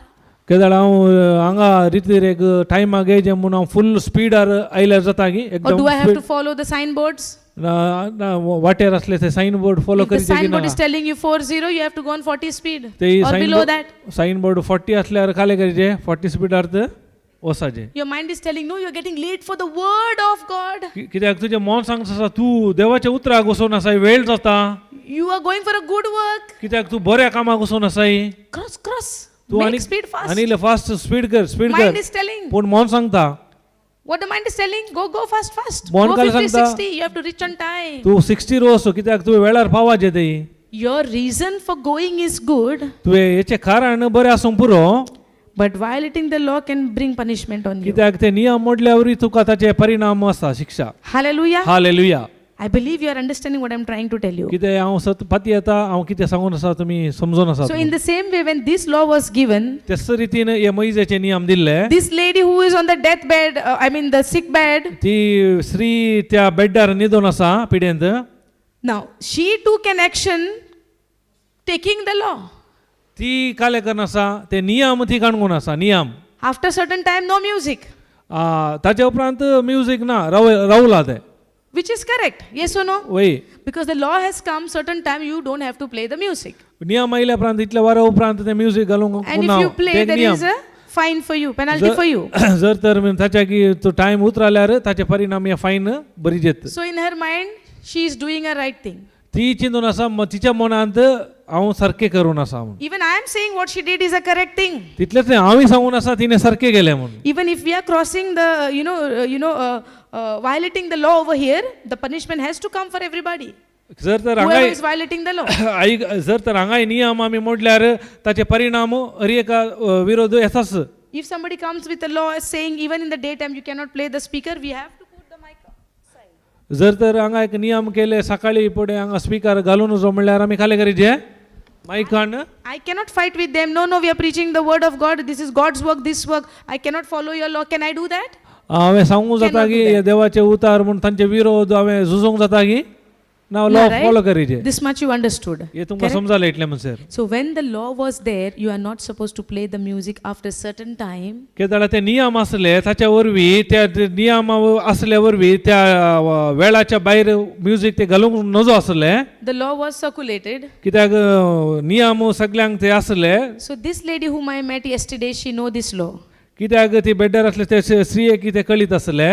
केदळ हांव हांगा रितीर एक टायमाक येयचें म्हूण हांव फूल स्पिडार आयल्यार जाता की? Or do I have एकदम to follow the signboards? ना ना, वाटेर आसले ते sign board follow If the करचे की signboard ना? is telling you 40, you have to go on 40 speed ते or sign below that. Sign board 40 असल्यार खाले करचे, 40 स्पिडार ते वचाचे. Your mind is telling, no, you're getting late for the word of God. कित्याक तुजें मन सांगता आसा तूं देवाच्या उतराक वचून आसाय, वेळ जाता. You are going for a good work. कित्याक तूं बऱ्या कामाक वचून आसाय. Cross, cross. तूं Make आनी speed fast. आनी इल्लें फास्ट स्पीड कर, स्पीड Mind कर. is telling. पूण मन सांगता. What the mind is telling? Go, go fast, fast. मन Go काय 50, सांगता? 60. You have to reach on time. तूं 60 वचो कित्याक तुवें वेळार पावाचें ते. Your reason for going is good, तुवें हेचें कारण बरें आसूंक पुरो, but violating the law can bring punishment on you. कित्याक ते नियम मोडल्या वरवीं तुका ताचे परिणाम आसा, शिक्षा. Hallelujah. Hallelujah. I believe you are understanding what I'm trying to tell you. कितें हांव सत पाती येता, हांव कितें सांगून आसा तुमी समजून आसा. So, in the same way, when this law was given, तेच रितीन हे मैजेचे नियम दिल्ले. this lady who is on the deathbed, I mean the sick bed, ती स्त्री त्या बेड्डार न्हिदून आसा पिडेंत. now she took an action taking the law. ती काले करून आसा ते नियम ती काणकून आसा नियम. After certain time, no music, ताच्या उपरांत म्युजीक ना, राव रावला ते. which is correct. Yes or no? वय. Because the law has come, certain time you don't have to play the music. नियम आयल्या उपरांत इतल्या वरां उपरांत ते म्युजीक घालूंक And ना, if you ते play, एक there नियम. is a fine for you, penalty for you. जर तर ताच्या की तो टायम उतराल्यार ताचे परिणाम हे फायन बरी जेत. So in her mind, she is doing a right thing. ती चिंतून आसा तिच्या मनांत हांव सारकें करून आसा म्हूण. Even I am saying what she did is a correct thing. तितलेंच न्हय, हांवूय सांगून आसा तिणें सारकें केलें म्हूण. Even if we are crossing the, violating the law over here, the punishment has to come for everybody. जर तर Whoever हांगाय is violating the law. आई जर तर हांगाय नियम आमी मोडल्यार ताचे परिणाम हर एका विरोध येताच. If somebody comes with a law saying even in the daytime you cannot play the speaker, we have to put the mic aside. जर तर हांगा एक नियम केले सकाळी फुडें हांगा स्पिकर घालून वचो म्हणल्यार आमी खाले करीचे मायकान. I cannot fight with them. No, no, we are preaching the word of God. This is God's work, this work. I cannot follow your law. Can I do that? हांवें सांगूंक जाता Cannot की do हे देवाचे उतार म्हूण तांचे विरोध हांवें झुजोंक जाता की? नाव No, law right? Follow करीजे. This much you understood. हे तुमकां Correct? समजालें इतलें म्हणसर. So when the law was there, you are not supposed to play the music after certain time. केदाळा ते नियम आसले ताच्या वरवीं, त्या नियम आसल्या वरवीं त्या वेळाच्या भायर म्युजीक ते घालूंक नजो आसले. The law was circulated. कित्याक नियम सगल्यांक ते आसले. So this lady whom I met yesterday, she know this law. कित्याक ती बेड्डार आसले ते स्त्रियेक ते कळीत आसले.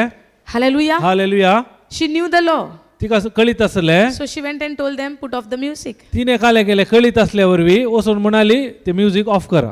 Hallelujah. Hallelujah. She knew the law. तिका कळीत आसले. So she went and told them, put off the music. तिने काले केले कळीत असल्या वरवीं वचून म्हणाली ते म्युजीक ऑफ करा.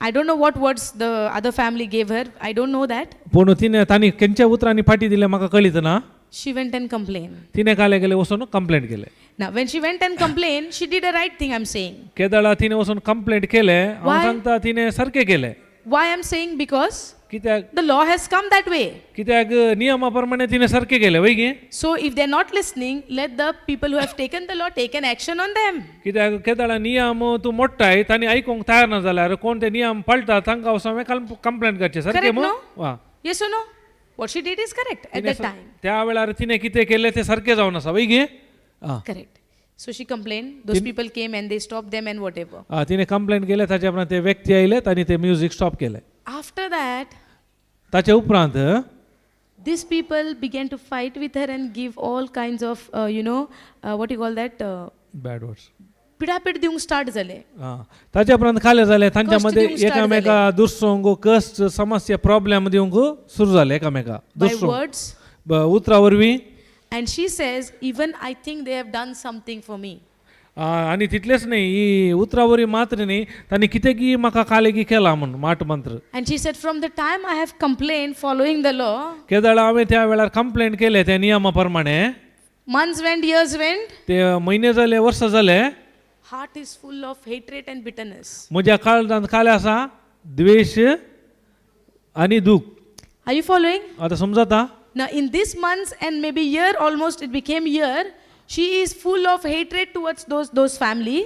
I don't know what words the other family gave her. I don't know that. पूण तिने तांणी खंयच्या उतरांनी फाटी दिले म्हाका कळीत ना. She went and complained. तिने काले गेले वचून कंप्लेंट केले. Now, when she went and complained, she did a right thing, I'm saying. केदळा तिने वचून कंप्लेंट केले, हांव Why? सांगता तिने सारकें केले. Why I'm saying? Because कित्याक? the law has come that way. कित्याक नियमा प्रमाणे तिने सारकें केलें वय गी. So if they're not listening, let the people who have taken the law take an action on them. कित्याक केदळा नियम तूं मोडटाय तांणी आयकूंक तयार ना जाल्यार कोण ते नियम पाळटा तांकां वचून हांवें कंप्लेंट करचें सारकें Correct, मू no? वा. Yes or no? What she did is correct at तिने that time. त्या वेळार तिने कितें केलें तें सारकें जावन आसा वय गी. आं. Correct. So she complained. Those people came and they stopped them and whatever. आं, तिने कंप्लेंट केलें ताच्या उपरांत ते व्यक्ती आयले तांणी ते म्युजीक स्टॉप केलें. After that, ताचे उपरांत these people began to fight with her and give all kinds of, what you call that? Bad words. पिडापीड दिवंक स्टार्ट जाले. आं, ताच्या उपरांत खालें जालें तांच्या कश्ट मदें दिवंक start एकामेका दुसरोंक कश्ट समस्या प्रॉब्लेम दिवंक सुरू जाले एकामेका By दुसरोंक words. उतरां वरवीं. And she says, even I think they have done something for me. आं, आनी तितलेंच न्ही ही उतरां वरवीं मात्र न्ही तांणी कितें की म्हाका कालेगी केला म्हूण माट मंत्र. And she said, from the time I have complained following the law, केदळ हांवें त्या वेळार कंप्लेंट केलें त्या नियमा प्रमाणे, months went, years went, ते म्हयने जाले वर्सां जाले, heart is full of hatred and bitterness. म्हज्या काळजांत कालें आसा द्वेश आनी दूख. Are you following? आतां समजता? Now, in this months and maybe year, almost it became year, she is full of hatred towards those family.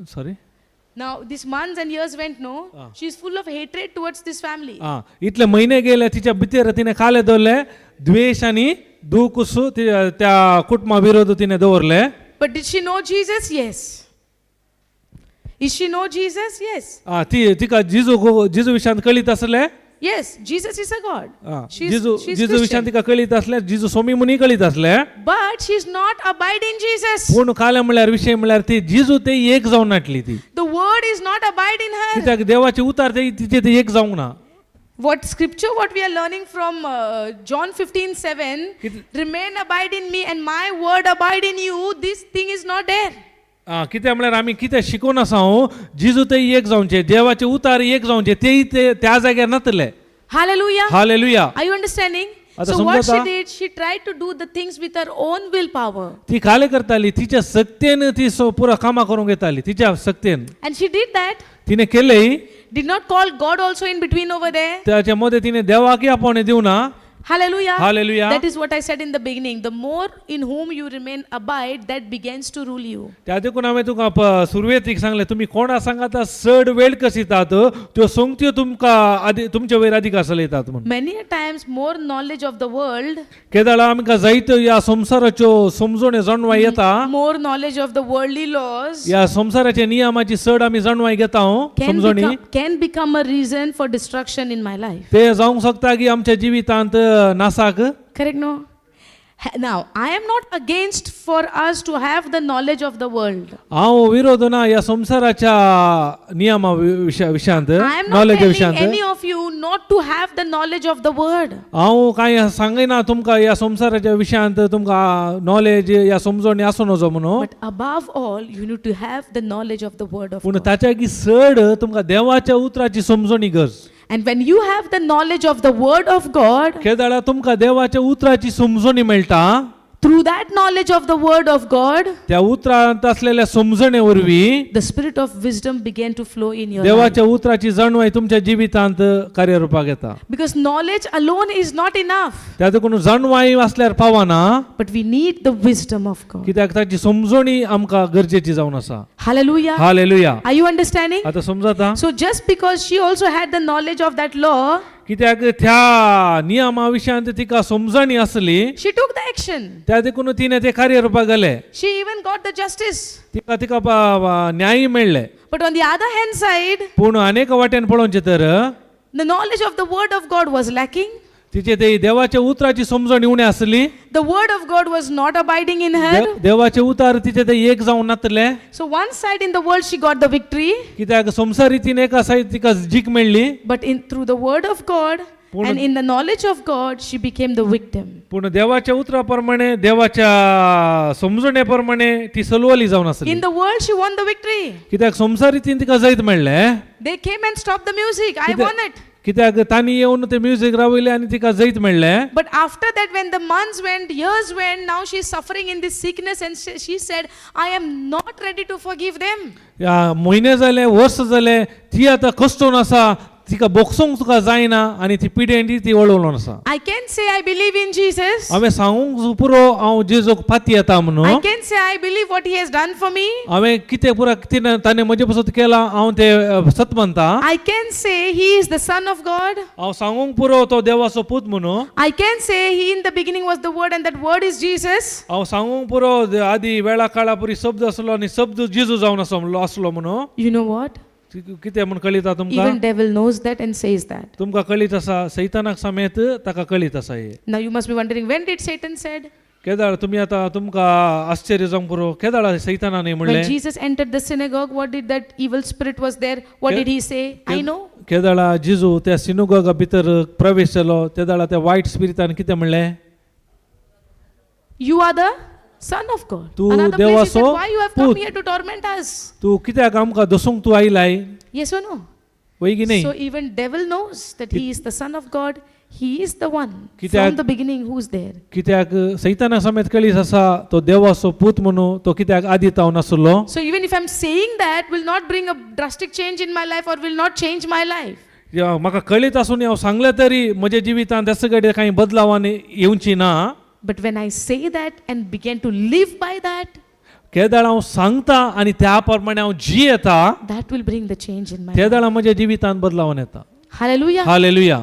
Sorry. Now, these months and years went, no? She is full of hatred towards this family. आं, इतले म्हयने गेले तिच्या भितर तिणें काले दवरले द्वेश आनी दूख त्या कुटुंबा विरोध तिणें दवरले. But did she know Jesus? Yes. Is she know Jesus? Yes. आं, ती तिका जिजू जिजू विशयांत कळीत आसलें. Yes, Jesus is a God. आं, She's, जिजू she's जिजू विशयांत Christian. तिका कळीत आसलें, जिजू सोमी म्हणूय कळीत आसलें. But she's not abide in Jesus. पूण काले म्हणल्यार विशय म्हणल्यार ती जिजू ते एक जावन नाटली ती. The word is not abide in her. कित्याक देवाचे उतार ते तिचे ते एक जावंक ना. What scripture, what we are learning from John 15:7, remain abide in me and my word abide in you, this thing is not there. आं, कित्याक म्हणल्यार आमी कितें शिकोवन आसा हांव जिजू ते एक जावचे देवाचे उतार एक जावचे तेय ते त्या जाग्यार नातले. Hallelujah. Hallelujah. Are you understanding? आता So what she समजता? did, she tried to do the things with her own willpower. ती काले करताली तिच्या सक्तेन ती पुरा कामां करूंक येताली तिच्या सक्तेन. And she did that. तिने केलेय. Did not call God also in between over there. त्याच्या मध्ये तिने देवाकय आपोवणें दिवना. Hallelujah. Hallelujah. That is what I said in the beginning. The more in whom you remain abide, that begins to rule you. त्या देखून हांवें तुका सुरवेतीक सांगलें तुमी कोणा सांगाता चड वेळ कसितात त्यो सोंगत्यो तुमकां आदी तुमचे वयर अधिकार चलयतात म्हूण. Many a times, more knowledge of the world, केदळा आमकां जायत्यो ह्या संवसाराच्यो समजण्यो जाणवाय येता, more knowledge of the worldly laws ह्या संवसाराच्या नियमाची चड आमी जाणवाय घेता हो, can समजणी become, can become a reason for destruction in my life. ते जावंक शकता की आमच्या जिवितांत नासाक. Correct? No? Now, I am not against for us to have the knowledge of the world. हांव विरोध ना ह्या संवसाराच्या नियमा विशयांत, I am not नॉलेजा telling विशयांत. any of you not to have the knowledge of the word. हांव कांय सांगिना तुमकां ह्या संवसाराच्या विशयांत तुमकां नॉलेज ह्या समजणी आसूं नजो म्हणून. But above all, you need to have the knowledge of the word of पूण God. ताच्या की चड तुमकां देवाच्या उतराची समजणी गरज. And when you have the knowledge of the word of God, केदळा तुमकां देवाच्या उतराची समजणी मेळटा, through that knowledge of the word of God, त्या उतरांत असलेल्या समजणे वरवीं the spirit of wisdom began to flow in your life. देवाच्या उतराची जाणवाय तुमच्या जिवितांत कार्यरुपाक येता. Because knowledge alone is not enough, त्या देखून जाणवाय आसल्यार पावना, but we need the wisdom of God. कित्याक ताची समजणी आमकां गरजेची जावन आसा. Hallelujah. Hallelujah. Are you understanding? आतां समजता? So just because she also had the knowledge of that law, कित्याक त्या नियमा विशयांत तिका समजणी आसली. She took the action. त्या देखून तिणें तें कार्य रुपाक घालें. She even got the justice. तिका तिका न्याय मेळ्ळें. But on the other hand side, पूण अनेक वाटेन पळोवचें तर the knowledge of the word of God was lacking. तिचे ते देवाच्या उतराची समजण उणें आसली. The word of God was not abiding in her. देवाचे उतार तिचे ते एक जावन नातले. So one side in the world she got the victory, कित्याक संवसारी तिने एका सायड तिका जीक मेळ्ळी. But in through the word of God and in the knowledge of God she became the victim. पूण देवाच्या उतरा प्रमाणे देवाच्या समजणे प्रमाणे ती सलवली जावन आसली. In the world she won the victory. कित्याक संवसारी तिने तिका जैत मेळ्ळें. They came and stopped the music. I won it. कित्याक तांणी येवन ते म्युजीक रावयलें आनी तिका जैत मेळ्ळें. But after that, when the months went, years went, now she's suffering in this sickness, and she said, I am not ready to forgive them. या म्हयने जाले वर्स जाले ती आतां कश्टोन आसा तिका बोगसूंक तुका जायना आनी ती पिडेन ती वळवळून आसा. I can say I believe in Jesus. हांवें सांगूंक पुरो हांव जेजूक पाती येता म्हणून. I can say I believe what he has done for me. हांवें कितें पुरा तिणें ताणें म्हजे पासत केलां हांव तें सत मानता. I can say he is the Son of God. हांव सांगूंक पुरो तो देवाचो पूत म्हणून. I can say he in the beginning was the Word, and that Word is Jesus. हांव सांगूंक पुरो आदी वेळा काळा पुरी शब्द आसलो आनी शब्द जेजू जावन आसलो आसलो म्हणून. You know what? कितें म्हूण कळीत आसा तुमकां? Even devil knows that and says that. तुमकां कळीत आसा सैतानाक समेत ताका कळीत आसा हें. Now you must be wondering, when did Satan said? केदाळ तुमी आतां तुमकां आश्चर्य जावंक पुरो केदाळ सैतानान When म्हणलें? Jesus entered the synagogue, what did that evil spirit was there? What did he say? I know. केदाळा जिजू त्या सिनुगोगा भितर प्रवेश जालो तेदाळा त्या वायट स्पिरितान कितें म्हणलें? You are the Son of God. तू Another place he said, देवाचो why you have come पूत. here to torment us? तूं कित्याक आमकां दसूंक तूं आयलाय? Yes or no? वय की न्ही? So even devil knows that he is the Son of God. He is the one कित्याक- from the beginning who's there. कित्याक सैताना समेत कळीत आसा तो देवाचो पूत म्हणून तो कित्याक आदी तावन आसलो. So even if I'm saying that, will not bring a drastic change in my life or will not change my life. या म्हाका कळीत आसून हांव सांगलें तरी म्हज्या जिवितांत त्या कडेन कांय बदलावान येवची ना. But when I say that and begin to live by that, केदाळ हांव सांगता आनी त्या प्रमाणे हांव जियेता that will bring the change in my life. तेदाळा म्हज्या जिवितांत बदलावन येता. Hallelujah. Hallelujah.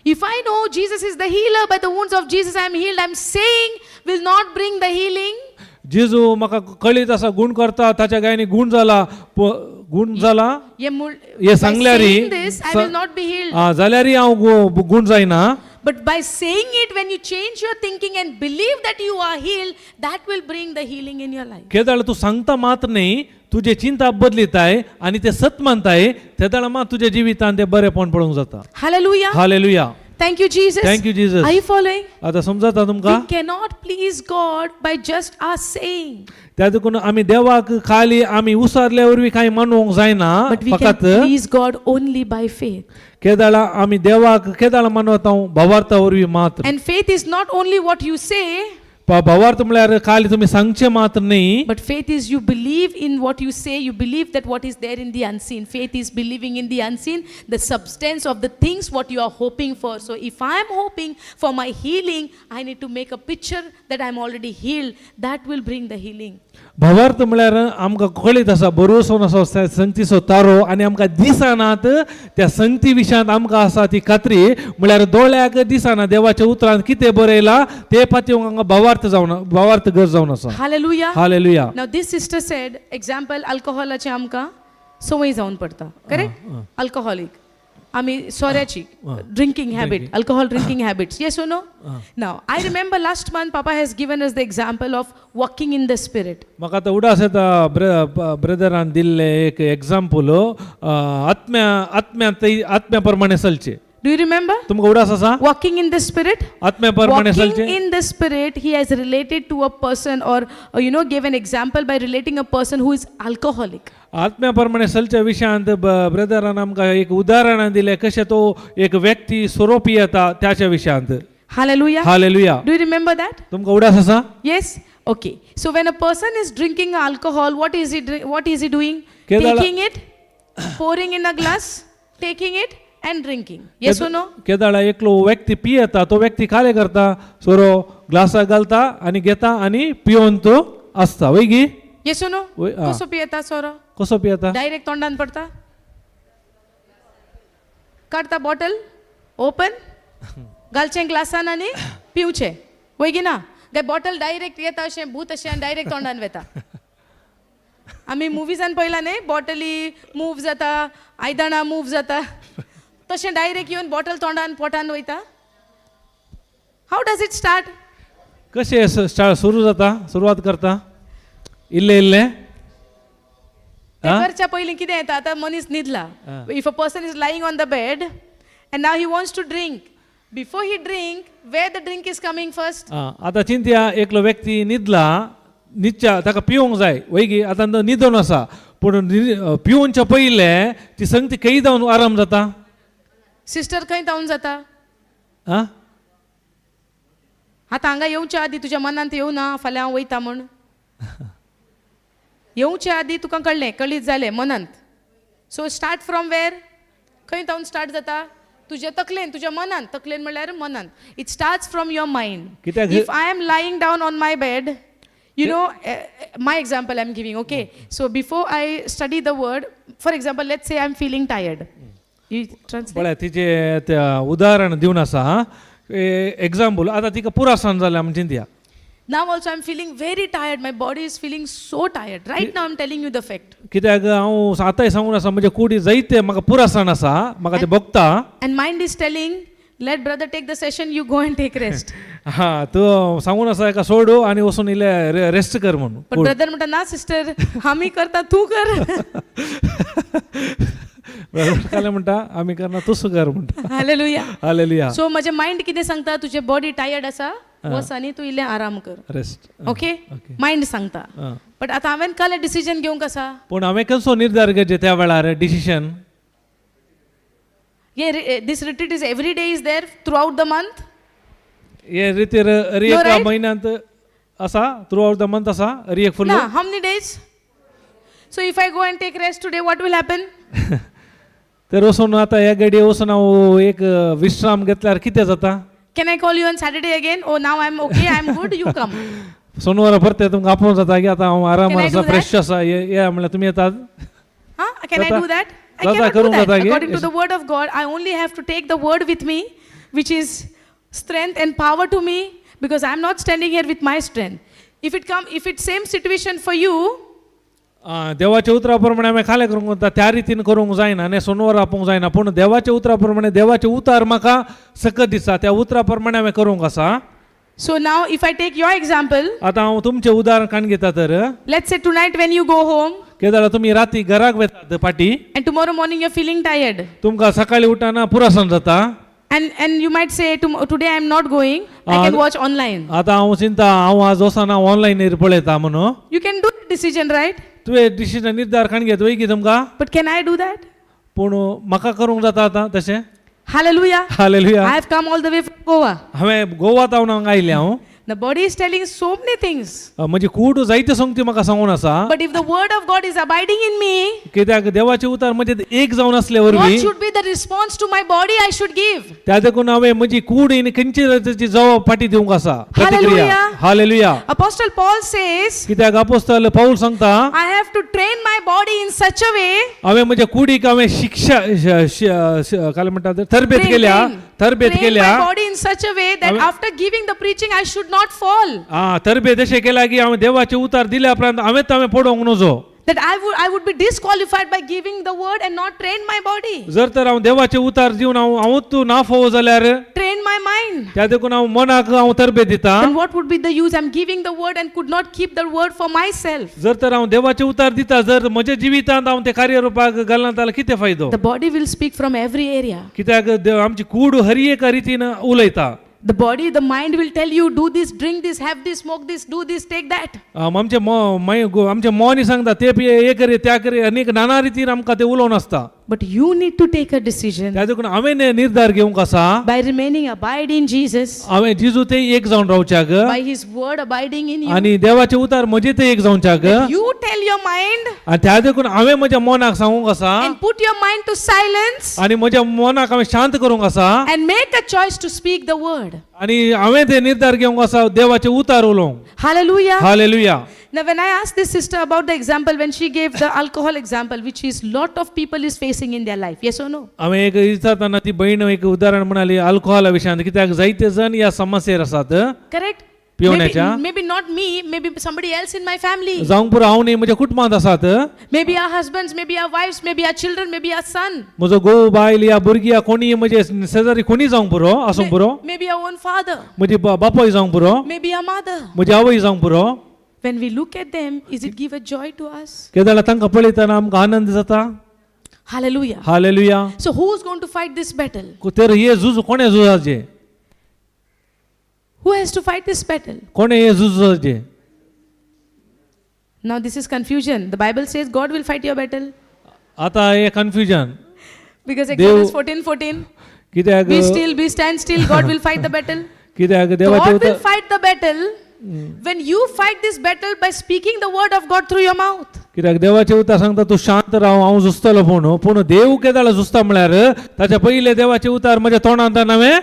If I know Jesus is the healer, by the wounds of Jesus I am healed, I'm saying will not bring the healing. जेजू म्हाका कळीत आसा गूण करता ताच्या गायनी गूण जाला गूण जाला ये हे by सांगल्यार saying this, I will not be healed. जाल्यारय हांव गूण जायना. But by saying it, when you change your thinking and believe that you are healed, that will bring the healing in your life. केदाळ तूं सांगता मात न्ही तुजें चिंता बदलिताय आनी तें सत मानताय तेदाळ मात तुज्या जिवितांत तें बरेंपण पळोवंक जाता. Hallelujah. Hallelujah. Thank you, Jesus. Thank you, Jesus. Are you following? आतां समजता तुमकां? We cannot please God by just us saying, त्या देखून आमी देवाक खाली आमी उसारल्या वरवीं कांय मानूंक जायना but we can फकत please God only by faith. केदाळा आमी देवाक केदाळा मानवता भावार्था वरवीं मात्र. And faith is not only what you say, भावार्थ म्हळ्यार खाली तुमी सांगचें मात्र न्ही, but faith is you believe in what you say, you believe that what is there in the unseen. Faith is believing in the unseen, the substance of the things what you are hoping for. So if I am hoping for my healing, I need to make a picture that I am already healed. That will bring the healing. भावार्थ म्हळ्यार आमकां कळीत आसा भरवंसो आसा त्या संगतीचो तारो आनी आमकां दिसनात त्या संगती विशयांत आमकां आसा ती खात्री म्हळ्यार दोळ्याक दिसना देवाच्या उतरान कितें बरयलां तें पातयेवंक आमकां भावार्थ जावन भावार्थ गरज जावन आसा. Hallelujah. Hallelujah. Now this sister said, example, alcoholaचे आमकां संवय जावन पडटा, करेक्ट? अल्कोहोलीक आमी सोऱ्याची drinking habit, alcohol drinking habits, yes or no? Now I remember last month papa has given us the example of walking in the spirit. म्हाका आतां उडास येता brethren दिल्लें एक एग्जाम्पल आत्म्या आत्म्या आत्म्या प्रमाणे चलचें. Do you remember? तुमकां उडास आसा? Walking in the spirit. आत्म्या प्रमाणे Walking चलचें. in the spirit, he has related to a person or gave an example by relating a person who is alcoholic. आत्म्या प्रमाणे चलच्या विशयांत ब्रदरान आमकां एक उदाहरण दिलें कशें तो एक व्यक्ती सोरोपी येता त्याच्या विशयांत. Hallelujah. Hallelujah. Do you remember that? तुमकां उडास आसा? Yes? Okay. So when a person is drinking alcohol, what is he what is he doing? केदाळा- Taking it, pouring in a glass, taking it and drinking. Yes or no? केदाळा एकलो व्यक्ती पियेता तो व्यक्ती कार्य करता सोरो ग्लासाक घालता आनी घेता आनी पियोवन तो आसता वय गी? Yes or no? वय, आ. कसो पियेता सोरो? कसो पियेता? डायरेक्ट तोंडान पडता? काडता बॉटल, ओपन घालचें ग्लासान आनी पिवचें, वय की ना? काय बॉटल डायरेक्ट येता अशें भूत अशें आनी डायरेक्ट तोंडान वेता? आमी मुवीजान पळयला न्ही, बॉटली मूव जाता, आयदनां मूव जाता, तशें डायरेक्ट येवन बॉटल तोंडान पोटान वयता? How does it start? कशें सुरू जाता, सुरवात करता इल्लें इल्लें. ते करच्या पयलीं कितें येता? आतां मनीस न्हिदला. If a person is lying on the bed and now he wants to drink, before he drink, where the drink is coming first? आं, आतां चिंतया, एकलो व्यक्ती न्हिदला, न्हिदच्या ताका पिवंक जाय वयगी. आतां तो न्हिदोन आसा, पूण पिवनच्या पयलें ती संगती खंय जावन आराम जाता? सिस्टर, खंय जावन जाता? आं. आतां हांगा येवच्या आदी तुज्या मनांत येवना फाल्यां हांव वयता म्हूण? येवच्या आदी तुका कळ्ळें, कळीत जालें मनांत? सो स्टार्ट फ्रॉम वेर? खंय जावन स्टार्ट जाता? तुज्या तकलेन, तुज्या मनांत. तकलेन म्हणल्यार मनांत. It starts from your mind. कित्याक? If I am lying down on my bed, my example I am giving, okay? So before I study the word, for example, let's say I am feeling tired. You translate. पळय, तिचें तें उदाहरण दिवन आसा example. आतां तिका पुरासान जालें आमी चिंतया. Now also I'm feeling very tired. My body is feeling so tired. Right now I'm telling you the fact. कित्याक हांव आतांय सांगून आसा, म्हज्या कुडी जायते म्हाका पुरासाण आसा, म्हाका तें भोगता. And mind is telling, let brother take the session, you go and take rest. हा, तूं सांगून आसा एका सोडू आनी वचून इल्लें रेस्ट कर म्हणून. But brother म्हणटा, ना सिस्टर, आमी करता, तूं कर. ब्रदर कालें म्हणटा, आमी करना, तूं कर म्हणटा. Hallelujah. Hallelujah. So म्हजें मायंड कितें सांगता? तुजें बॉडी टायर्ड आसा, वच आनी तूं इल्लें आराम कर. रेस्ट. ओके, मायंड सांगता. बट आतां हांवें काल डिसिजन घेवंक आसा. पूण हांवें कसो निर्धार घेवचें त्या वेळार डिसिशन? हे this retreat is every day is there throughout the month? हे रितीर हर No, एका right? म्हयन्यांत आसा, थ्रू आउट the month आसा, हर एक फुल? ना, how many days? So if I go and take rest today, what will happen? तर वचून आतां ह्या घडये वचून हांव एक विश्राम घेतल्यार कितें जाता? Can I call you on Saturday again? Oh, now I'm okay, I'm good, you come. सोनवारा परतें तुमकां आपोवंक जाता की आतां हांव आराम Can I आसा, do that? Fresh आसा, ये म्हणल्यार तुमी येतात? Huh? Can I जाता. Do that? I जाता, cannot do करूंक that. जाता की? According to the word of God, I only have to take the word with me, which is strength and power to me, because I'm not standing here with my strength. If it come, if it's same situation for you, आं, देवाच्या उतरा प्रमाणे हांवें खालें करूंक वता त्या रितीन करूंक जायना आनी सोनवार आपोवंक जायना, पूण देवाच्या उतरा प्रमाणे देवाचें उतार म्हाका सकत दिसा, त्या उतरा प्रमाणे हांवें करूंक आसा. So now if I take your example, आतां हांव तुमचें उदाहरण काण घेता तर, let's say tonight when you go home कितें जाल्यार तुमी राती घराक वेतात फाटीं, and tomorrow morning you're feeling tired. तुमकां सकाळीं उठना पुरासन जाता. And you might say, Today I'm not going, I can watch online." आतां हांव चिंता, हांव आज वचना, ऑनलायनीर पळयता म्हणून. You can do the decision, right? तुवें डिसिजन निर्धार काण घेत वय की तुमकां. But can I do that? पूण म्हाका करूंक जाता आतां तशें? Hallelujah. Hallelujah. I have come all the way from Goa. हांवें गोवा तावन हांगा आयलें हांव. The body is telling so many things. म्हजी कूड जायते संगती म्हाका सांगून आसा. But if the word of God is abiding in me, कित्याक देवाचे उतार म्हजे एक जावन असले वरवीं, what should be the response to my body I should give? त्या देखून हांवें म्हजी कूड आनी खंयची तरेची जबाब फाटी दिवंक आसा प्रतिक्रिया. Hallelujah. Hallelujah. Apostle Paul says, कित्याक आपोस्तल पाऊल सांगता, I have to train my body in such a way, हांवें म्हज्या कुडीक हांवें शिक्षा काय म्हणटा ते, तरबेत केल्या, तरबेत train केल्या. My body in such a way that after giving the preaching, I should not fall. आं, तरबेत अशें केल्या की हांवें देवाचे उतार दिल्या उपरांत हांवेंच हांवें पडोवंक नजो. That I would be disqualified by giving the word and not train my body, जर तर हांव देवाचे उतार दिवन हांव हांवूच तूं ना फावो जाल्यार, train my mind. त्या देखून हांव मनाक हांव तरबेत दिता. Then what would be the use? I'm giving the word and could not keep the word for myself. जर तर हांव देवाचे उतार दिता, जर म्हज्या जिवितांत हांव ते कार्यरुपाक घालना जाल्यार कितें फायदो? The body will speak from every area. कित्याक देव आमची कूड हर एका रितीन उलयता. The body, the mind will tell you, do this, drink this, have this, smoke this, do this, take that. आमचे आमचे मोनी सांगता ते पी हे करे, त्या करे, अनेक नाना रितीन आमकां ते उलोवन आसता. But you need to take a decision त्या देखून हांवें निर्धार घेवंक आसा by remaining abide in Jesus, हांवें जेजू ते एक जावन रावच्याक, by His word abiding in you. आनी देवाचे उतार म्हजे ते एक जावच्याक. You tell your mind आनी त्या देखून हांवें म्हज्या मनाक सांगूंक आसा and put your mind to silence आनी म्हज्या मनाक हांवें शांत करूंक आसा and make a choice to speak the word. आनी हांवें ते निर्धार घेवंक आसा देवाचे उतार उलोवंक. Hallelujah. Hallelujah. Now, when I asked this sister about the example, when she gave the alcohol example, which is lot of people is facing in their life, yes or no? हांवें एक विचारतना ती भयण एक उदाहरण म्हणाली अल्कोहोला विशयांत कित्याक जायते जण ह्या समस्येर आसात. Correct? Maybe, पिवण्याच्या? Maybe not me, maybe somebody else in my family. जावंक पुरो हांव न्ही म्हज्या कुटुंबांत आसात. Maybe our husbands, maybe our wives, maybe our children, maybe our son, म्हजो घोव बायल या भुरगीं या कोणी म्हजे शेजारी कोणी जावंक पुरो आसूंक पुरो. Maybe our own father, म्हजी बापूय जावंक पुरो. Maybe our mother. म्हजी आवय जावंक पुरो. When we look at them, is it give a joy to us? केदाळा तांकां पळयतना आमकां आनंद जाता. Hallelujah. Hallelujah. So who's going to fight this battle? तर हे झूज कोणें झुजाचें? Who has to fight this battle? कोणें हे झूज झुजाचें? Now this is confusion. The Bible says God will fight your battle. आतां हे कन्फ्युजन. Because Dev- Exodus 14:14, कित्याक be still, be stand still, God will fight the battle. कित्याक देवाचें God will उतर fight the battle when you fight this battle by speaking the word of God through your mouth. कित्याक देवाचें उतर सांगता तूं शांत राव हांव झुजतलो पूण पूण देव केदाळा झुजता म्हळ्यार ताच्या पयलें देवाचें उतर म्हज्या तोंडांत हांवें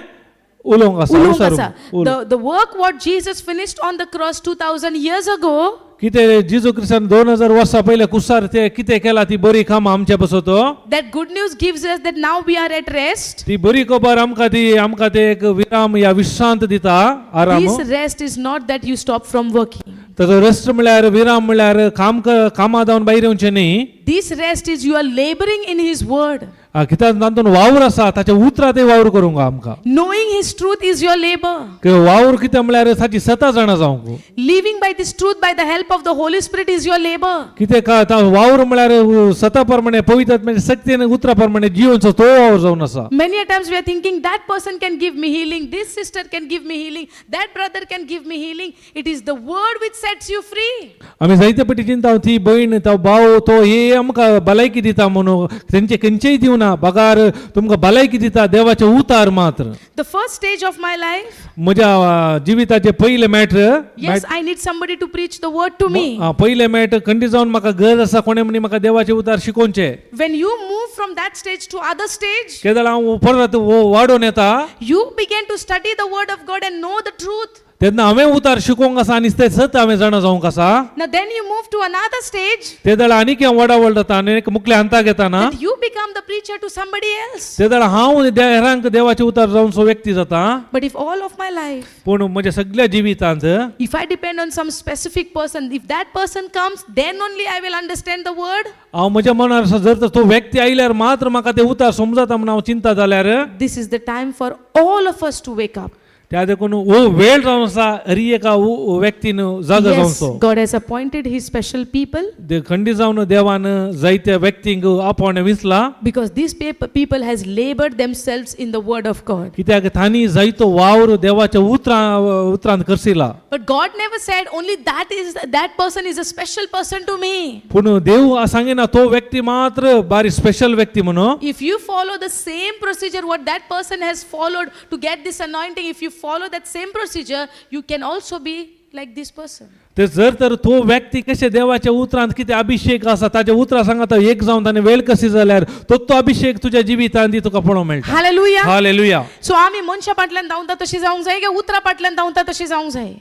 उलोवंक आसा. उलोवंक उसारू- आसा. उल- The work what Jesus finished on the cross 2000 years ago, कितें जेजू क्रिस्तान 2000 वर्सां पयलें कुसार ते कितें केलां ती बरी कामां आमचे पासत. That good news gives us that now we are at rest. ती बरी खबर आमकां ती आमकां ते एक विराम या विश्रांत दिता आराम. This rest is not that you stop from working. ताचो रेस्ट म्हळ्यार विराम म्हळ्यार काम कामां जावन भायर येवचें न्ही. This rest is you are laboring in His word. कित्याक तातूंत वावर आसा ताच्या उतरां ते वावर करूंक आमकां. Knowing His truth is your labor. वावर कितें म्हळ्यार ताची सता जाणा जावंक. Living by this truth by the help of the Holy Spirit is your labor. कितें का वावर म्हळ्यार सता प्रमाणे पवित्र आत्म्याच्या शक्तीन उतरा प्रमाणे जिवनचो तो वावर जावन आसा. Many a times we are thinking that person can give me healing, this sister can give me healing, that brother can give me healing. It is the word which sets you free. आमी जायते पटी चिंता ती भयण तो भाव तो हे आमकां भलायकी दिता म्हणून तेंचे खंयचेय दिवना बगार तुमकां भलायकी दिता देवाचें उतार मात्र. The first stage of my life, म्हज्या जिविताचें पयलें matter. Yes, I need somebody to preach the word to me. पयलें मॅटर खंडी जावन म्हाका गरज आसा कोणें म्हणी म्हाका देवाचें उतार शिकोवचें. When you move from that stage to other stage, केदळ हांव परत वाडोवन येता. You begin to study the word of God and know the truth. तेन्ना हांवें उतार शिकोवंक आसा आनी तें सत हांवें जाणा जावंक आसा. Now then you move to another stage तेदळ आनीक हांव वाडावळ जाता आनी एक मुखल्या हंताक येताना that you become the preacher to somebody else. तेदळ हांव हेरांक देवाचें उतार जावन व्यक्ती जाता. But if all of my life, पूण म्हज्या सगळ्या जिवितांत if I depend on some specific person, if that person comes, then only I will understand the word. हांव म्हज्या मनार आसा जर तर तो व्यक्ती आयल्यार मात्र म्हाका ते उतार समजता म्हूण हांव चिंता जाल्यार. This is the time for all of us to wake up. त्या देखून हो वेळ जावन आसा हरी एका व्यक्तीन जागो Yes, जावचो. God has appointed His special people खंडी जावन देवान जायत्या व्यक्तींक आपोवणें विसला. Because these people has labored themselves in the word of God. कित्याक तांणी जायतो वावर देवाच्या उतरां उतरांत करसिला. But God never said only that is that person is a special person to me. पूण देव सांगिना तो व्यक्ती मात्र बारी स्पेशल व्यक्ती म्हणून. If you follow the same procedure what that person has followed to get this anointing, if you follow that same procedure, you can also be like this person. ते जर तर तो व्यक्ती कशे देवाच्या उतरांत कितें अभिषेक आसा ताच्या उतरां सांगता एक जावन ताणें वेळ कशी जाल्यार तो तो अभिषेक तुज्या जिवितांत ती तुका पळोवंक मेळटा. Hallelujah. Hallelujah. सो आमी मनशा फाटल्यान धांवता तशी जावंक जाय काय उतरा फाटल्यान धांवता तशी जावंक जाय?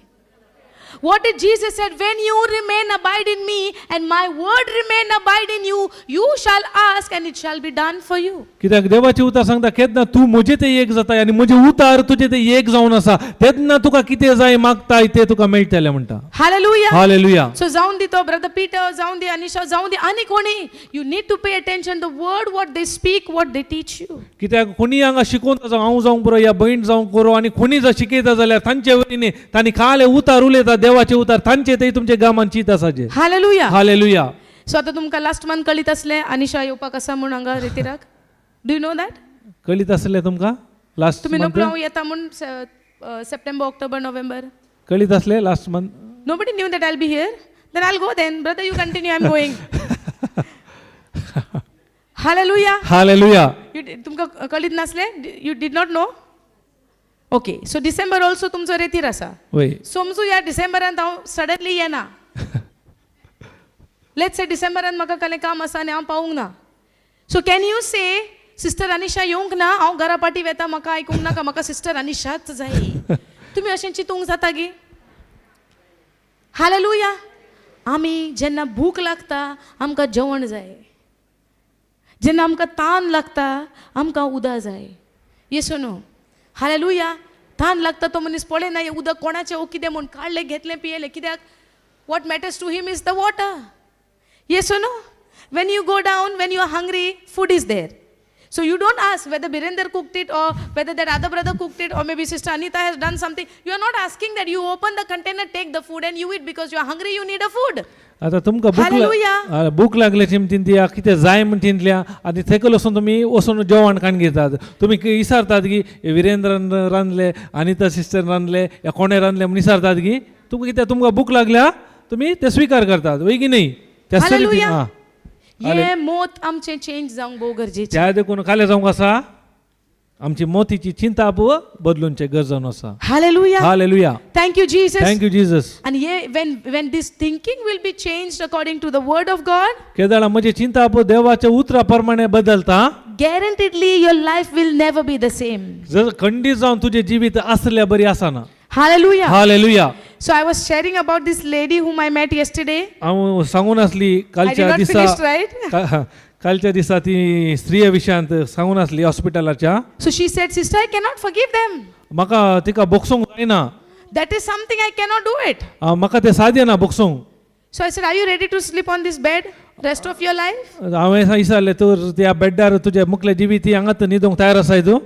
What did Jesus said? When you remain abide in me and my word remain abide in you, you shall ask and it shall be done for you. कित्याक देवाची उतार सांगता केन्ना तूं म्हजे ते एक जाता आनी म्हजे उतार तुजे ते एक जावन आसा तेन्ना तुका कितें जाय मागताय तें तुका मेळटलें म्हणटा. Hallelujah. Hallelujah. So जावन दी तो ब्रदर पीटर, जावन दी अनिशा, जावन दी आनी कोणी. You need to pay attention the word what they speak, what they teach you. कित्याक कोणी हांगा शिकोवन जावं हांव जावंक पुरो या भयण जावंक पुरो आनी कोणी जर शिकयता जाल्यार तांचे वतीन तांणी काले उतार उलयता देवाचे उतार तांचे ते तुमचे गामान चीत आसाचे. Hallelujah. Hallelujah. सो आतां तुमकां लास्ट मंथ कळीत असलें अनिशा येवपाक आसा म्हूण हांगा रेतिराक. Do you know that? कळीत आसलें तुमकां लास्ट तुमी मंथ? नकळो हांव येता म्हूण सप्टेंबर ऑक्टोबर नोव्हेंबर. कळीत आसलें last month? Nobody knew that I'll be here. Then I'll go then. Brother, you continue, I'm going. Hallelujah. Hallelujah. You तुमकां कळीत नासलें? You did not know? Okay. So December also तुमचो रेतीर आसा. वय. समजू ह्या डिसेंबरांत हांव सडनली येना. Let's से डिसेंबरांत म्हाका कसलें काम आसा आनी हांव पावूंक ना. So can you say sister Anisha येवंक ना, हांव घरा पाटी वेता, म्हाका आयकूंक नाका, म्हाका सिस्टर अनिशाच जाय? तुमी अशें चिंतूंक जाता गी? हालेलुया. आमी जेन्ना भूक लागता आमकां जेवण जाय, जेन्ना आमकां तान लागता आमकां उदक जाय. येसो न्हू? हालेलुया. तान लागता तो मनीस पळयना हें उदक कोणाचें ओ कितें म्हूण, काडलें घेतलें पियेलें. कित्याक? What matters to him is the water. Yes or no? When you go down, when you are hungry, food is there. So you don't ask whether Birender cooked it or whether that other brother cooked it or maybe Sister Anita has done something. You are not asking that. You open the container, take the food and you eat because you are hungry, you need a food. आता तुमकां भूक Hallelujah. भूक लागल्याची म्हणटीन ती कितें जाय म्हणटीन आनी थंय वचून तुमी वचून जेवण काडून घेतात. तुमी विचारतात की हे विरेंद्रान रांदले, अनिता सिस्टर रांदले, या कोणें रांदलें म्हूण विचारतात की तुमकां कितें तुमकां भूक लागल्या तुमी ते स्विकार करतात वय की न्ही? त्याच रितीन Hallelujah. आं. हे मोत आमचें चेंज जावंक भोव गरजेचें. त्या देखून काले जावंक आसा आमची मोतीची चिंता बदलूनचें गरज जावन आसा. Hallelujah. Hallelujah. Thank you, Jesus. Thank you Jesus. And ye, when this thinking will be changed according to the word of God, केदाळा म्हजी चिंता देवाच्या उतरा प्रमाणे बदलता, guaranteedly your life will never be the same. जर खंडीत जावन तुजें जिवीत आसल्या बरी आसना. Hallelujah. Hallelujah. So I was sharing about this lady whom I met yesterday. हांव सांगून आसली I did कालच्या not दिसा finish, right? कालच्या दिसा ती स्त्रिये विशयांत सांगून आसली हॉस्पिटलाच्या. So she said, "Sister, I cannot forgive them. म्हाका तिका बोगसूंक जायना. That is something I cannot do it." म्हाका तें साध्य ना बोगसूंक. So I said, "Are you ready to sleep on this bed rest of your life?" हांवें विचारलें तूं त्या बेड्डार तुजें मुखलें जिवीत हांगात न्हिदूंक तयार आसाय तूं?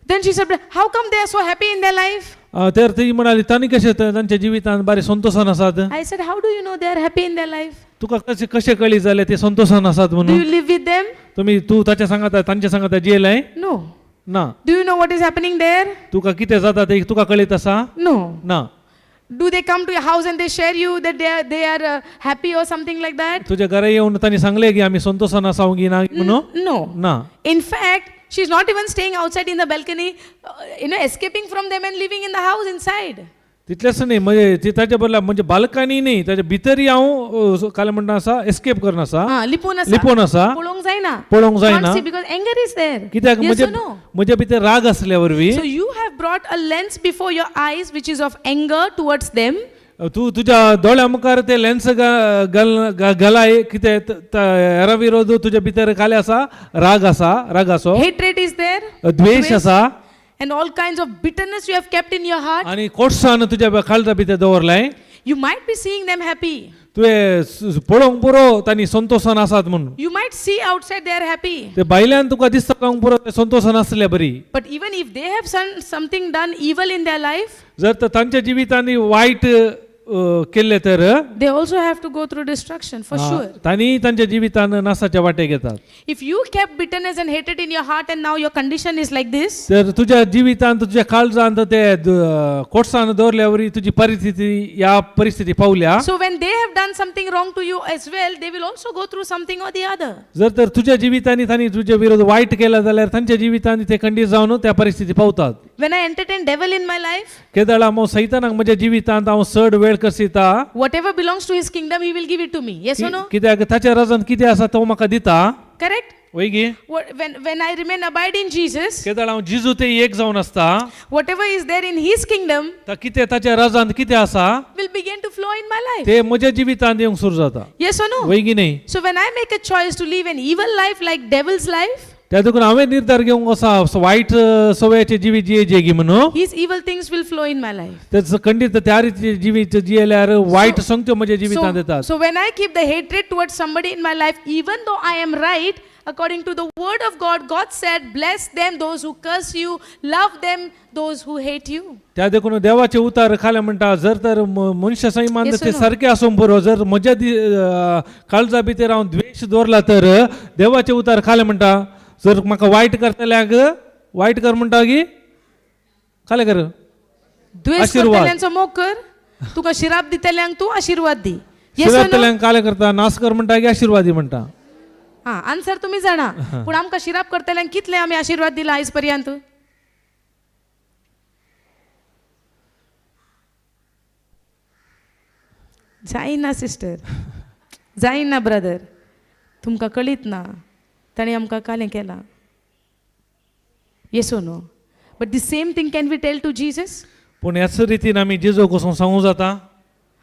Then she said, "How come they are so happy in their life?" तर ती म्हणाली तांणी कशें तांच्या जिवितांत बरें संतोशान आसात? I said, "How do you know they are happy in their life? तुका कशें कशें कळी जालें ते संतोशान आसात Do म्हणून? you live with them?" तुमी तूं ताच्या सांगाता तांच्या सांगाता जियेलाय? No. ना. Do you know what is happening there? तुका कितें जाता तें तुका कळीत आसा? No. ना. Do they come to your house and they share you that they are happy or something like that? तुज्या घरा येवन तांणी सांगलें की आमी संतोशान आसा की ना म्हणून? No. ना. In fact, she's not even staying outside in the balcony, escaping from them and living in the house inside. तितलेंच न्ही म्हणजे ती ताच्या बदला म्हणजे बाल्कनी न्ही ताच्या भितरय हांव काल म्हणटा आसा एस्केप करून आसा. हा, लिपून आसा. लिपून आसा. पळोवंक जायना. पळोवंक जायना. Can't see because anger is there. कित्याक Yes म्हजे or no? म्हज्या भितर राग आसल्या वरवीं. So you have brought a lens before your eyes which is of anger towards them. तूं तुज्या दोळ्या मुखार ते लेन्स घालाय कितें हेरा विरोध तुज्या भितर काले आसा राग आसा रागाचो. Hatred is there. द्वेश आसा. And all kinds of bitterness you have kept in your heart. आनी कोटसान तुज्या काळजा भितर दवरलाय. You might be seeing them happy. तुवें पळोवंक पुरो तांणी संतोशान आसात म्हणून. You might see outside they are happy. ते भायल्यान तुका दिसता जावंक पुरो ते संतोशान आसले बरी. But even if they have something done evil in their life, जर तर तांच्या जिवितांनी वायट केल्लें तर they also have to go through destruction for sure. तांणी तांच्या जिवितान नासाच्या वाटे घेतात. If you kept bitterness and hatred in your heart and now your condition is like this, तर तुज्या जिवितांत तुज्या काळजांत ते कोटसान दवरल्या वरी तुजी परिस्थिती ह्या परिस्थिती पावल्या. so when they have done something wrong to you as well, they will also go through something or the other. जर तर तुज्या जिवितांनी तांणी तुजे विरोध वायट केला जाल्यार तांच्या जिवितांनी ते खंडीत जावन त्या परिस्थिती पावतात. When I entertain devil in my life, केदळा हांव सैतानाक म्हज्या जिवितांत हांव चड वेळ करसिता, whatever belongs to his kingdom, he will give it to me. Yes or no? कित्याक ताच्या राजान कितें आसा तो म्हाका दिता. Correct? वय गी? When I remain abide in Jesus, केदळ हांव जिजू ते एक जावन आसता, whatever is there in his kingdom ता कितें ताच्या राजान कितें आसा will begin to flow in my life. ते म्हज्या जिवितांत येवंक सुरू जाता. Yes or no? वय की न्ही? So when I make a choice to live an evil life like devil's life, त्या देखून हांवें निर्धार घेवंक आसा असो वायट सवयाचें जिवीत जियेचें गी म्हणून, his evil things will flow in my life. तेच खंडीत त्या रितीचें जिवीत जियेल्यार वायट संगत्यो म्हज्या जिवितांत So, येतात. so when I keep the hatred towards somebody in my life, even though I am right, according to the word of God, God said, "Bless them those who curse you, love them those who hate you." त्या देखून देवाचे उतार खाले म्हणटा जर तर मनशा सैमान Yes or ते no? सारके आसूंक पुरो जर म्हज्या काळजा भितर हांव द्वेश दवरला तर देवाचे उतार खाले म्हणटा जर म्हाका वायट करतल्याक वायट कर म्हणटा की खाले कर द्वेष आशीर्वाद. करतल्यांचो मोग कर, तुका शिराप दितल्यांक तूं आशीर्वाद दी. Yes or no? शिरापतल्यांक काले करता नास कर म्हणटा की आशिर्वादी म्हणटा. हा, आन्सर तुमी जाणा, पूण आमकां शिराप करतल्यांक कितले आमी आशीर्वाद दिला आयज पर्यंत? जायना सिस्टर, जायना ब्रदर, तुमकां कळीत ना ताणें आमकां कालें केलां. Yes or no? But the same thing can we tell to Jesus? पूण ह्याच रितीन आमी जेजूक वचून सांगूं जाता?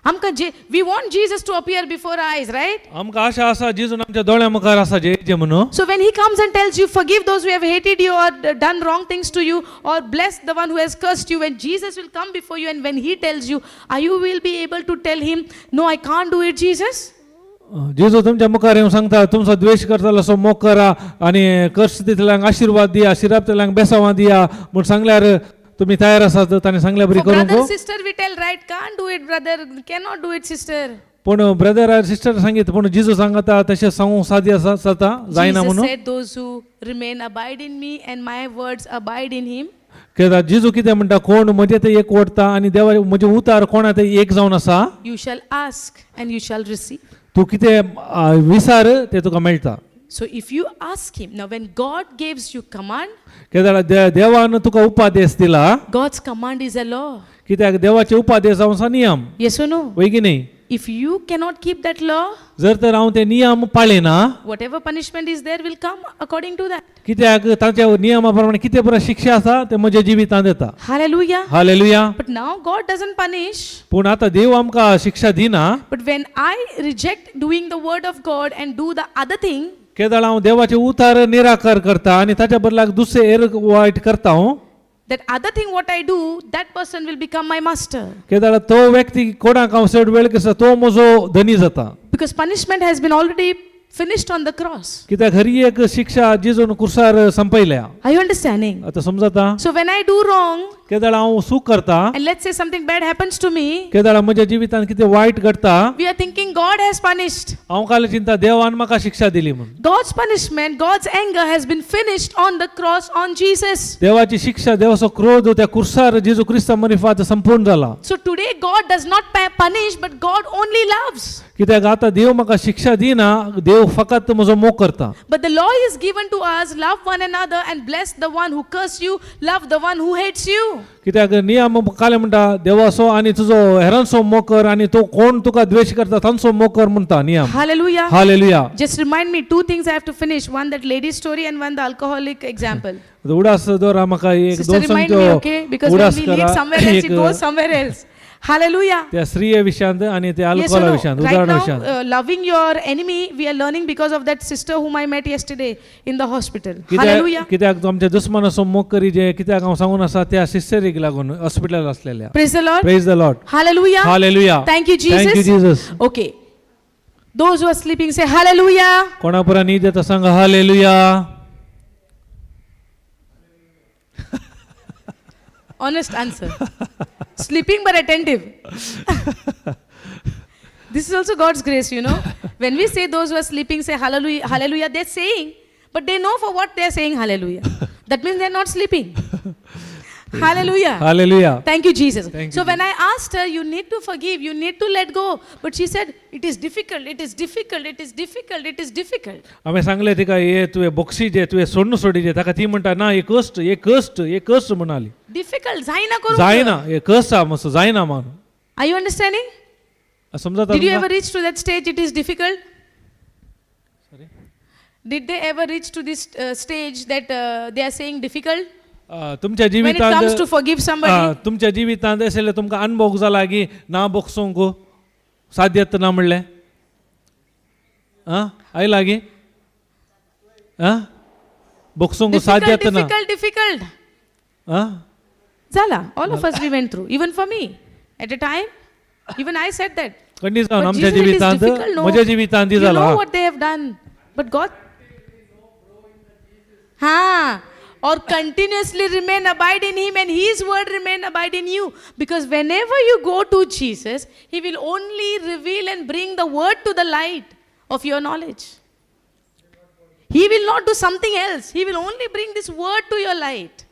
आमकां जे we want Jesus to appear before eyes, right? आमकां आशा आसा जेजून आमच्या दोळ्या मुखार आसा जे जे म्हणून. So when he comes and tells you, forgive those who have hated you or done wrong things to you, or bless the one who has cursed you, when Jesus will come before you and when he tells you, are you will be able to tell him, no, I can't do it, Jesus? जेजू तुमच्या मुखार येवन सांगता तुमचो द्वेश करतालो असो मोग करा आनी कर्स दितल्यांक आशिर्वाद दिया शिरापतल्यांक बेसावां दिया म्हूण सांगल्यार तुमी तयार आसात ताणें सांगल्या बरी For करूंक. brother, sister, we tell, right, can't do it, brother, cannot do it, sister. पूण ब्रदर सिस्टर सांगीत पूण जेजू सांगता तशें सांगूंक साध्य आसा जाता जायना Jesus म्हणून. said, those who remain abide in me and my words abide in him. कित्याक जेजू कितें म्हणटा कोण म्हजें ते एक ओडटा आनी देवा म्हजें उतार कोणा ते एक जावन आसा. You shall ask and you shall receive. तूं कितें विसार तें तुका मेळटा. So if you ask him, now when God gives you command, कित्याक देवान तुका उपादेश दिला. God's command is a law. कित्याक देवाचे उपादेश जावन आसा नियम. Yes or no? वय की न्ही? If you cannot keep that law, जर तर हांव ते नियम पाळिना, whatever punishment is there will come according to that. कित्याक ताच्या नियमा प्रमाणे कितें पुरो शिक्षा आसा ते म्हज्या जिवितांत येता. Hallelujah. Hallelujah. But now God doesn't punish. पूण आतां देव आमकां शिक्षा दिना. But when I reject doing the word of God and do the other thing, केदळ हांव देवाचे उतार निराकार करता आनी ताच्या बदलाक दुसरें हेर वायट करता हांव, that other thing what I do, that person will become my master. केदळ तो व्यक्ती कोणाक हांव चड वेळ आसा तो म्हजो धनी जाता. Because punishment has been already finished on the cross. कित्याक हरी एक शिक्षा जेजून कुर्सार संपयल्या. Are you understanding? आतां समजता? So when I do wrong, केदळ हांव चूक करता, and let's say something bad happens to me, केदळ म्हज्या जिवितांत कितें वायट घडटा, we are thinking God has punished. हांव काल चिंता देवान म्हाका शिक्षा दिली म्हणून. God's punishment, God's anger has been finished on the cross on Jesus. देवाची शिक्षा देवाचो क्रोध त्या कुर्सार जेजू क्रिस्ता मरिफात संपूर्ण जाला. So today God does not punish, but God only loves. कित्याक आतां देव म्हाका शिक्षा दिना, देव फकत म्हजो मोग करता. But the law is given to us, love one another and bless the one who curses you, love the one who hates you. कित्याक नियम काले म्हणटा देवाचो आनी तुजो हेरांचो मोग कर आनी तो कोण तुका द्वेश करता तांचो मोग कर म्हणटा नियम. Hallelujah. Hallelujah. Just remind me two things I have to finish, one that lady story and one the alcoholic example. उडास दवरा म्हाका एक Sister, दोन remind me, सांगच्यो okay? Because when उडास we lead करा somewhere else, it एक goes somewhere else. Hallelujah. त्या स्त्रिये विशयांत आनी त्या Yes or अल्कोहोला no? विशयांत Right उदाहरणा now, विशयांत. loving your enemy, we are learning because of that sister whom I met yesterday in the hospital. कित्याक Hallelujah. कित्याक आमच्या दुस्मानाचो मोग करी जे कित्याक हांव सांगून आसा त्या सिस्टरीक लागून हॉस्पिटलार आसलेल्या. Praise the Lord. Praise the Lord. Hallelujah. Hallelujah. Thank you, Jesus. Thank you Jesus. Okay. Those who are sleeping say hallelujah. कोणा पुरा न्हीद येता सांगा hallelujah. Honest answer. Sleeping but attentive. This is also God's grace. When we say those who are sleeping say hallelujah, hallelujah, they're saying, but they know for what they're saying hallelujah. That means they're not sleeping. Hallelujah. Hallelujah. Thank you, Jesus. Thank So you, when I asked her, you need to forgive, you need to let go. But she said, it is difficult, it is difficult, it is difficult, it is difficult. हांवें सांगलें तिका हे तुवें बक्षी जे तुवें सोडून सोडिजे ताका ती म्हणटा ना हे कश्ट हे कश्ट हे कश्ट म्हणाली. Difficult, जायना करूंक. जायना हे कश्ट आहा मातसो जायना म्हणून. Are you understanding? समजता Did you तुमकां? ever reach to that stage? It is difficult. Did they ever reach to this stage that they are saying difficult? तुमच्या When it comes जिवितांत to forgive somebody, तुमच्या जिवितांत आशिल्लें तुमकां अनुभव जाला की ना बक्षूंक साध्यत ना म्हणलें आं आयला गी आं बक्षूंक difficult, साध्यत ना difficult, difficult. आं Zala, all of us we went through. Even for me, at a time, even I said that. खंडीत जावन But आमच्या Jesus, it is जिवितांत difficult, no? म्हज्या जिवितांत You जाला. know what they have done, but God. Ha. Or continuously remain abide in Him and His word remain abide in you. Because whenever you go to Jesus, He will only reveal and bring the word to the light of your knowledge. He will not do something else. He will only bring this word to your light.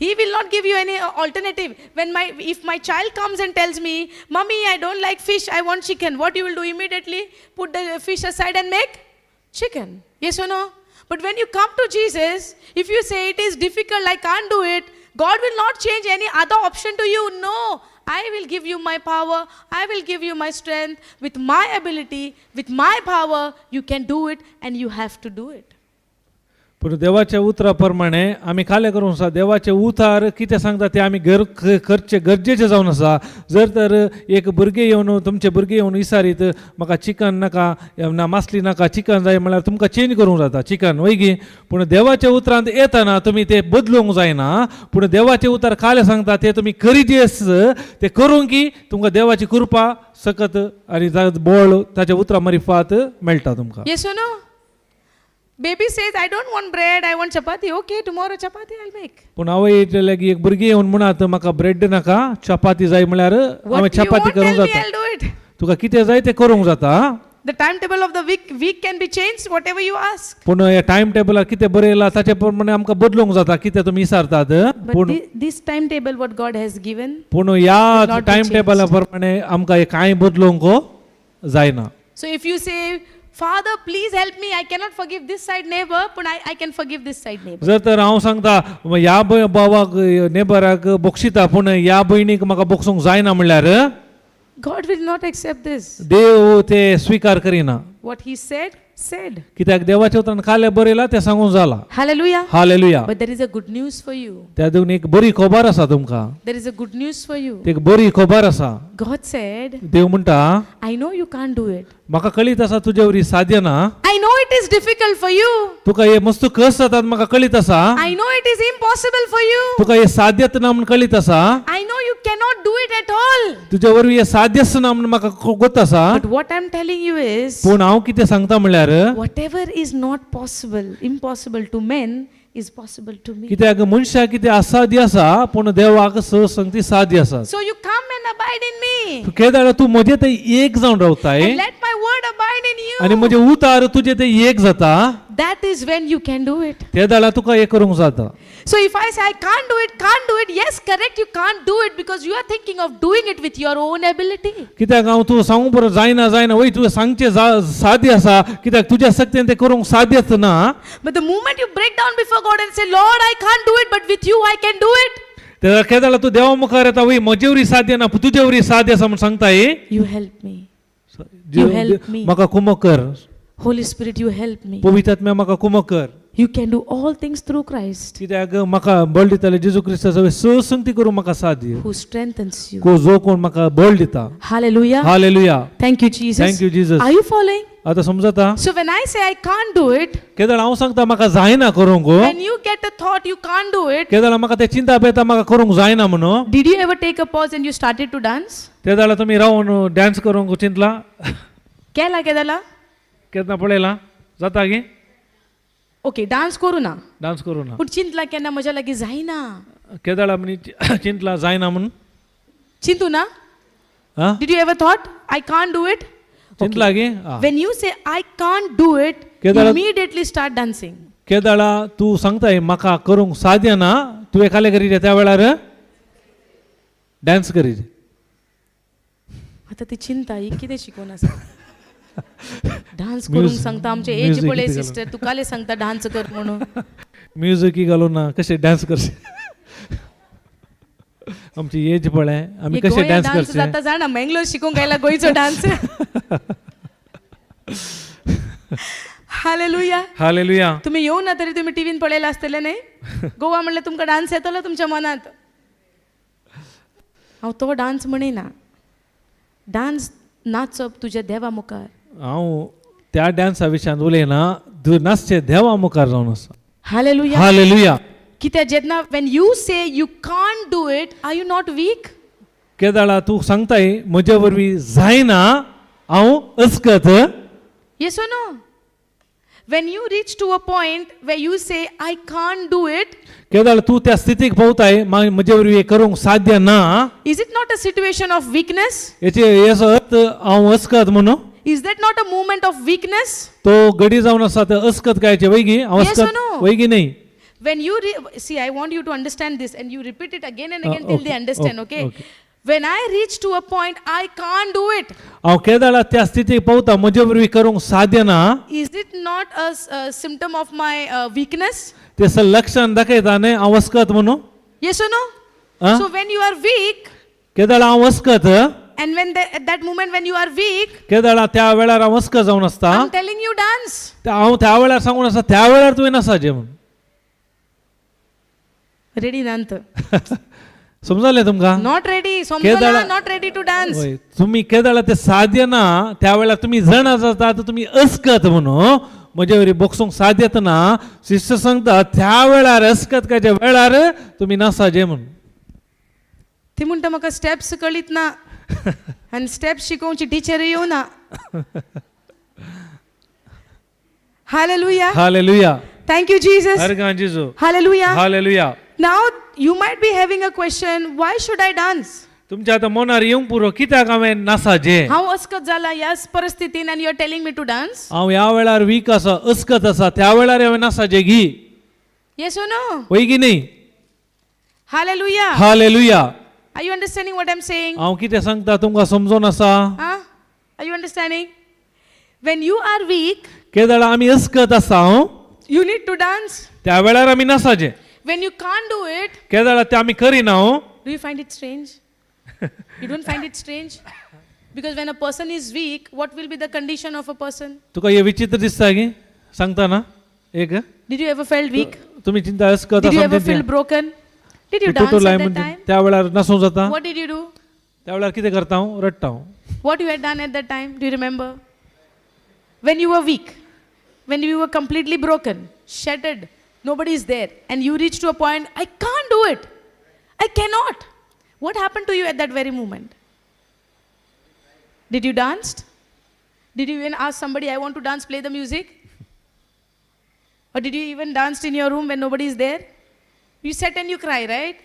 He will not give you any alternative. If my child comes and tells me, Mummy, I don't like fish, I want chicken, what you will do immediately? Put the fish aside and make chicken. Yes or no? But when you come to Jesus, if you say it is difficult, I can't do it, God will not change any other option to you. No, I will give you my power, I will give you my strength. With my ability, with my power, you can do it and you have to do it. पूण देवाच्या उतरा प्रमाणे आमी खालें करूंक आसा. देवाचें उतार कितें सांगता तें आमी गर करचें गरजेचें जावन आसा. जर तर एक भुरगें येवन तुमचें भुरगें येवन विचारीत म्हाका चिकन नाका ना मासली नाका चिकन जाय म्हणल्यार तुमकां चेंज करूंक जाता चिकन वय पूण देवाच्या उतरांत येतना तुमी तें बदलूंक जायना. पूण देवाचें उतर खालें सांगता तें तुमी करीजेस तें करूंक की तुमकां देवाची कृपा सकत आनी बळ ताच्या उतरा मरिफात मेळटा तुमकां. Yes or no? Baby says, I don't want bread, I want chapati. Okay, tomorrow chapati I'll make. पूण आवय लागीं एक भुरगीं येवन म्हणात म्हाका ब्रेड नाका चपाती जाय म्हळ्यार हांवें What you chapati want, करूंक tell me, जाता. I'll do it. तुका कितें जाय तें करूंक जाता. The timetable of the week can be changed, whatever you ask. पूण ह्या टायम टेबलार कितें बरयलां ताचे प्रमाणे आमकां बदलूंक जाता कितें तुमी विचारतात. But पूण this timetable, what God has given, पूण ह्या not be time changed. टेबला प्रमाणे आमकां हें कांय बदलूंक जायना. So if you say, Father, please help me, I cannot forgive this side neighbor, but I can forgive this side neighbor. जर तर हांव सांगता ह्या भावाक नेबराक बक्षिता पूण ह्या भयणीक म्हाका बक्षूंक जायना म्हणल्यार God will not accept this. देव ते स्विकार करिना. What he said, said. कित्याक देवाच्या उतरान कालें बरयलां तें सांगूंक जालां. Hallelujah. Hallelujah. But there is a good news for you. त्या देखून एक बरी खबर आसा तुमकां. There is a good news for you. ती एक बरी खबर आसा. God said, देव म्हणटा I know you can't do it. म्हाका कळीत आसा तुजे वरी साध्य ना. I know it is difficult for you. तुका हे मस्त कस जातात म्हाका कळीत आसा. I know it is impossible for you. तुका हे साध्यत ना म्हूण कळीत आसा. I know you cannot do it at all. तुजे वरवीं हे साध्यच ना म्हूण म्हाका गोत आसा. But what I'm telling you is, पूण हांव कितें सांगता म्हणल्यार whatever is not possible, impossible to men, is possible to me. कित्याक मनशाक कितें असाध्य आसा पूण देवाक स संगती साध्य आसा. So you come and abide in me. केदाळ तूं म्हजे ते एक जावन रावताय And let my word abide in you. आनी म्हजें उतार तुजें ते एक जाता. That is when you can do it. ते दाळा तुका हें करूंक जाता. So if I say I can't do it, can't do it, yes, correct, you can't do it because you are thinking of doing it with your own ability. कित्याक हांव तूं सांगूंक बरो जायना जायना वय तुवें सांगचें साध्य आसा कित्याक तुज्या शक्तीन तें करूंक साध्यच ना. But the moment you break down before God and say, Lord, I can't do it, but with you I can do it, तेन्ना केदाळा तूं देवा मुखार येता वय म्हजे वरी साध्य ना तुजे वरी साध्य आसा म्हूण सांगताय. you help me. You help me. म्हाका कुमक कर. Holy Spirit, you help me. पवित्र आत्म्या म्हाका कुमक कर. You can do all things through Christ कित्याक म्हाका बळ दिताले जेजू क्रिस्ताचो स संगती करूंक म्हाका साध्य who strengthens you. को जो कोण म्हाका बळ दिता. Hallelujah. Hallelujah. Thank you, Jesus. Thank you, Jesus. Are you following? आतां समजता. So when I say I can't do it, केदळ हांव सांगता म्हाका जायना करूंक. when you get a thought you can't do it, केदळ म्हाका तें चिंता येता म्हाका करूंक जायना म्हणून. did you ever take a pause and you started to dance? ते जाल्यार तुमी रावन डान्स करूंक चिंतला. केला केदाला? केन्ना पळयला जाता गे. ओके, डान्स करू ना, डान्स करूं ना. पूण चिंतला केन्ना म्हज्या लागीं जायना. केदळा म्हणी चिंतला जायना म्हणून. चिंतू ना. आं Did you ever thought I can't do it? Chintala गे. आं. When you say I can't do it, केदाळा- immediately start dancing. केदळा तूं सांगताय म्हाका करूंक साध्य ना तुवें खालें करीजे त्या वेळार डान्स करीजे. आता ती चिंता ही कितें शिकोवन आसा. डान्स करूंक सांगता आमचे एज music पळय कितें सिस्टर तुकाले सांगता डान्स कर म्हणून. म्युजिकी घालून ना कशें डान्स करचें. आमची एज पळय आमी हे कशें गोंयांत डान्स डान्स करचे. जाता जाणा मेंगलोर शिकूंक आयला गोंयचो डान्स. हालेलुया. हालेलुया. तुमी येवं ना तरी तुमी टिवीन पळयला आसतलें न्ही. गोवा म्हणल्यार तुमकां डान्स येतलो तुमच्या मनांत. हांव तो डान्स म्हणिना. डान्स नाचप तुज्या देवा मुखार. हांव त्या डान्सा विशयांत उलयना तूं नाचचें देवा मुखार जावन आसा. हालेलुया. हालेलुया. कित्याक जेन्ना when you say you can't do it, are you not weak? केदाळा तूं सांगताय म्हजे वरवीं जायना हांव अस्कत. Yes or no? When you reach to a point where you say, I can't do it, केदाळ तूं त्या स्थितीक पावताय म्हजे वरवीं हें करूंक साध्य ना. is it not a situation of weakness? हेचे हेचो अर्थ हांव अस्कत म्हणून. Is that not a moment of weakness? तो गडी जावन आसा ते अस्कत गायचे वैगी हांव Yes or अस्कत no? वैगी न्ही. When you see, I want you to understand this and you repeat it again and again till okay, they understand, okay, okay? okay. When I reach to a point, I can't do it. हांव केदाळा त्या स्थितीक पावता म्हजे वरवीं करूंक साध्य ना. Is it not a symptom of my weakness? ते लक्षण दाखयता न्ही हांव अस्कत म्हणून. Yes or no? Huh? So when you are weak, केदाळा हांव अस्कत. and when at that moment when you are weak, केदाळा त्या वेळार हांव अस्कत जावन आसता. I'm telling you dance. हांव त्या वेळार सांगून आसता त्या वेळार तुवें नासा जेवण. रेडी नांत. समजलें तुमकां? Not ready. केदाळा- Not ready to dance. वय, तुम्ही केदाळा ते साध्य ना त्या वेळार तुम्ही जण जाता तर तुम्ही अस्कत म्हणून म्हजे वरी बोक्सूंक साध्यत ना. शिष्य सांगता त्या वेळार अस्कत काच्या वेळार तुम्ही नासाजे म्हणून. ती म्हणटा म्हाका स्टेप्स कळीत ना आनी स्टेप्स शिकोवची टिचर येवना. Hallelujah. Hallelujah. Thank you, Jesus. हर जेजू. Hallelujah. Hallelujah. Now you might be having a question, why should I dance? तुमच्या आता मनार येवंक पुरो कित्याक हांवें नासाजे? हांव अस्कत जाला ह्याच परिस्थितीन आनी you are telling me to dance? हांव ह्या वेळार वीक आसा, अस्कत आसा, त्या वेळार हांवें नासाजे घी? Yes or no? वय की न्ही? Hallelujah. Hallelujah. Are you understanding what I am saying? हांव कितें सांगता तुमकां समजोन आसा? Huh? Are you understanding? When you are weak, केदळा आमी अस्कत आसा हांव you need to dance. त्या वेळार आमी नासाजे. When you can't do it, केदळा ते आमी करिना हांव. Do you find it strange? You don't find it strange? Because when a person is weak, what will be the condition of a person? तुका हे विचित्र दिसता की सांगता ना एक. Did you ever felt weak? तुमी चिंता अस्कत Did you आसा ever म्हणजे feel broken? Did you तूं dance तुटोलाय at that म्हणजे time? त्या वेळार नासूं जाता. What did you do? त्या वेळार कितें करता हांव? रडटा हांव. What you had done at that time? Do you remember? When you were weak, when you were completely broken, shattered, nobody is there, and you reached to a point, I can't do it. I cannot. What happened to you at that very moment? Did you dance? Did you even ask somebody, I want to dance, play the music? Or did you even dance in your room when nobody is there? You sat and you cry, right?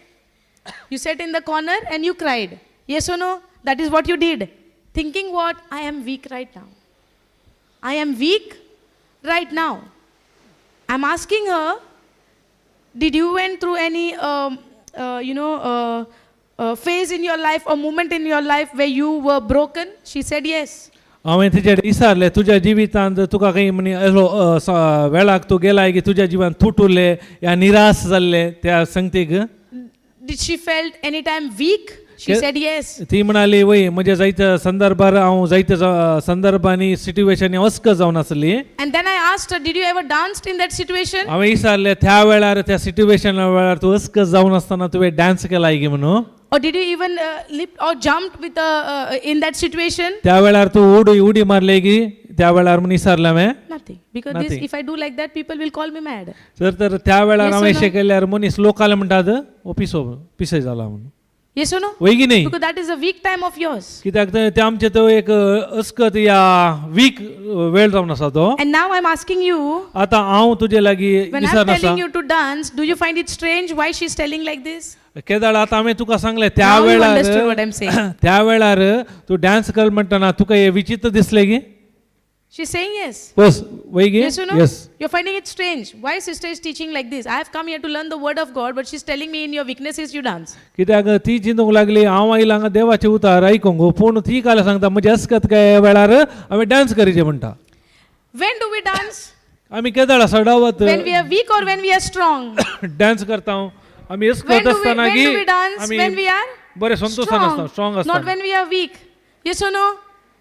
You sat in the corner and you cried. Yes or no? That is what you did. Thinking what? I am weak right now. I am weak right now. I'm asking her, did you went through any, phase in your life or moment in your life where you were broken? She said yes. हांवें तिचे विचारलें तुज्या जिवितांत तुका खंय म्हणी असो वेळाक तूं गेलाय की तुज्या जिवान तुटुले या निराश जाल्ले त्या संगतीक? Did she felt any time weak? She said yes. ती म्हणाली वय म्हज्या जायत्या संदर्भार हांव जायत्या संदर्भांनी सिट्युएशन अस्क जावन आसली. And then I asked her, did you ever danced in that situation? हांवें विचारलें त्या वेळार त्या सिट्युएशना वेळार तूं अस्क जावन आसतना तुवें डान्स केला की म्हणून? Or did you even leap or jumped with in that situation? त्या वेळार तूं उडी उडी मारली की त्या वेळार म्हणून विचारलें हांवें. Nothing. Because this, Nothing. If I do like that, people will call me mad. तर तर त्या वेळार Yes or हांवें no? अशें केल्यार मनीस लोकाले म्हणटात हो पिसो पिसय जाला म्हणून. Yes or no? वय की न्ही? Because that is a weak time of yours. कित्याक ते आमचे तो एक अस्कत या वीक वेळ जावन आसा तो. And now I'm asking you, आतां हांव तुजे लागीं when I'm विचार आसा telling you to dance, do you find it strange why she's telling like this? केदाळ आतां हांवें तुका सांगलें त्या Now you वेळार understood what I'm saying. त्या वेळार तूं डान्स कर म्हणटना तुका हें विचित्र दिसलें की? She's saying yes. बस वय की? Yes or no? Yes. You're finding it strange. Why sister is teaching like this? I have come here to learn the word of God, but she's telling me in your weaknesses you dance. कित्याक ती चिंतूंक लागली हांव आयला हांगा देवाचें उतार आयकूंक पूण ती काल सांगता म्हजी अस्कत काय वेळार हांवें डान्स करीचे म्हणटा. When do we dance? आमी केदाळ सडावत When we are weak or when we are strong? Dance करता आमी When अस्कत do we, आसतना when की do we dance? आमी When we are बरे संतोशान आसता, स्ट्रॉंग Not आसता. when we are weak. Yes or no?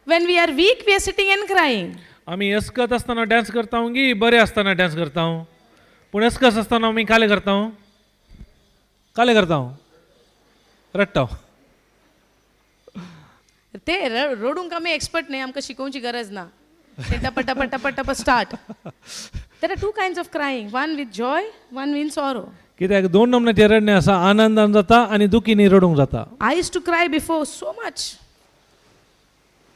When we are weak, we are sitting and crying. आमी अस्कत आसतना डान्स करता की बरे आसतना डान्स करता? पूण अस्कत आसतना आमी काले करता, काले करता, रडटा. ते रडूंक आमी एक्सपर्ट न्ही, आमकां शिकोवची गरज ना. ते टप टप टप टप start. There are two kinds of crying, one with joy, one in sorrow. कित्याक दोन नमनाचे रडणें आसा, आनंदान जाता आनी दुखीनी रडूंक जाता. I used to cry before so much.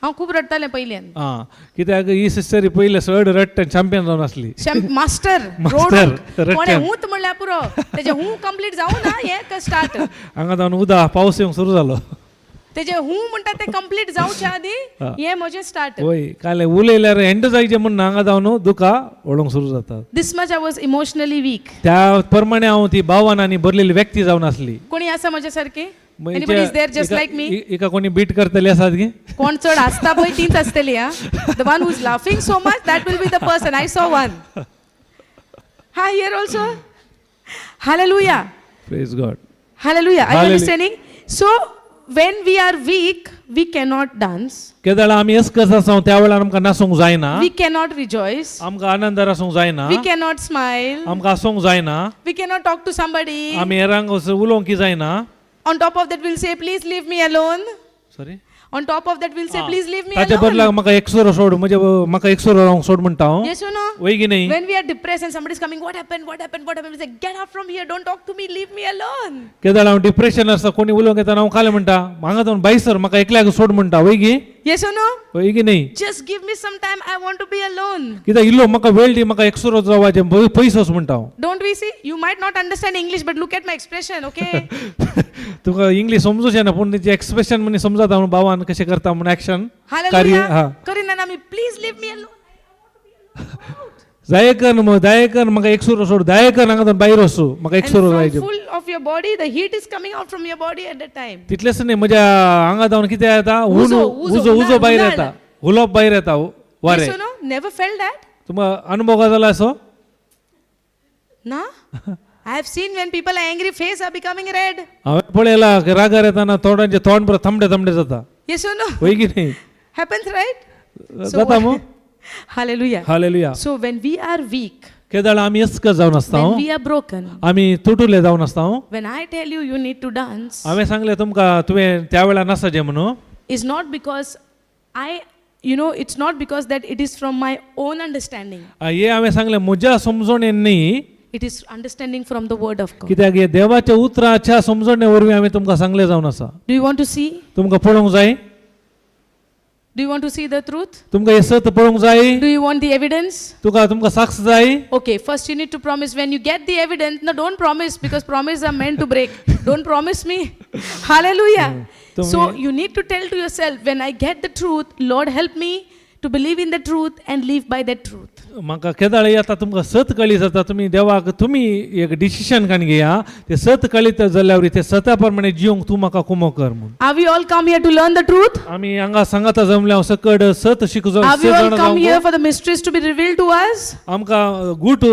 हांव खूब रडटालें पयल्यान. आं, कित्याक ही सिस्टर पयले चड रडटा चॅम्पियन जावन आसली. मास्टर. मास्टर, रोडूंक रडट्यान. कोणें हूंत म्हणल्यार पुरो, तेजें हूं कंप्लीट जावं ना हें स्टार्ट. हांगा जावन उदा पावस येवंक सुरू जालो. तेजें हूं म्हणटा तें कंप्लीट जावच्या आदीं हें म्हजें स्टार्ट. वय काल उलयल्यार एंड जायचें म्हूण हांगा जावन दुकां वळोवंक सुरू जातात. This much I was emotionally weak. त्या प्रमाणे हांव ती भावनांनी भरलेली व्यक्ती जावन आसली. कोणी आसा म्हज्या सारकी? मग Anybody is there just हिका- like me? हिका कोणी बीट करतली आसात की? कोण चड आसता पळय तीच आसतली. हा, the one who is laughing so much, that will be the person. I saw one. हा, here also. Hallelujah. Praise God. Hallelujah. Are you Hallelujah. Understanding? So when we are weak, we cannot dance. केदळा आमी अस्कत आसा त्या वेळार आमकां नासूंक जायना. We cannot rejoice. आमकां आनंदार आसूंक जायना. We cannot smile. आमकां आसूंक जायना. We cannot talk to somebody. आमी हेरांक उलोवंक जायना. On top of that, we'll say, please leave me alone. Sorry. On top of that, we'll say, please leave me ताच्या alone. बदलाक म्हाका एकसुरो सोड, म्हजे म्हाका एकसुरो रावंक सोड म्हणटा हांव. Yes or no? वय की न्ही? When we are depressed and somebody is coming, what happened? What happened? What happened? We say, get out from here. Don't talk to me. Leave me alone. केदळ हांव डिप्रेशन आसता, कोणी उलोवंक येता, हांव कालें म्हणटा, हांगा जावन भायर सर, म्हाका एकल्याक सोड म्हणटा. वय गी? Yes or no? वय की न्ही? Just give me some time. I want to be alone. कित्याक इल्लो म्हाका वेळ दी, म्हाका एकसुरो जावपाचें, पयस वच म्हणटा हांव. Don't we see? You might not understand English, but look at my expression, okay? तुका इंग्लीश समजूचें ना, पूण तेचें एक्सप्रेशन म्हण समजता म्हणून भावान कशें करता म्हूण एक्शन कार्य. Hallelujah. हा. Karinanami, please leave me alone. जायकन जायकन म्हाका एकसुरो सोड, जायकन हांगा भायर वचूं, म्हाका And एकसुरो from जायचें. full of your body, the heat is coming out from your body at that time. तितलेंच न्ही, म्हज्या हांगा जावन कितें येता, ऊन. उजो, उजो, उजो, उजो भायर उन्हाळ. येता, हुलोप भायर येता, वारें. Yes or no? Never felt that? तुमकां अनुभव जाला असो? Na? I have seen when people are angry, face are becoming red. हांवें पळयला की रागार येताना तोंडांचें तोंड बरें थंबडे थंबडे जाता. Yes or no? वय की न्ही? Happens, right? जाता मू. Hallelujah. Hallelujah. So when we are weak, केदळ आमी अस्कत जावन आसता, when we are broken, आमी तुटुले जावन आसता, when I tell you you need to dance, हांवें सांगलें तुमकां तुवें त्या वेळार नासचें म्हणून, is not because I, you know, it's not because that it is from my own understanding. हे हांवें सांगलें म्हज्या समजणेन न्ही. It is understanding from the word of God. कित्याक हे देवाच्या उतराच्या समजणे वरवीं हांवें तुमकां सांगलें जावन आसा. Do you want to see? तुमकां पळोवंक जाय? Do you want to see the truth? तुमकां हें सत पळोवंक जाय? Do you want the evidence? तुका तुमकां साक्ष जाय? Okay, first you need to promise. When you get the evidence, no, don't promise because promises are meant to break. Don't promise me. Hallelujah. So you need to tell to yourself, when I get the truth, Lord help me to believe in the truth and live by that truth. म्हाका केदाळ येता, तुमकां सत कळी जाता, तुमी देवाक तुमी एक डिसिशन काडून घेया, ते सत कळीत जाल्यार ते सता प्रमाणे जिवंक तूं म्हाका कुमो कर म्हूण. Are we all come here to learn the truth? आमी हांगा सांगाता जमल्या सकड सत शिकू. Are we all come here for the mysteries to be revealed to us? आमकां गूट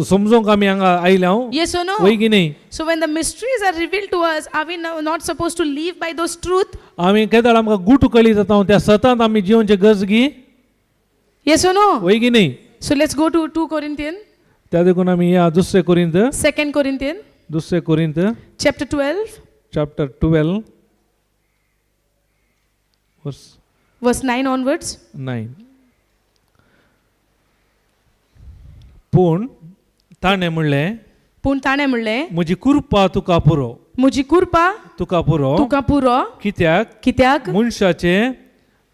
समजूंक आमी हांगा आयल्या. Yes or no? वय की न्ही? So when the mysteries are revealed to us, are we now not supposed to live by those truth? आमी केदाळ आमकां गूट कळी जाता, त्या सतांत आमी जिवनचे गरज गी. Yes or no? वय की न्ही? So let's go to 2 Corinthians, त्या देखून आमी या दुसरे कोरिंत, 2 Corinthians, दुसरे कोरिंत, chapter 12, chapter 12 verse verse 9 onwards. 9. पूण ताणें म्हणलें, पूण ताणें म्हणलें, म्हजी कृपा तुका पुरो, म्हजी कृपा तुका पुरो, तुका पुरो, कित्याक कित्याक मनशाचे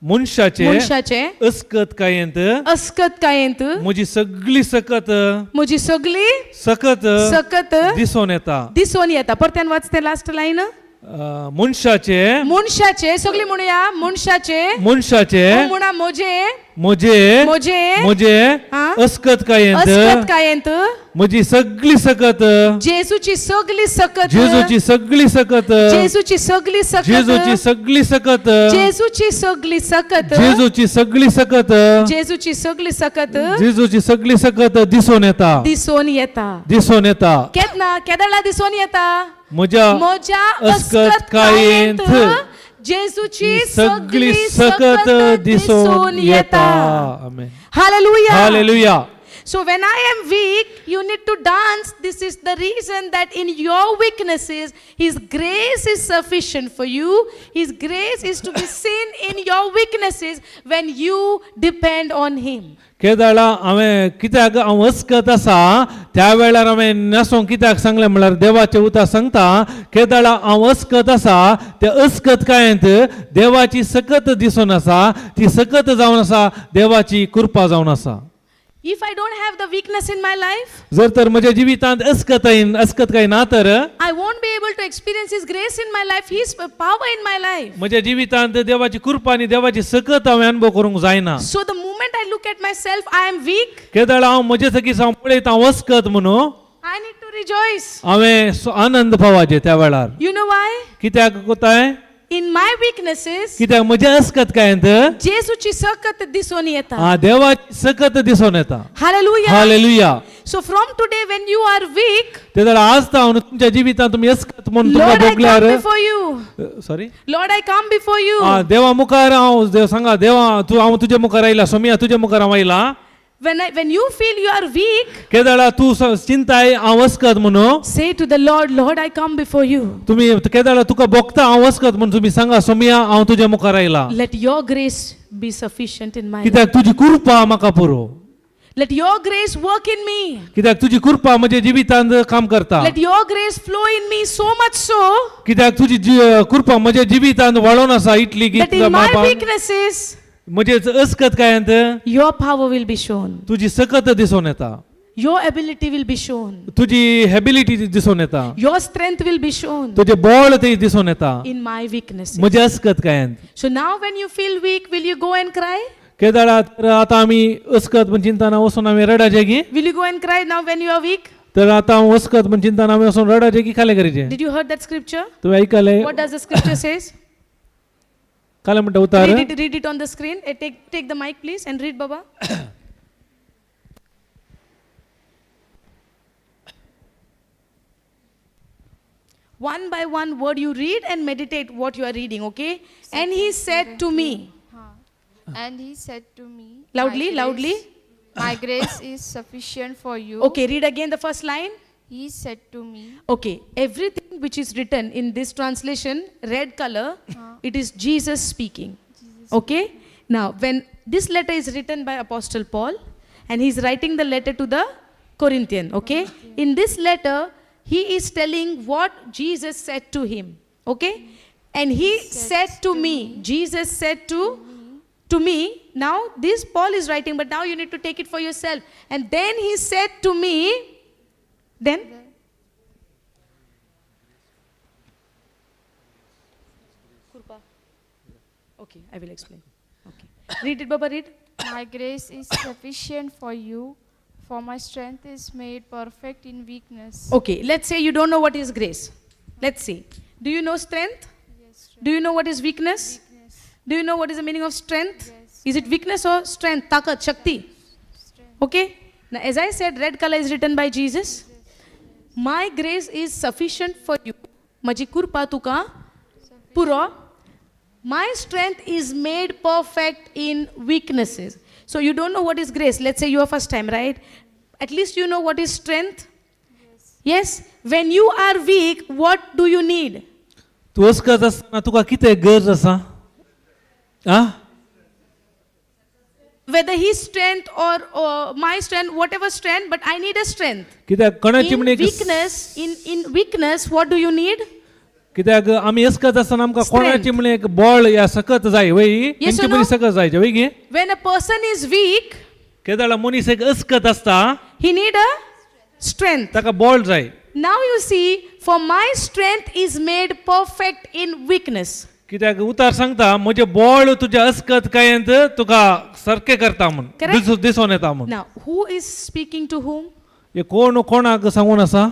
मनशाचे मनशाचे अस्कतकायेंत अस्कतकायेंत म्हजी सगळी सकत, म्हजी सगळी सकत सकत दिसून येता. दिसून येता. परत्यान वाच तें लास्ट लायन. मनशाचे, मनशाचे सगळी म्हणुया, मनशाचे, मनशाचे, म्हणा म्हजे, म्हजे, म्हजे, म्हजे हा? अस्कतकायेंत अस्कतकायेंत म्हजी सगळी सकत, जेजूची सगळी सकत, जेजूची सगळी सकत, जेजूची सगळी सकत, जेजूची सगळी सकत, जेजूची सगळी सकत, जेजूची सगळी सकत, जेजूची सगळी सकत जेजूची सगळी सकत दिसून येता, दिसून येता. दिसून येता. केन्ना केदळा दिसून येता? म्हज्या म्हज्या अस्कतकायेंत अस्कतकायेंत जेजूची सगळी सकत दिसून येता. आमेन. Hallelujah. Hallelujah. So when I am weak, you need to dance. This is the reason that in your weaknesses, His grace is sufficient for you. His grace is to be seen in your weaknesses when you depend on Him. केदाळा हांवें कित्याक हांव अस्कत आसा त्या वेळार हांवें नासोंक कित्याक सांगलें म्हणल्यार देवाचें उतर सांगता, केदाळा हांव अस्कत आसा त्या अस्कतकायेंत देवाची सकत दिसून आसा, ती सकत जावन आसा देवाची कृपा जावन आसा. If I don't have the weakness in my life, जर तर म्हज्या जिवितांत अस्कताय अस्कतकाय ना तर I won't be able to experience His grace in my life, His power in my life. म्हज्या जिवितांत देवाची कृपा आनी देवाची सकत हांवें अनुभव करूंक जायना. So the moment I look at myself, I am weak. केदाळा हांव म्हजे सगीं हांव पळयता हांव अस्कत म्हणून, I need to rejoice. हांवें आनंद पावाचे त्या वेळार. You know why? कित्याक कोताय? In my weaknesses, कित्याक म्हज्या अस्कतकायेंत जेजूची सकत दिसून येता. हा देवाची सकत दिसून येता. Hallelujah. Hallelujah. So from today, when you are weak, ते जर आज तावन तुमच्या जिवितांत तुमी अस्कत म्हणून तुमकां Lord, I come भोगल्यार before you. Sorry. Lord, I come before you. हा देवा मुखार हांव देव सांगा देवा तूं हांव तुजे मुखार आयला सोमिया तुजे मुखार हांव आयला. When you feel you are weak, केदळा तूं चिंताय हांव अस्कत म्हणून say to the Lord, Lord, I come before you. तुमी केदळा तुका भोगता हांव अस्कत म्हणून तुमी सांगा सोमिया हांव तुज्या मुखार आयला. Let your grace be sufficient in my life. कित्याक तुजी कृपा म्हाका पुरो. Let your grace work in me. कित्याक तुजी कृपा म्हज्या जिवितांत काम करता. Let your grace flow in me so much so कित्याक तुजी कृपा म्हज्या जिवितांत वाळोन आसा इतली की that in my weaknesses, म्हजे अस्कतकायेंत your power will be shown. तुजी सकत दिसून येता. Your ability will be shown. तुजी हेबिलिटी दिसून येता. Your strength will be shown तुजें बळ ते दिसून येता in my weaknesses. म्हज्या अस्कतकायेंत. So now, when you feel weak, will you go and cry? केदाळा तर आतां आमी अस्कत म्हण चिंतना वचून आमी रडाचे की Will you go and cry now when you are weak? तर आतां हांव अस्कत म्हण चिंतना आमी वचून रडाचे की खालें करीचे. Did you heard that scripture? तुवें आयकलें? What does the scripture says? कालें म्हणटा उतार. Read it on the screen. Take the mic, please, and read, Baba. One by one word you read and meditate what you are reading, okay? And he said to me, And he said to me, Loudly, "My loudly. My grace is sufficient for you. Okay, read again the first line. He said to me, Okay, everything which is written in this translation, red color, it is Jesus speaking. Okay? Now, when this letter is written by Apostle Paul, and he's writing the letter to the Corinthian, okay? In this letter, he is telling what Jesus said to him, okay? And he said to me, Jesus said to me, now this Paul is writing, but now you need to take it for yourself. And then he said to me, then Kurpa. Okay, I will explain. Okay. Read it, Baba, read. My grace is sufficient for you, for my strength is made perfect in weakness. Okay, let's say you don't know what is grace. Let's see. Do you know strength? Yes, Do you know what is weakness? weakness, Do you know what is the meaning of strength? Yes. Is it weakness or strength? Takat, Shakti. Strength. Okay? Now, as I said, red color is written by Jesus. My grace is sufficient for you. Maji kurpa tuka puro. My strength is made perfect in weaknesses. So you don't know what is grace. Let's say you are first time, right? At least you know what is strength. Yes. When you are weak, what do you need? तूं अस्कत आसतना तुका कितें गरज आसा आ? Whether his strength or my strength, whatever strength, but I need a strength. कित्याक कोणाची In म्हण एक weakness, in weakness, what do you need? कित्याक आमी अस्कत आसतना आमकां Strength. कोणाची म्हण एक बळ या सकत जाय वय. Yes तेंची or म्हण no? सकत जाय वय गे. When a person is weak, केदाळा मनीस एक अस्कत आसता he need a strength. ताका बळ जाय. Now you see, for my strength is made perfect in weakness. कित्याक उतार सांगता म्हजें बळ तुज्या अस्कत कायंत तुका सारकें करता म्हूण Correct. दिसून येता म्हूण. Now, who is speaking to whom? हे कोण कोणाक सांगून आसा?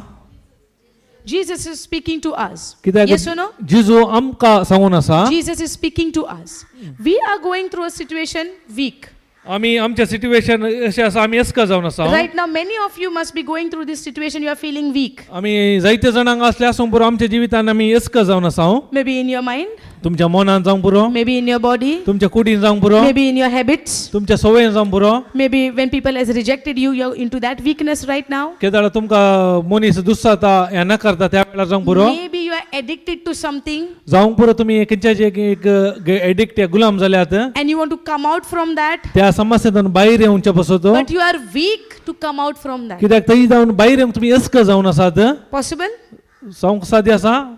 Jesus is speaking to us. कित्याक Yes or no? जिजू आमकां सांगून आसा. Jesus is speaking to us. We are going through a situation weak. आमी आमच्या सिट्युएशन अशें आसा आमी अस्कत जावन आसा. Right now, many of you must be going through this situation. You are feeling weak. आमी जायते जाणांक असले आसूंक पुरो आमच्या जिवितान आमी अस्कत जावन आसा. Maybe in your mind, तुमच्या मनान जावंक पुरो, maybe in your body, तुमच्या कुडीन जावंक पुरो, maybe in your habits, तुमच्या सवयेन जावंक पुरो. Maybe when people has rejected you, you're into that weakness right now. केदाळा तुमकां मनीस दुस्साता या नाकारता त्या वेळार जावंक पुरो. Maybe you are addicted to something जावंक पुरो तुमी खंयच्याच एक एडिक्ट या गुलाम जाल्यात and you want to come out from that, त्या समस्येंतून भायर येवचे पसत. But you are weak to come out from that. कित्याक थंय जावन भायर येवंक तुमी अस्क जावन आसात. Possible? जावंक साध्य आसा?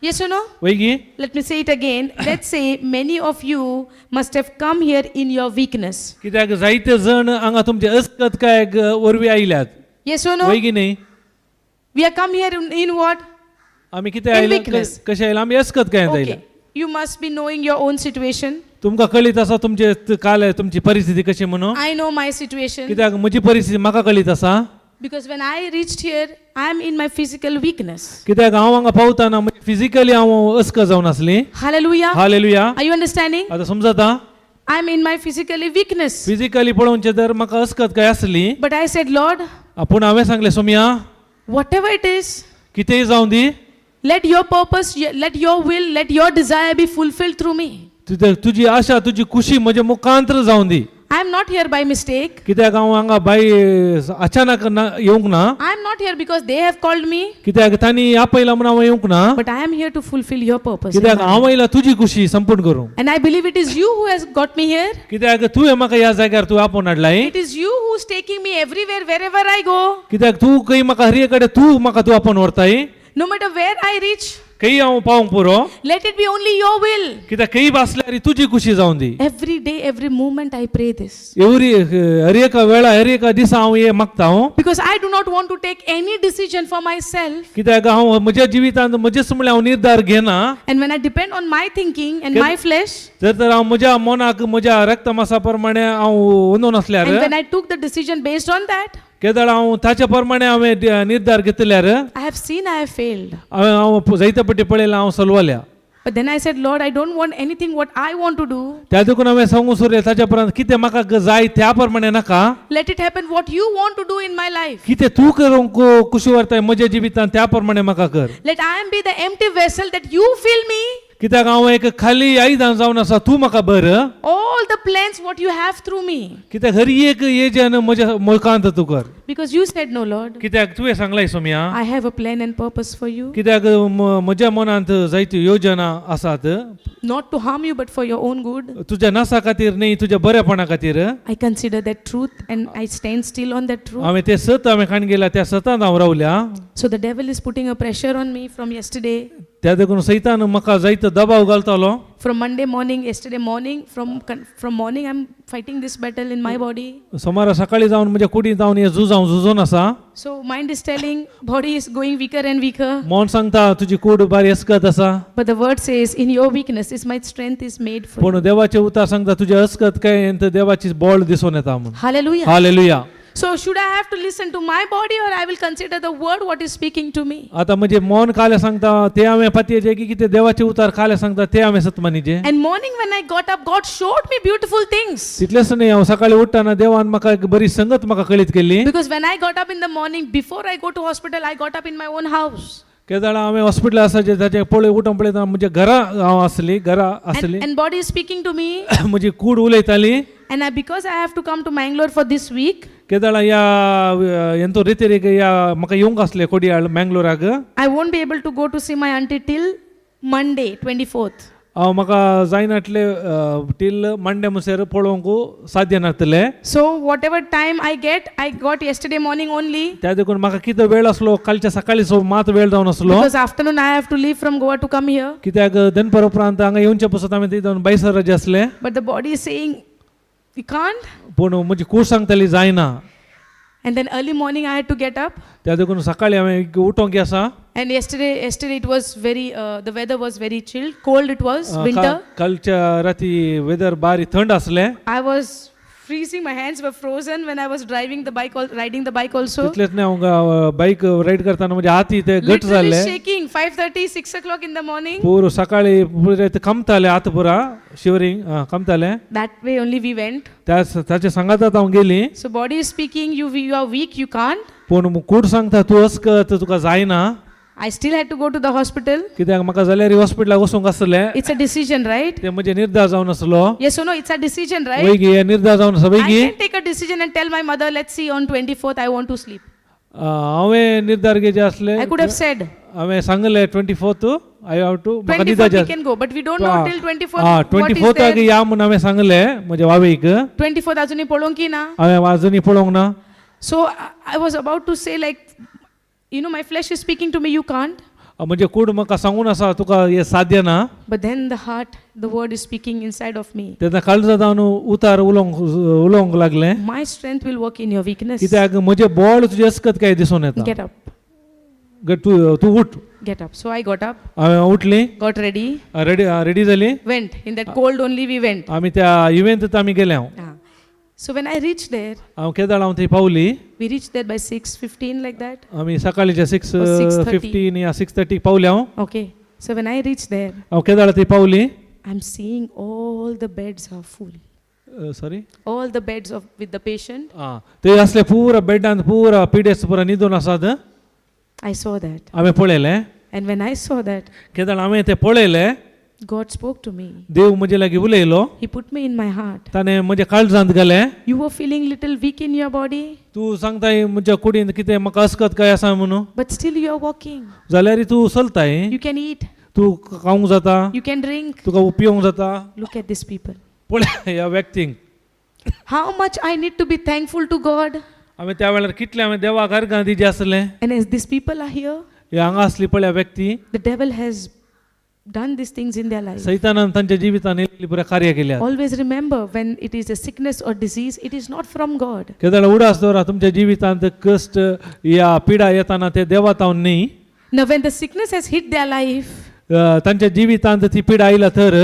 Yes or no? वय गी? Let me say it again. Let's say many of you must have come here in your weakness. कित्याक जायते जण हांगा तुमचे अस्कत काय वरवीं आयल्यात. Yes or no? वय की न्ही? We are come here in what? आमी कितें In आयले weakness. कशें आयले आमी अस्कत काय आयले. Okay. You must be knowing your own situation. तुमकां कळीत आसा तुमचे काल तुमची परिस्थिती कशी म्हणून. I know my situation. कित्याक म्हजी परिस्थिती म्हाका कळीत आसा. Because when I reached here, I am in my physical weakness. कित्याक हांव हांगा पावतना फिजिकली हांव अस्क जावन आसली. Hallelujah. Hallelujah. Are you understanding? आतां समजता? I am in my physically weakness. Physically पळोवचें तर म्हाका अस्कत काय आसली. But I said, Lord, पूण हांवें सांगलें सोमया, whatever it is, कितेंय जावं दी, let your purpose, let your will, let your desire be fulfilled through me. तुजे तुजी आशा तुजी खुशी म्हज्या मुखांत्र जावं दी. I am not here by mistake. कित्याक हांव हांगा बाय अचानक ना येवंक ना. I am not here because they have called me, कित्याक तांणी आपयला म्हूण हांव येवंक ना. but I am here to fulfill your purpose in कित्याक my हांव life. आयला तुजी खुशी संपूर्ण करूंक. And I believe it is you who has got me here. कित्याक तुवें म्हाका ह्या जाग्यार तूं आपोवन हाडलाय. It is you who is taking me everywhere, wherever I go. कित्याक तूं खंय म्हाका हर कडेन तूं म्हाका तूं आपोवन व्हरताय. No matter where I reach, खंय हांव पावोंक पुरो, let it be only your will. कित्याक खंय बसल्यार तुजी खुशी जावं दी. Every day, every moment, I pray this. Every हर एका वेळा हर एका दिसा हांव हें मागता हांव. Because I do not want to take any decision for myself. कित्याक हांव म्हज्या जिवितांत म्हजेच म्हणल्यार हांव निर्धार घेना. And when I depend on my thinking and my flesh, जर तर हांव म्हज्या मनाक म्हज्या रक्तमासा प्रमाणे हांव वंदून आसल्यार, and when I took the decision based on that, केदळ हांव ताच्या प्रमाणे हांवें निर्धार घेतल्यार, I have seen I have failed. हांवें हांव जायते पटी पळयलां हांव सलवल्या. But then I said, Lord, I don't want anything what I want to do. त्या देखून हांवें सांगू सुरलें ताच्या उपरांत कितें म्हाका जाय त्या प्रमाणे नाका. Let it happen what you want to do in my life. कितें तूं करूंक खुशी व्हरताय म्हज्या जिवितांत त्या प्रमाणे म्हाका कर. Let I am be the empty vessel that you fill me. कित्याक हांव एक खाली आयदन जावन आसा तूं म्हाका बर. All the plans what you have through me. कित्याक हर एक येजन म्हज्या मुखांत तूं कर. Because you said, No, Lord, कित्याक तुवें सांगलाय Somaiya, I have a plan and purpose for you. कित्याक म्हज्या मनांत जायत्यो योजना आसात. Not to harm you, but for your own good. तुज्या नासा खातीर न्ही तुज्या बरेपणा खातीर. I consider that truth and I stand still on that truth. हांवें तें सत हांवें खाण गेल्या त्या सतांत हांव रावल्या. So the devil is putting a pressure on me from yesterday, त्या देखून सैतान म्हाका जायतो दबाव घालतालो. from Monday morning, yesterday morning, from morning I'm fighting this battle in my body. सोमारा सकाळी जावन म्हज्या कुडींत जावन हें झूज हांव झुजून आसा. So mind is telling, body is going weaker and weaker. मन सांगता तुजी कूड बारी अस्कत आसा. But the word says, in your weakness is my strength is made for पूण you. देवाचें उतर सांगता तुज्या अस्कत काय देवाची बळ दिसून येता म्हणून. Hallelujah. Hallelujah. So should I have to listen to my body or I will consider the word what is speaking to me? आतां म्हणजे मन काले सांगता ते हांवें पातयेचें की कितें देवाचें उतार काले सांगता ते हांवें सत मानिचें. And morning when I got up, God showed me beautiful things. तितलेंच न्ही हांव सकाळी उठ्ठना देवान म्हाका एक बरी संगत म्हाका कळीत केली. Because when I got up in the morning, before I go to hospital, I got up in my own house. केदाळा हांवें हॉस्पिटल आसाचें ताचें पळय उठून पळयतना म्हज्या घरा हांव आसली घरा आसली. And body is speaking to me. म्हजी कूड उलयताली. And I, because I have to come to Mangalore for this week, केदाळा ह्या हेंचो रितेरीक ह्या म्हाका येवंक आसलें Kodial मँगलोराक. I won't be able to go to see my auntie till Monday, 24th. हांव म्हाका जायनातले टील मंडे मुसर पळोवंक साध्य नासतलें. So whatever time I get, I got yesterday morning only. त्या देखून म्हाका कितें वेळ आसलो कालच्या सकाळी सो मात वेळ जावन आसलो. Because afternoon I have to leave from Goa to come here. कित्याक दनपार उपरांत हांगा येवचे पसत आमी थंय जावन बायसराजे आसले. But the body is saying, you can't. पूण म्हजी कूड सांगताली जायना. And then early morning I had to get up. त्या देखून सकाळी हांवें उठोंक आसा. And yesterday it was very, the weather was very chilled, cold it was, winter. कालच्या राती वेदर बारी थंड आसलें. I was freezing, my hands were frozen when I was driving the bike, riding the bike also. तितलेंच न्ही हांव बायक ride करतना म्हजे हाती ते घट Literally जाल्ले. shaking, 5:30, 6 o'clock in the morning. पूर सकाळी पुरे ते कमताले हात पुरा शिवरींग कमताले. That way only we went. त्या ताच्या सांगातात हांव गेली. So body is speaking, you are weak, you can't. पूण कूड सांगता तूं अस्कत तुका जायना. I still had to go to the hospital. कित्याक म्हाका जाल्यार हॉस्पिटलाक वचूंक आसलें. It's a decision, right? ते म्हजे निर्धार जावन आसलो. Yes or no? It's a decision, right? वैगी हे निर्धार जावन आसा I वैगी. can take a decision and tell my mother, let's see on 24th, I want to sleep. हांवें निर्धार घेचे आसले. I could have said, हांवें सांगलें 24th I have to म्हाका 24th निदाचें we can go, but we don't know till 24th ah what twenty is फोर्थाक there. या म्हूण हांवें सांगलें म्हज्या वावेक. 24th अजूनही पळोवंक की ना. हांवें अजुनूय पळोवंक ना. So I was about to say like, my flesh is speaking to me, you can't. म्हणजे कूड म्हाका सांगून आसा तुका हें साध्य ना. But then the heart, the word is speaking inside of me. तेन्ना काळजा जावन उतार उलोवंक उलोवंक लागलें. My strength will work in your weakness. कित्याक म्हजें बळ तुजें अस्कत काय दिसून येता. Get up, तूं तूं उठ. get up. So I got up, हांवें उठली. got ready, ready ready जाली. went. In that cold only we went. आमी त्या इव्हेंत आमी गेले हांव. Ah. So when I reached there, हांव केदाळ हांव थंय पावली. We reached there by 6:15 like that. आमी सकाळीच्या सिक्स Or 6:30. 15 या 6:30 पावले हांव. Okay. So when I reached there, हांव केदाळ थंय पावली. I'm seeing all the beds are full. Sorry? All the beds of with the patient. आं, थंय आसले पुरा बेडान पुरा पिडेस्त पुरा न्हिदून आसात. I saw that. हांवें पळयलें. And when I saw that, केदाळ हांवें तें पळयलें, God spoke to me. देव म्हजे लागीं उलयलो. He put me in my heart. ताणें म्हज्या काळजांत घालें. You were feeling little weak in your body, तूं सांगताय म्हज्या कुडींत कितें म्हाका अस्कत काय आसा म्हणून, but still you are walking. जाल्यार तूं चलताय. You can eat, तूं खावंक जाता, you can drink. तुका पिवंक जाता. Look at these people. पळय ह्या व्यक्तींक. How much I need to be thankful to God. हांवें त्या वेळार कितलें हांवें देवाक अर्गां दिजी आसलें. And as these people are here, हे हांगा आसली पळया व्यक्ती, the devil has done these things in their life. सैतानान तांच्या जिवितान इतली बरें कार्य केल्या. Always remember, when it is a sickness or disease, it is not from God. केदळ उडास दवरा, तुमच्या जिवितांत कश्ट या पिडा येताना ते देवा तावन न्ही. Now, when the sickness has hit their life, तांच्या जिवितांत ती पिडा आयला तर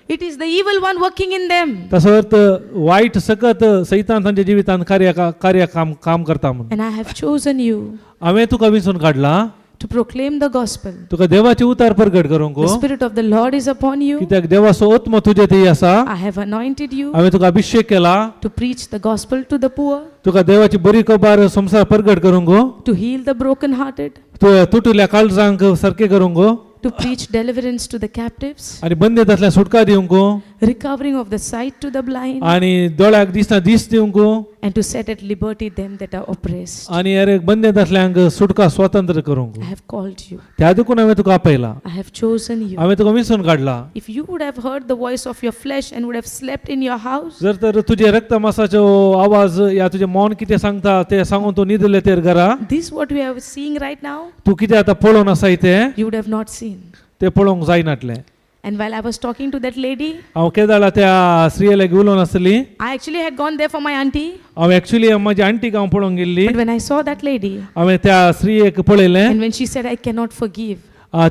it is the evil one working in them. तसो अर्थ वायट सकत सैतान तांच्या जिवितांत कार्य कार्य काम काम करता म्हणून. And I have chosen you हांवें तुका विंचून काडला to proclaim the gospel. तुका देवाचे उतार प्रगट करूंक. The Spirit of the Lord is upon you. कित्याक देवाचो आत्मो तुजे थंय आसा. I have anointed you हांवें तुका अभिशेक केला to preach the gospel to the poor, तुका देवाची बरी खबर संवसार प्रगट करूंक, to heal the brokenhearted, तूं तुटुल्या काळजांक सारकें करूंक, to preach deliverance to the captives, आनी बंदेतांतल्यान सुटका दिवंक, recovering of the sight to the blind, आनी दोळ्याक दिसना दीस दिवंक, and to set at liberty them that are oppressed. आनी अरे बंदेतांतल्यांक सुटका स्वातंत्र्य करूंक. I have called you. त्या देखून हांवें तुका आपयला. I have chosen you. हांवें तुका विंचून काडला. If you would have heard the voice of your flesh and would have slept in your house, जर तर तुजे रक्तमासाचो आवाज या तुजें मौन कितें सांगता तें सांगून तूं न्हिदले तर घरा, this what we are seeing right now, तूं कितें आतां पळोवन आसाय तें you would have not seen. तें पळोवंक जायनातलें. And while I was talking to that lady, हांव केदाळा त्या स्त्रिये उलोवन आसली. I actually had gone there for my auntie. हांव एक्चुली म्हज्या आंटीक हांव पळोवंक गेल्ली. But when I saw that lady, हांवें त्या स्त्रियेक पळयलें. and when she said, "I cannot forgive,"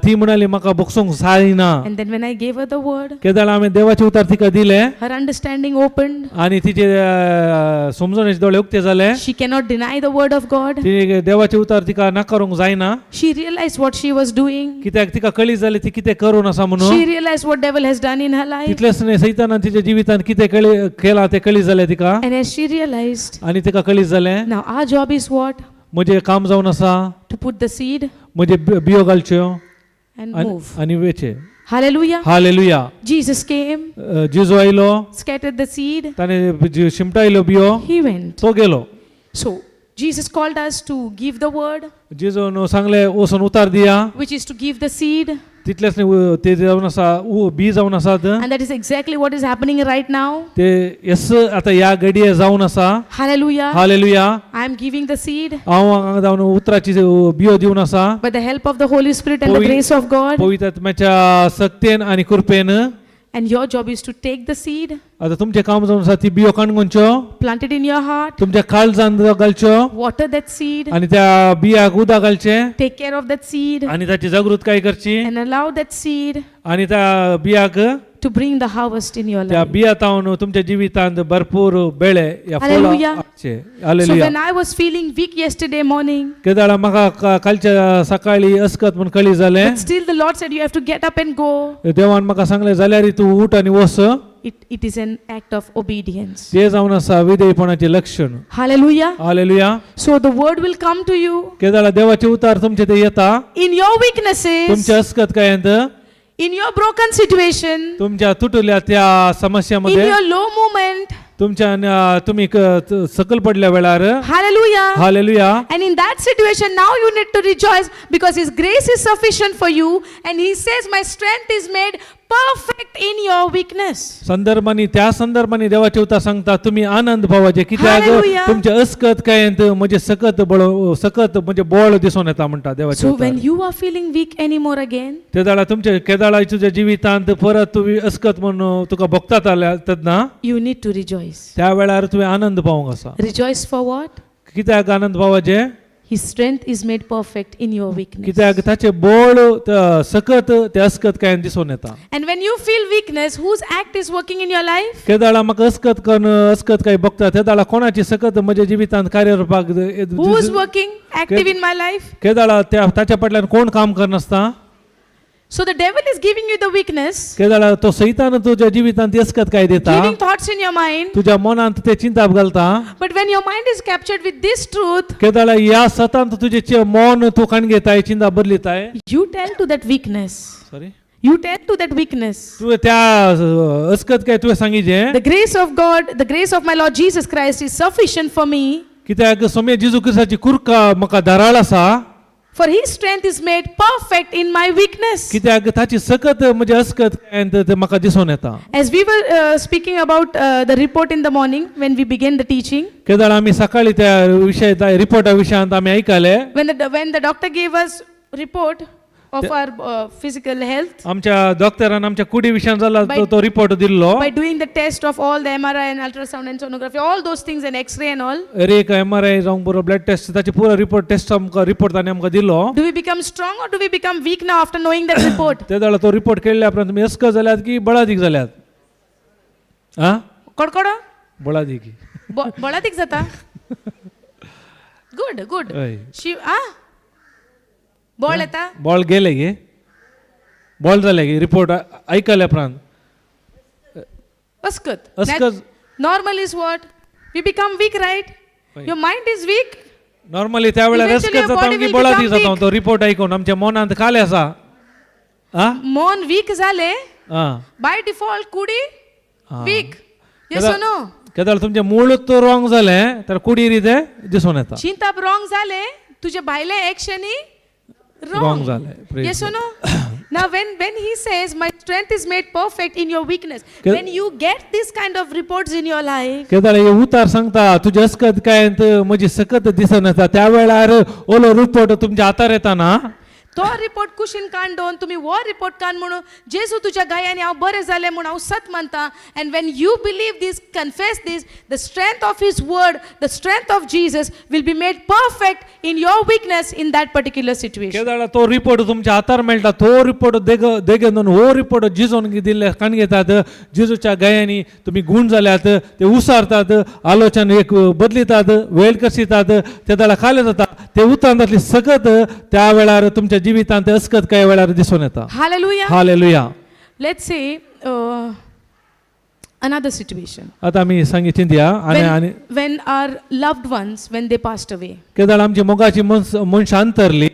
ती म्हणाली म्हाका भोगसूंक जायना. and then when I gave her the word, केदाळ हांवें देवाचे उतार तिका दिले her understanding opened. आनी तिचे समजणेचे दोळे उक्ते जाले. She cannot deny the word of God. ती देवाचे उतार तिका नाकारूंक जायना. She realized what she was doing. कित्याक तिका कळी जाली ती कितें करून आसा म्हणून. She realized what devil has done in her life. तितलेंच न्हय, सैतानान तिच्या जिवितान कितें कळी केलां तें कळी जालें तिका. And as she realized, आनी तिका कळी जालें, now our job is what? म्हजें काम जावन आसा To put the seed म्हजे बियो घालच्यो and आनी move. आनी वेचे. Hallelujah. Hallelujah. Jesus came, जेजू आयलो, scattered the seed, ताणें शिमटायलो बियो, he went. तो गेलो. So Jesus called us to give the word, जेजून सांगलें वचून उतार दिया, which is to give the seed. तितलेंच न्ही, ते जावन आसा बी जावन आसात. And that is exactly what is happening right now. ते येस आतां ह्या घडये जावन आसा. Hallelujah. Hallelujah. I am giving the seed हांव हांगा जावन उतराची बियो दिवन आसा by the help of the Holy Spirit and the grace of God. पवित्र आत्म्याच्या सक्तेन आनी कृपेन. And your job is to take the seed, आतां तुमचें काम जावन आसा ती बियो काणगुंच्यो, plant it in your heart, तुमच्या काळजान घालच्यो, water that seed, आनी त्या बियाक उदक घालचें, take care of that seed, आनी ताची जागृतकाय करची, and allow that seed आनी त्या बियाक to bring the harvest in your त्या life. बिया तावन तुमच्या जिवितांत भरपूर बेळे या फळां Hallelujah. हाडचे. So hallelujah. when I was feeling weak yesterday morning, केदाळा म्हाका कालच्या सकाळी अस्कत म्हूण कळी जालें, but still the Lord said, "You have to get up and go." देवान म्हाका सांगलें जाल्यार तूं उठ आनी वस. It is an act of obedience. ते जावन आसा विधेयपणाचें लक्षण. Hallelujah. Hallelujah. So the word will come to you केदाळा देवाचे उतार तुमचे ते येता in your weaknesses, तुमच्या अस्कत कायांत, in your broken situation, तुमच्या तुटल्या त्या in समस्यामध्ये, your low moment. तुमच्या तुम्ही सकल पडल्या वेळार. Hallelujah. Hallelujah. And in that situation, now you need to rejoice because His grace is sufficient for you. And He says, "My strength is made perfect in your weakness." संदर्भानी त्या संदर्भानी देवाचे उतार सांगता तुम्ही आनंद पावाचे, कित्याक हालेलुया. तुमच्या अस्कत कायांत म्हणजे सकत बळ सकत म्हणजे बळ दिसून येता म्हणटा देवाचे So उतार. when you are feeling weak anymore again, ते दाडा तुमच्या केदाळा तुझ्या जिवितांत परत तुमी अस्कत म्हणून तुका भोगतात आल्या तेन्ना, you need to rejoice. त्या वेळार तुवें आनंद पावंक आसा. Rejoice for what? कित्याक आनंद पावाचे? His strength is made perfect in your weakness. कित्याक ताचे बळ सकत ते अस्कत कांय दिसून येता. And when you feel weakness, whose act is working in your life? केदाळा म्हाका अस्कत कन अस्कत काय बघता तेदाळा कोणाची सकत म्हज्या जिवितांत कार्यरुपाक Who is working active in my life? केदाळा त्या ताच्या फाटल्यान कोण काम करनासता. So the devil is giving you the weakness, केदाळा तो सैतान तुज्या जिवितांत अस्कत काय दिता, giving thoughts in your mind. तुज्या मनांत ते चिंताप घालता. But when your mind is captured with this truth, केदाळा ह्या सतांत तुजें मन तूं काण घेताय, चिंता बदलिताय. you tell to that weakness. Sorry. You tell to that weakness. तुवें त्या अस्कत काय तुवें सांगिचें. The grace of God, the grace of my Lord Jesus Christ is sufficient for me, कित्याक सोम्या जेजू क्रिस्ताची कुरका म्हाका धाराळ आसा. for his strength is made perfect in my weakness. कित्याक ताची सकत म्हजे अस्कत काय ते म्हाका दिसून येता. As we were speaking about the report in the morning when we began the teaching, केदाळ आमी सकाळी त्या विशय त्या रिपोर्टा विशयांत आमी आयकले. when the doctor gave us report of our physical health, आमच्या डॉक्टरान आमच्या कुडी विशयांत जाला तो रिपोर्ट दिल्लो. by doing the test of all the MRI and ultrasound and sonography, all those things and X-ray and all, एक एम आर I जावंक बरो ब्लड टेस्ट ताचे पुरो रिपोर्ट टेस्ट आमकां रिपोर्ट ताणें आमकां दिलो. do we become strong or do we become weak now after knowing that report? ते जाल्यार तो रिपोर्ट केल्ल्या उपरांत तुमी अस्क जाल्यात की बळादीक जाल्यात? आ कडकडो बळादीक. बळादीक जाता. Good, good. हय. शिव आ बळ येता. बॉल गेले गे, बॉल जाले गे रिपोर्ट आयकल्या उपरांत. अस्कत. अस्कत. Normal is what we become weak, right? Your mind is weak. Normally त्या वेळार Eventually अस्कत your जाता body आमची will बळादीक become जाता तो रिपोर्ट आयकून आमच्या मनांत काले आसा. आ मन वीक जाले आ बाय डिफॉल्ट कुडी आ. वीक. येस नो? केदाळ तुमचें मूळ तर रॉंग जालें तर कुडीर तें दिसून येता. चिंताप रॉंग जाले, तुजे भायले एक्शनी Wrong जालें. Praise Yes or no? Now when he says my strength is made perfect in your weakness, when you get this kind of reports in your life, केदाळ हे उतार सांगता तुजें अस्कत काय म्हजी सकत दिसन येता त्या वेळार ओलो रिपोर्ट तुमच्या हातार येता ना. तो रिपोर्ट कुशीन काण दोन तुमी हो रिपोर्ट काण म्हणून जेजू तुज्या गायांनी हांव बरें जालें म्हूण हांव सत मानता. And when you believe this, confess this, the strength of his word, the strength of Jesus will be made perfect in your weakness in that particular situation. केदाळा तो रिपोर्ट तुमच्या हातार मेळटा, तो रिपोर्ट देग देगेन हो रिपोर्ट जिजोन दिल्ले काण घेतात, जिजूच्या गायांनी तुमी गूण जाल्यात ते उसारतात, आलोचन एक बदलितात, वेळ कसितात, ते दाळा खाले जाता ते उतारांतली सकत त्या वेळार तुमच्या जिवितांत अस्कत काय वेळार दिसून येता. Hallelujah. Hallelujah. Let's say another situation. आता आमी सांगी चिंतया आनी आनी When our loved ones, when they passed away, केदाळ आमची मोगाची मनशां अंतरली,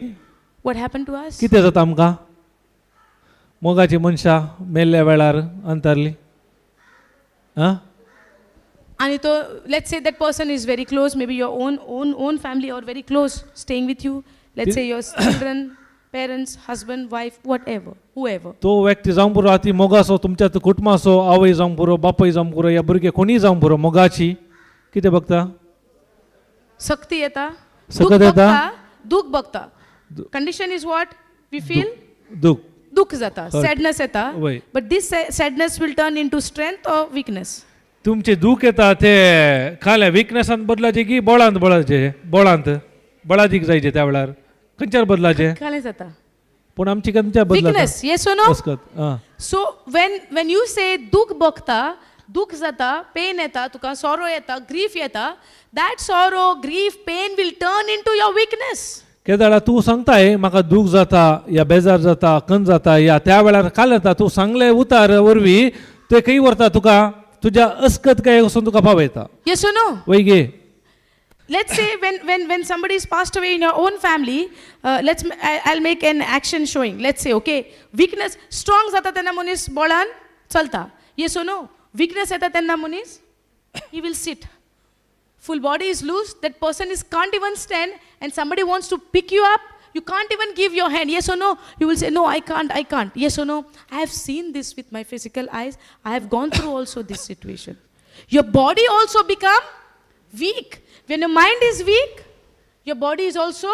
what happened to us? कितें जाता आमकां? मोगाची मनशां मेल्ल्या वेळार अंतरली आं. And तो, let's say that person is very close, maybe your own family or very close, staying with you. Let's say your children, parents, husband, wife, whatever, whoever. तो व्यक्ती जावंक पुरो ती मोगाचो तुमच्या कुटुंबाचो आवय जावंक पुरो, बापूय जावंक पुरो, या भुरगे कोणीय जावंक पुरो, मोगाची कितें बघता? सक्ती येता, सकत दुख येता? बघता, दुख बघता. Condition is what we feel. दुख. दुख जाता, हय. सॅडनेस येता. वय. But this sadness will turn into strength or weakness? तुमचे दूख येता ते खाल्या विकनेसान बदलाचे की बोळांत बळाचे? बोळांत बळादीक जायचे त्या वेळार खंयच्यार बदलाचे? खालें जाता. पूण आमची खंयच्या बदलाता? विकनेस, येस नो? अस्कत आं. So when you say दुख बघता, दुख जाता, पेन येता तुका, सोरो येता, ग्रीफ येता, that sorrow, grief, pain will turn into your weakness. केदाळा तूं सांगताय म्हाका दूख जाता या बेजार जाता, कन जाता, या त्या वेळार काल येता तूं सांगले उतार वरवीं ते खंय व्हरता तुका? तुज्या अस्कत काय वचून तुका पावयता. Yes no? वय गे. Let's say when somebody is passed away in your own family, I'll make an action showing. Let's say, okay, weakness, strong जाता तेन्ना मनीस बोळान चलता. Yes or no? Weakness येता तेन्ना मनीस, he will sit. Full body is loose, that person is can't even stand, and somebody wants to pick you up, you can't even give your hand. Yes or no? You will say, no, I can't, I can't. Yes or no? I have seen this with my physical eyes. I have gone through also this situation. Your body also become weak. When your mind is weak, your body is also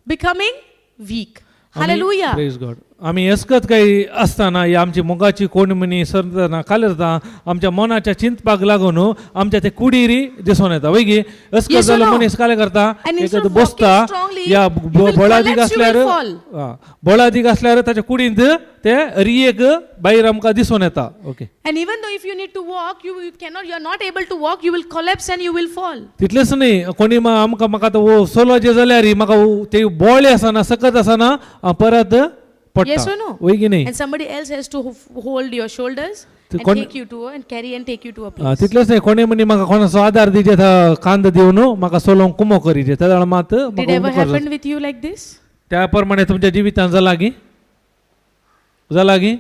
becoming weak. Hallelujah. Praise God. आमी अस्कत काही आसतना ही आमची मोगाची कोणमणी सरतना कालें जाता आमच्या मनाच्या चिंतपाक लागून आमच्या ते कुडीरी दिसून येता वय अस्कत Yes or जालो no? मनीस कालें करता And instead एकद of walking बसता strongly, या you will बळादीक collapse, you will आसल्यार fall. आं, बळादीक आसल्यार ताच्या कुडींत ते रियेक भायर आमकां दिसून येता okay. And even though if you need to walk, you cannot, you are not able to walk, you will collapse and you will fall. तितलेंच न्ही कोणी आमकां म्हाका आतां सोलोचें जाल्यार म्हाका ते बोळे आसना सकत आसना हांव परत Yes पडटा or no? वय की न्ही. And somebody else has to hold your shoulders ते and कोण- take you to and carry and take you to a ah, place. तितलेंच न्ही कोणी म्हणी म्हाका कोणाचो आदार दिजे कांद दिवन म्हाका सोलोवंक कुमो करीजे त्या वेळार मात Did म्हाका ever उपकार जाता. happen with you like this? त्या प्रमाणे तुमच्या जिवितांत जाला गी जाला गी?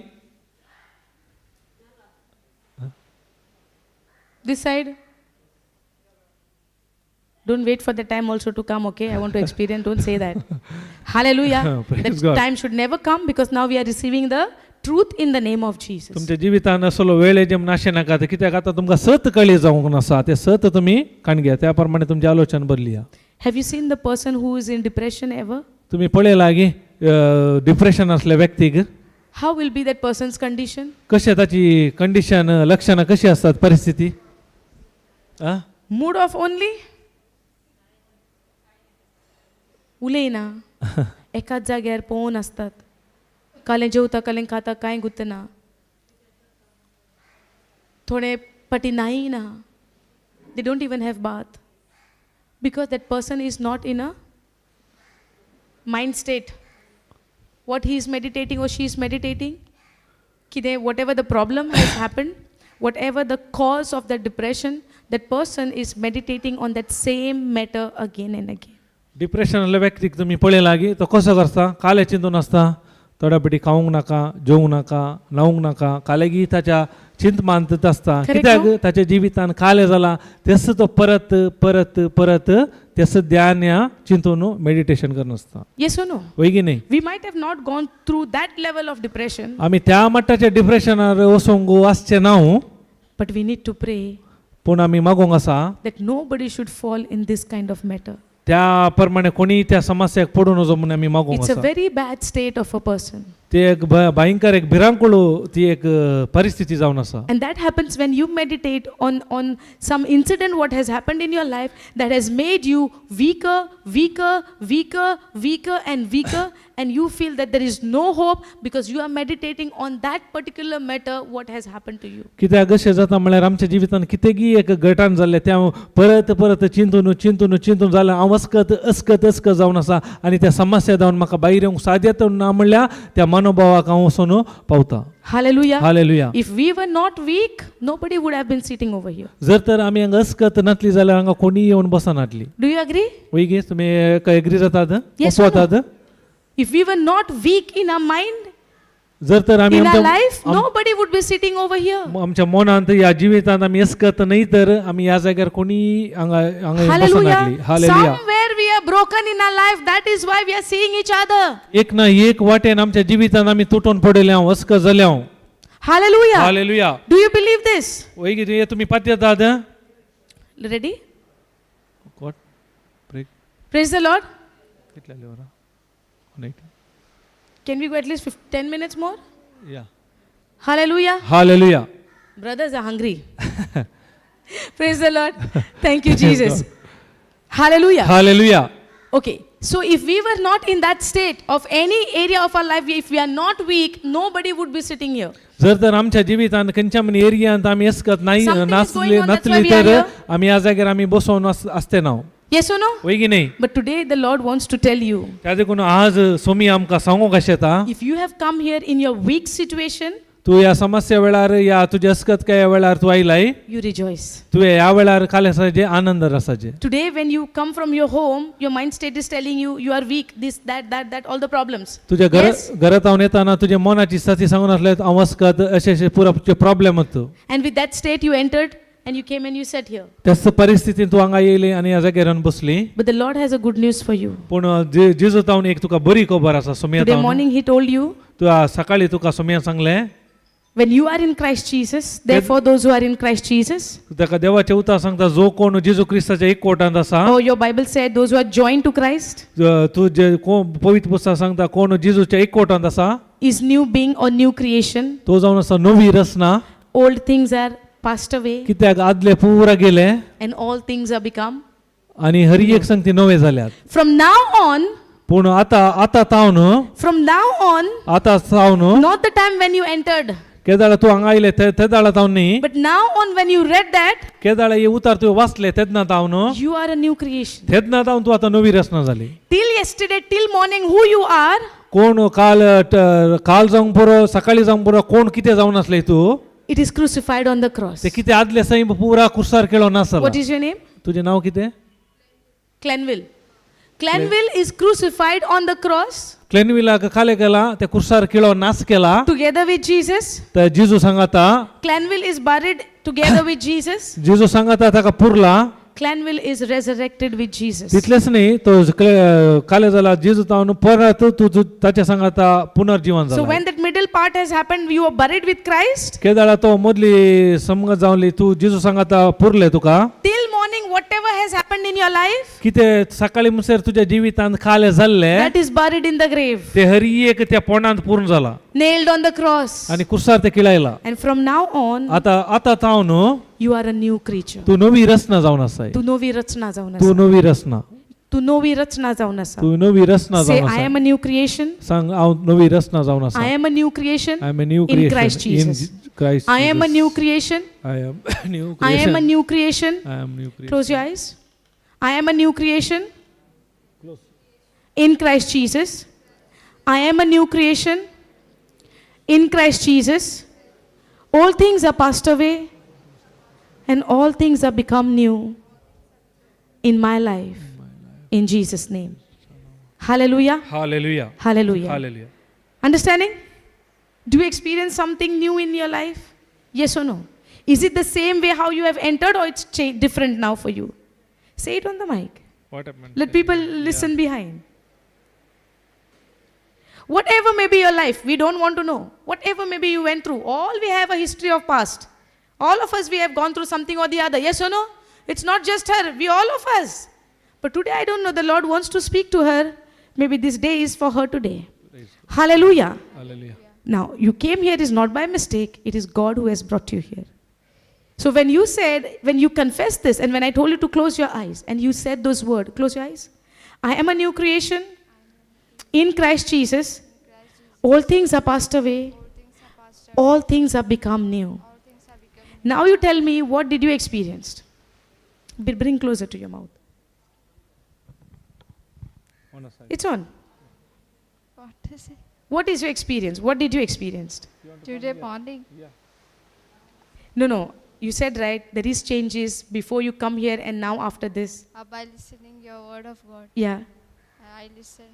This side? Don't wait for the time also to come, okay? I want to experience. Don't say that. Hallelujah. Praise That God. time should never come because now we are receiving the truth in the name of Jesus. तुमच्या जिवितांत असलो वेळ GeM नाशे नाका कित्याक आतां तुमकां सत कळी जावंक नासा तें सत तुमी काण घेया त्या प्रमाणे तुमचें आलोचन Bareilly. Have you seen the person who is in depression ever? तुमी पळयला गी डिप्रेशन असल्या व्यक्तीक? How will be that person's condition? कशें ताची कंडिशन लक्षणां कशी आसतात परिस्थिती आं? Mood off only? उलयना, एकाच जाग्यार पळोवन आसतात, कालें जेवता कालें खाता कांय गुतना, थोडे पटी नाय ना, they don't even have bath because that person is not in a mind state. What he is meditating or she is meditating, कितें whatever the problem has happened, whatever the cause of that depression, that person is meditating on that same matter again and again. Depression आसल्या व्यक्तीक तुमी पळयला गी तो कसो करता कालें चिंतून आसता थोड्या पटी खावंक नाका जेवंक नाका न्हावंक नाका कालेगी ताच्या चिंतमानत आसता Correct, कित्याक no? ताच्या जिवितान कालें जाला तेस तो परत परत परत तेस ध्यान ह्या चिंतून मेडिटेशन करून आसता. Yes or no? वय की न्ही? We might have not gone through that level of depression, आमी त्या मट्टाच्या डिप्रेशनार वचोंक आसचें ना, but we need to pray पूण आमी मागोंक आसा that nobody should fall in this kind of matter. त्या प्रमाणे कोणीय त्या समस्याक पडूं नजो म्हणून आमी मागोंक It's a आसा. very bad state of a person. ती एक भयंकर एक भिरांकूळ ती एक परिस्थिती जावन आसा. And that happens when you meditate on some incident what has happened in your life that has made you weaker, weaker, weaker, weaker, and weaker, and you feel that there is no hope because you are meditating on that particular matter what has happened to you. कित्याक अशें जाता म्हळ्यार आमच्या जिवितांत कितेंगी एक गटान जाल्लें तें हांव परत परत चिंतून चिंतून चिंतून जालें हांव अस्कत अस्कत अस्कत जावन आसा आनी त्या समस्या जावन म्हाका भायर येवंक साध्यत ना म्हणल्यार त्या मनोभावाक हांव वचून पावता. Hallelujah. Hallelujah. If we were not weak, nobody would have been sitting over here. जर तर आमी हांगा अस्कत नासली जाल्यार हांगा कोणीय येवन बसनासली. Do you agree? वय गे तुमी एग्री जातात? Yes or no? वतात. If we were not weak in our mind, जर तर आमी in our आमच्या life, nobody would be sitting over here. आमच्या मनांत ह्या जिवितांत आमी अस्कत न्हय तर आमी ह्या जाग्यार कोणीय हांगा हांगा येवन Hallelujah. बसनासली. Hallelujah. Somewhere we are broken in our life. That is why we are seeing each other. एक ना एक वाटेन आमच्या जिवितांत आमी तुटून पडले हांव अस्कत जाले हांव. Hallelujah. Hallelujah. Do you believe this? वय कितें तुमी पातयेतात? Ready? What break? Praise the Lord. कितले जाली वरां? 1:18. Can we go at least 10 minutes more? या. Hallelujah. Hallelujah. Brothers are hungry. Praise the Lord. Thank you, Jesus. Hallelujah. Hallelujah. Okay. So if we were not in that state of any area of our life, if we are not weak, nobody would be sitting here. जर तर आमच्या जिवितांत खंयच्या म्हण एरियांत आमी अस्कत नाही Something is नासली going on, that's why नासली we are तर here. आमी ह्या जाग्यार आमी बसोवन आसते ना. Yes or no? वय की न्ही? But today the Lord wants to tell you, त्या देखून आज सोमी आमकां सांगूंक अशें येता, if you have come here in your weak situation, तूं ह्या समस्या वेळार ह्या तुज्या अस्कत काय वेळार तूं आयलाय, you rejoice. तुवें ह्या वेळार काल आसाचे आनंद आसाचे. Today, when you come from your home, your mind state is telling you, you are weak, this, that, that, that, all the problems. तुज्या घर Yes. घरात हांव येताना तुज्या मनाची स्थिती सांगून आसले हांव अस्कत अशें अशें पुरो तुजे प्रॉब्लेम तूं. And with that state, you entered and you came and you sat here. त्याच परिस्थितीन तूं हांगा येयली आनी ह्या जाग्यार येवन बसली. But the Lord has a good news for you. पूण जेजू तावन एक तुका बरी खबर आसा Somaiya Today तावन. morning, He told you, तुका सकाळी तुका सोमया सांगलें, when you are in Christ Jesus, therefore, those who are in Christ Jesus, ताका देवाचें उतर सांगता जो कोण जेजू क्रिस्ताच्या एक कोटांत आसा, or your Bible said, those who are joined to Christ, तूं जे कोण पवित्र पुस्तक सांगता कोण जेजूच्या एक कोटांत आसा, Is new being or new creation. तो जावन आसा नवी रचना. Old things are passed away कित्याक आदले पुरा गेले and all things are become. आनी हरी एक संगती नवे जाल्यात. From now on, पूण आतां आतां तावन from now on, आतां सावन not the time when you entered, केदाळा तूं हांगा आयले ते तेदाळा तावन न्ही, but now on when you read that, केदाळा हे उतार तुवें वाचले तेन्ना तावन, you are a new creation. तेन्ना तावन तूं आतां नवी रचना जाली. Till yesterday, till morning, who you are, कोण काल काल जावंक पुरो सकाळी जावंक पुरो कोण कितें जावन आसले तूं, it is crucified on the cross. ते कितें आदले सैम पुरा कुर्सार केळो नासला. What is your name? तुजें नांव कितें? Clanville. Clanville is crucified on the cross क्लेनविलाक खाले केला ते कुर्सार केळो नास केला together with Jesus. तर जेजू सांगाता. Clanville is buried together with Jesus. जेजू सांगाता ताका पुरला. Clanville is resurrected with Jesus. तितलेच न्ही तो काले जाला जेजू तावन परत तूं ताच्या सांगाता पुनर्जीवन So जाला. when that middle part has happened, you are buried with Christ. केदाळा तो मदली समज जावली तूं जेजू सांगाता पुरले तुका. Till morning, whatever has happened in your life, कितें सकाळी म्हणसर तुज्या जिवितांत काले जाल्ले that is buried in the grave, ते हरी एक त्या पोंडांत पूर्ण जाला nailed on the cross. आनी कुर्सार ते किळायला. And from now on, आतां आतां तावन you are a new creature. तूं नवी रचना जावन आसाय. तू नवी रचना जावन तूं आसा. नवी रचना. तू नवी रचना जावन आसा. तूं नवी रचना Say, जावन I आसा. am a new creation. सांग हांव नवी रचना जावन आसा. I am a new creation. I am a new in Christ creation in Jesus. Christ. I am a new creation. I am new I am a creation. New creation. I am new creation. Close your eyes. I am a new creation. In Christ Jesus. I am a new creation. In Christ Jesus. All things are passed away and all things are become new in my life. In Jesus' name. Hallelujah. Hallelujah. Hallelujah. Hallelujah. Understanding? Do you experience something new in your life? Yes or no? Is it the same way how you have entered or it's different now for you? Say it on the mic. What happened? Let people listen behind. Whatever may be your life, we don't want to know. Whatever maybe you went through, all we have a history of past. All of us, we have gone through something or the other. Yes or no? It's not just her, we all of us. But today, I don't know, the Lord wants to speak to her. Maybe this day is for her today. Hallelujah. Hallelujah. Now, you came here is not by mistake, it is God who has brought you here. So, when you said, when you confessed this, and when I told you to close your eyes, and you said those words, close your eyes. I am a new creation in Christ Jesus. All things are passed away, all things are become new. Now, you tell me, what did you experience? Bring closer to your mouth. It's on. What is it? What is your experience? What did you experience? Today morning. No, no. You said right, there is changes before you come here and now after this. By listening your word of God, Yeah. I listen.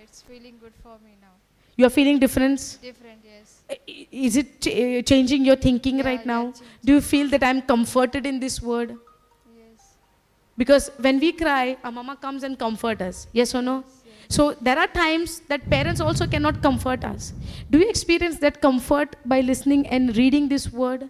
It's feeling good for me now. You are feeling difference? Different, yes. Is it changing your thinking Yeah, right yeah, now? changing. Do you feel that I'm comforted in this word? Yes. Because when we cry, our mama comes and comfort us. Yes or no? So there are times that parents also cannot comfort us. Do you experience that comfort by listening and reading this word?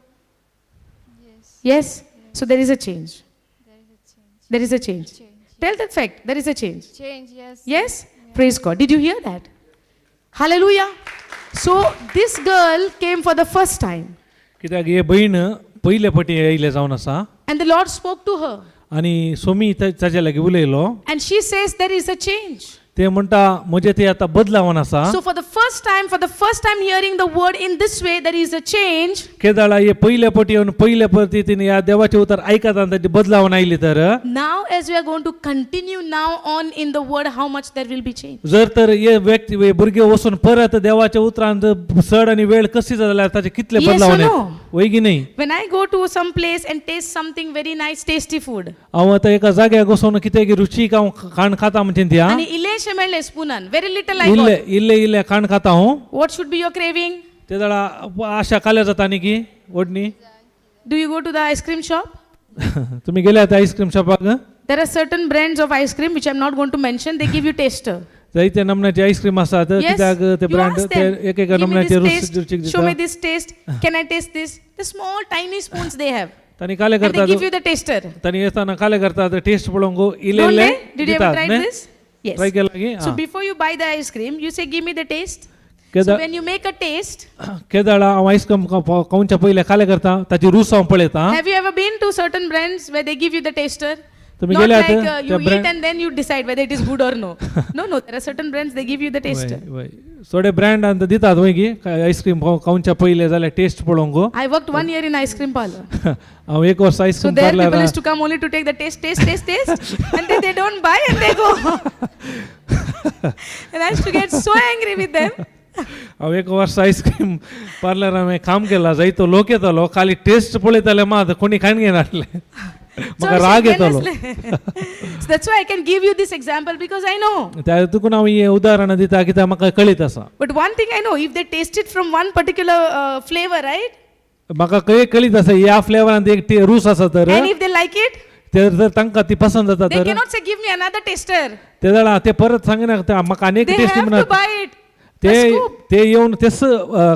Yes. Yes? So there is a change. There is a change. There is a change. Change. Tell the fact, there is a change. Change, yes. Yes? Praise God. Did you hear that? Hallelujah. So this girl came for the first time कित्याक हे बहीण पयले फावटी येयले जावन आसा and the Lord spoke to her. आनी सोमी ताच्या लागीं उलयलो. And she says there is a change. ते म्हणटा म्हजें ते आतां बदलावन आसा. So for the first time, for the first time hearing the word in this way, there is a change. केदाळा हे पयले फावटी येवन पयले फावटी तिणें ह्या देवाचें उतर आयकता आनी ताची बदलावन आयली तर Now as we are going to continue now on in the word, how much there will be change. जर तर हे व्यक्ती हे भुरगे वचून परत देवाच्या उतरान जर चड आनी वेळ कशी जाल्यार ताचे कितले Yes or बदलावन no? येत वय की न्ही. When I go to some place and taste something very nice, tasty food, हांव आतां एका जाग्यार वचून कितें रुचीक हांव खाण खाता म्हणचे त्या आणि इल्लेशे मेळ्ळे स्पूनान, very little I इल्ले got. इल्ले इल्ले खाण खाता हांव. What should be your craving? ते जाणा आशा काल्या जाता न्ही की ओडणी. Do you go to the ice cream shop? तुमी गेले आतां ice cream शॉपाक? There are certain brands of ice cream which I'm not going to mention. They give you taster. जायते नमन्याचे ice cream आसात Yes. कित्याक ते You brand ask ते them. एक एका Give me नमन्याचे this रुचीक taste. Show me दिता. this taste. Can I taste this? The small tiny spoons they have. तांणी काले And they करतात give you the taster. तांणी येताना काले करतात टेस्ट पळोवंक इल्ले Don't इल्ले they? Did you ever दितात try न्ही? this? Yes. Try केला की So before you buy the ice cream, you say, give me the taste. So केदा when you make a taste, केदाळा हांव आयस्क्रीम खावच्या पयलें खालें करता ताची रूच हांव पळयता. Have you ever been to certain brands where they give you the taster? तुम्ही Not गेल्यात like त्या you eat brand- and then you decide whether it is good or no. No, there are certain brands they give you the taster. वय, वय. थोडे brand आतां दितात वय की आयस्क्रीम खावच्या पयलें जाल्यार टेस्ट पळोवंक. I worked one year in ice cream parlor. हांव एक वर्स So ice cream there people parlour used to come only to take the taste, taste, taste, taste, and then they don't buy and they go. And I used to get so angry with them. हांव एक वर्स ice cream parlour हांवें काम केलां जायतो लोक येतालो खाली टेस्ट पळयताले मात कोणी खाण घेनासले म्हाका So राग येतालो. So that's why I can give you this example because I know. त्या तुका हांव हें उदाहरणां दिता कित्याक म्हाका कळीत आसा. But one thing I know, if they taste it from one particular flavor, right? म्हाका कळीत आसा ह्या फ्लेवरान एक रूच आसा तर And if they like it, ते जर तांकां ती पसंत जाता they तर cannot say, give me another taster. ते जाणा ते परत सांगिना ते म्हाका आनी एक They tasty have to म्हणा buy it. A ते scoop. ते येवन तेच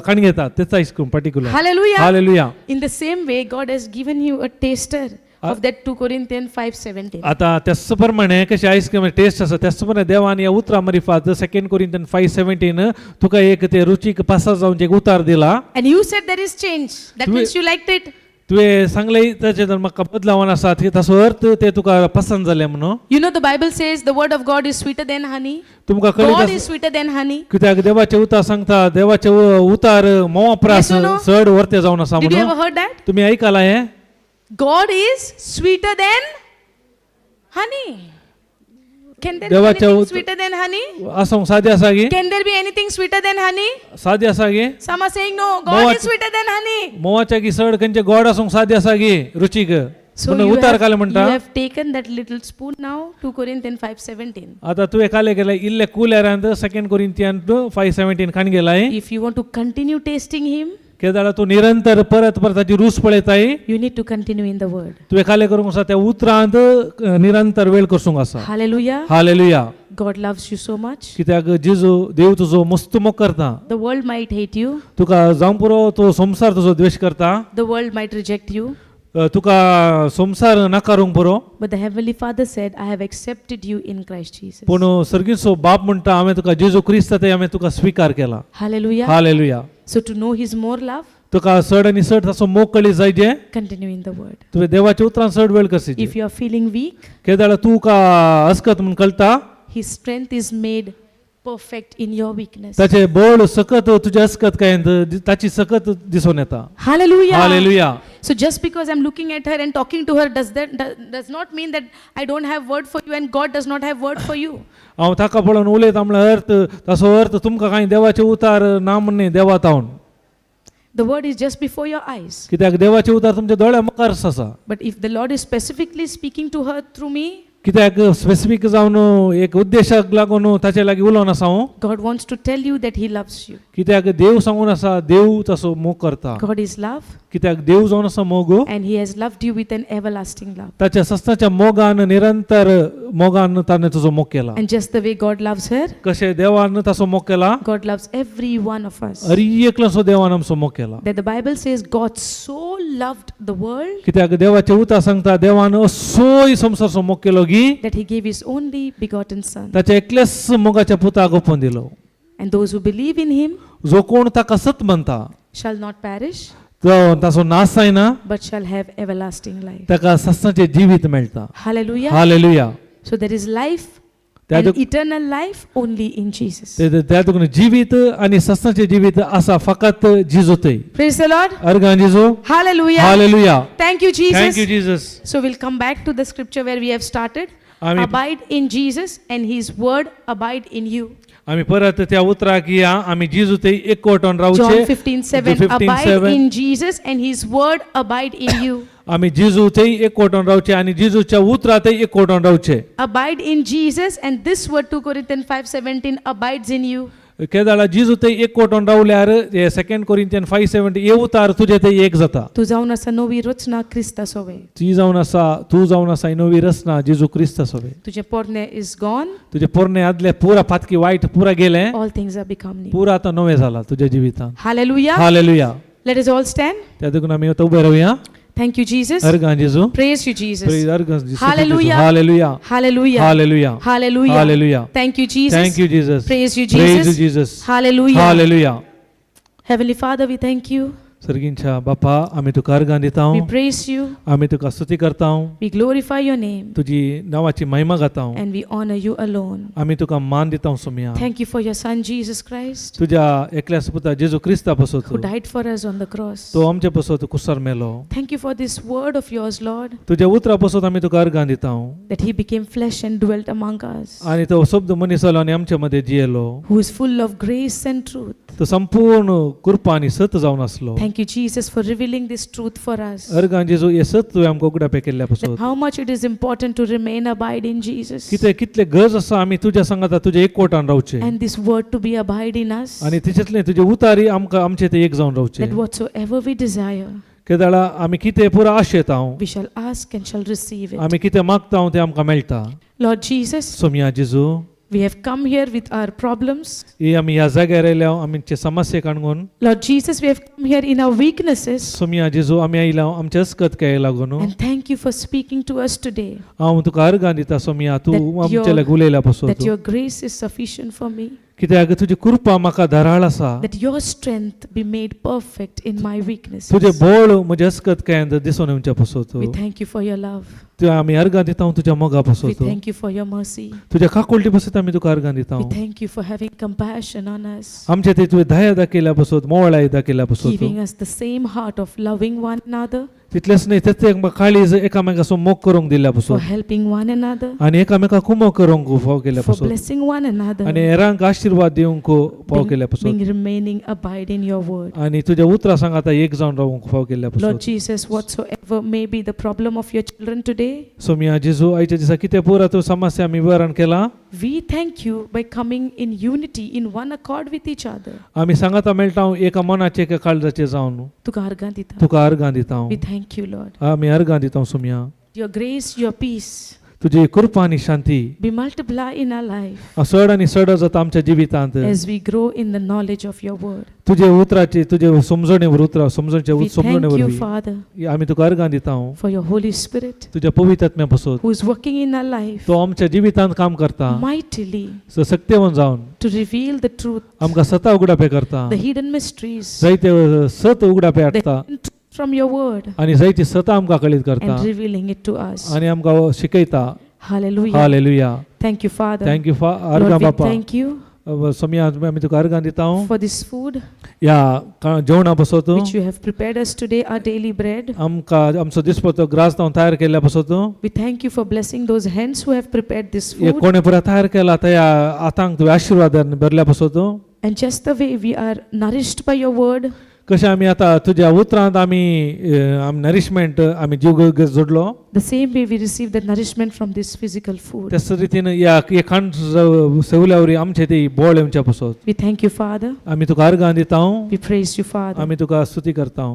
खाण घेतात तेच ice cream particular. Hallelujah. Hallelujah. In the same way, God has given you a taster of that 2 Corinthians 5:17. आता त्याच प्रमाणे कशें आयस्क्रीम टेस्ट आसा त्याच प्रमाणे देवान ह्या उतरां मरिफात सेकंड कोरिंथन 5:17 तुका एक ते रुचीक पासास जावन एक उतार दिला. And you said there is change. That तुम्ही- means you liked it. तुवें सांगलें ताचें जर म्हाका बदलावन आसा ताचो अर्थ ते तुका पसंत जालें म्हणून. You know the Bible says the word of God is sweeter than honey. तुमकां कळीत God आसा is sweeter than honey. कित्याक देवाचें उतार सांगता देवाचें उतार म्होंवा प्रास Yes or no? चड वर्ते जावन आसा Did you म्हणून. ever heard that? तुमी आयकलां हें? God is sweeter than honey. Can there be देवाच्या anything उत- sweeter than honey? आसूंक सादें आसा गे? Can there be anything sweeter than honey? सादें आसा गे? Some are saying no, God म्होंवा- is sweeter than honey. म्होंवाच्या गी चड खंयचे गोड आसूंक सादें आसा गे रुचीक So म्हणून you उतार have, घालें you म्हणटा. have taken that little spoon now, 2 Corinthians 5:17. आता तुवें काले गेले इल्ले कुल्यारांत सेकंड कोरिंथियन 5:17 खाण गेलाय. If you want to continue tasting him, केदाळा तूं निरंतर परत परत ताची रूच पळयताय. you need to continue in the word. तुवें काले करूंक आसा त्या उतरांत निरंतर वेळ करसूंक आसा. Hallelujah. Hallelujah. God loves you so much. कित्याक जेजू देव तुजो मस्त मोग करता. The world might hate you. तुका जावं पुरो तो संवसार तुजो द्वेश करता. The world might reject you. तुका संवसार नाकारूंक पुरो. But the Heavenly Father said, I have accepted you in Christ Jesus. पूण सर्गीचो बाप म्हणटा हांवें तुका जेजू क्रिस्त ते हांवें तुका स्विकार केला. Hallelujah. Hallelujah. So to know His more love, तुका चड आनी चड ताचो मोग कळी जाय जे continue in the word. तुवें देवाच्या उतरान चड वेळ करची. If you are feeling weak, केदाळा तूं का अस्कत म्हूण कळटा His strength is made perfect in your weakness. ताचे बळ सकत तुज्या अस्कत काय ताची सकत दिसून येता. Hallelujah. Hallelujah. So just because I'm looking at her and talking to her does that does not mean that I don't have word for you and God does not have word for you. हांव ताका पळोवन उलयता म्हणल्यार अर्थ ताचो अर्थ तुमकां कांय देवाचे उतार ना म्हण न्ही देवा तावन. The word is just before your eyes. कित्याक देवाचे उतार तुमच्या दोळ्या मुखार आसा. But if the Lord is specifically speaking to her through me, कित्याक स्पेसिफीक जावन एक उद्देशाक लागून ताचे लागीं उलोवन आसा हांव. God wants to tell you that He loves you. कित्याक देव सांगून आसा देव ताचो मोग करता. God is love कित्याक देव जावन आसा मोग. and He has loved you with an everlasting love. ताच्या सस्नाच्या मोगान निरंतर मोगान ताणें तुजो मोग केला. And just the way God loves her, कशें देवान ताचो मोग केला God loves every one of us. हर एकल्याचो देवान आमचो मोग केला. That the Bible says God so loved the world कित्याक देवाचें उतर सांगता देवान असोय संवसारचो मोग केलो की that He gave His only begotten Son. ताच्या एकल्याच मोगाच्या पुताक ओपून दिलो. And those who believe in Him जो कोण ताका सत म्हणता shall not perish तो ताचो नाश जायना but shall have everlasting life. ताका सस्नाचें जिवीत मेळटा. Hallelujah. Hallelujah. So there is life त्या and eternal life only in Jesus. त्या देखून जिवीत आनी सस्नाचें जिवीत आसा फकत जिजूतय. Praise the Lord. अर्गां जिजू. Hallelujah. Hallelujah. Thank you, Jesus. Thank you Jesus. So we'll come back to the scripture where we have started. Amen. Abide in Jesus and his word abide in you. आमी परत त्या उतराक या आमी जिजू ते एकवटून रावचे. John 15:7. 15:7. Abide in Jesus and his word abide in you. आमी जिजू ते एकवटून रावचे आनी जिजूच्या उतरा ते एकवटून रावचे. Abide in Jesus and this word 2 Corinthians 5:17 abides in you. केदाळा जिजू ते एकवटून रावल्यार सेकंड कोरिंथियन 5:70 हे उतार तुजे ते एक जाता. तूं जावन आसा नवी रचना क्रिस्ता सोवे. ती जावन आसा तूं जावन आसा ही नवी रचना जेजू क्रिस्त सोबे. तुजें पोरणे is gone. तुजे पोरणे आदले पुरा पातकी वायट पुरा गेले. All things are become new. पुरा आतां नवें जाला तुज्या जिवितांत. Hallelujah. Hallelujah. Let us all stand. त्या देखून आमी आतां उबे रावया. Thank you, Jesus. अर्गां जेजू. Praise you, Jesus. Praise अर्गां जेजू. Hallelujah. Hallelujah. Hallelujah. Hallelujah. Hallelujah. Hallelujah. Thank you, Jesus. Thank you, Jesus. Praise you, Praise you, Jesus. Jesus. Hallelujah. Hallelujah. Heavenly Father, we thank you. सर्गींच्या बापा आमी तुका अर्गां दिता. We praise you. आमी तुका स्तुती करता. We glorify your name. तुजी नांवाची महिमा गाता. And we honor you alone. आमी तुका मान दिता Somaiya. Thank you for your Son, Jesus Christ, तुज्या एकल्या पुता जेजू क्रिस्ता पासत who died for us on the cross. तो आमचे पासत कुसार मेलो. Thank you for this word of yours, Lord, तुज्या उतरा पासत आमी तुका अर्गां दिता. That he became flesh and dwelt among us, आनी तो शब्द मनीस जालो आनी आमचे मदें जियेलो. Who is full of grace and truth. तो संपूर्ण कृपा आनी सत जावन आसलो. Thank you, Jesus, for revealing this truth for us. अर्गां जेजू हे सत तुवें आमकां उगडापें केल्ल्या That पासत. how much it is important to remain abide in Jesus. कितें कितले गरज आसा आमी तुज्या सांगाता तुज्या एकवटान रावचे. And this word to be abide in us. आनी तिचेतले तुजे उतारी आमकां आमचे ते एक जावन रावचे. That whatsoever we desire, केदाळा आमी कितें पुरा आशेता, we shall ask and shall receive it. आमी कितें मागता तें आमकां मेळटा. Lord Jesus, सोमया जेजू, we have come here with our problems. ही आमी ह्या जाग्यार आयल्या आमचे समस्ये काणगून. Lord Jesus, we have come here in our weaknesses. Somaiya जेजू आमी आयला आमच्या अस्कत काय लागून. And thank you for speaking to us today. हांव तुका अर्गां दिता सोमया तूं That आमच्या your- लागीं उलयल्या पासून. That your grace is sufficient for me. कित्याक तुजी कृपा म्हाका धाराळ आसा. That your strength be made perfect in my weaknesses. तुजें बळ म्हज्या अस्कत काय दिसून येवच्या पासून. We thank you for your love. तुवें आमी अर्गां दिता तुज्या मोगा We पासून. Thank you for your mercy. तुज्या काकुळटी पासून आमी तुका अर्गां दिता. We thank you for having compassion on us, आमचे ते तुवें दया दाखयल्या पासून मोवळाय दाखयल्या पासून. Giving us the same heart of loving one another, तितलेंच न्हय तेच एक काळीज एकामेकाचो मोग करूंक दिल्या for पासून. Helping one another, आनी एकामेका कुमो करूंक फाव केल्या for पासून. Blessing one another, आनी हेरांक आशिर्वाद दिवंक फाव केल्या पासून. Being remaining abide in your word. आनी तुज्या उतरां सांगाता एक जावन रावूंक फाव केल्ल्या Lord पासून. Jesus, whatsoever may be the problem of your children today, Somaiya जेजू आयच्या दिसा कितें पुरा तूं समस्या आमी विवरण केलां, we thank you by coming in unity, in one accord with each other. आमी सांगाता मेळटा एका मनाचे एका काळजाचे जावन. तुका अर्गां दिता. तुका अर्गां दिता. We thank you, Lord. आमी अर्गां दिता Somaiya. Your grace, your peace तुजी कृपा आनी शांती be multiply in our life चड आनी चड जाता आमच्या जिवितांत as we grow in the knowledge of your word. तुजे उतराचे तुजे समजणे उतरा समजणचे We समजणे thank you, वरवीं Father, आमी तुका अर्गां दिता for your Holy Spirit तुज्या पवित्र पासून who is working in our life तो आमच्या जिवितांत काम करता mightily सक्तेवन जावन to reveal the truth, आमकां सता उगडापे करता, the hidden mysteries, जायते सत उगडापे the हाडटा hidden truth from your word, आनी जायती सता आमकां कळीत करता and revealing it to us. आनी आमकां शिकयता. Hallelujah. Hallelujah. Thank you, Father. Thank you अर्गां Lord, we बापा. thank you सोमया आमी तुका अर्गां दिता for this food ह्या जेवणा पासत which you have prepared us today, our daily bread. आमकां आमचो दिसपतो ग्रास जावन तयार केल्ल्या पासत. We thank you for blessing those hands who have prepared this हे food. कोणे पुरा तयार केला त्या आतांक तुवें आशिर्वादान भरल्या पासत. And just the way we are nourished by your word, कशें आमी आतां तुज्या उतरांत आमी आमी नरिशमेंट आमी जीव जोडलो, the same way we receive the nourishment from this physical food. त्याच रितीन ह्या हे खाण सेवल्या वरी आमचे ते बोळ येवच्या पासत. We thank you, Father. आमी तुका अर्गां दिता. We praise you, Father. आमी तुका स्तुती करता.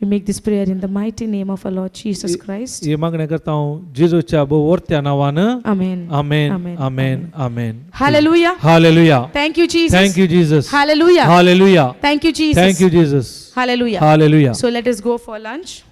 We make this prayer in the mighty name of our Lord Jesus Christ. ही मागणें करता जेजूच्या भोव वर्त्या नांवान. Amen. Amen. Amen. Amen. Amen. Hallelujah. Hallelujah. Thank you, Jesus. Thank you, Jesus. Hallelujah. Hallelujah. Thank you, Jesus. Thank you, Jesus. Hallelujah. Hallelujah. So let us go for lunch.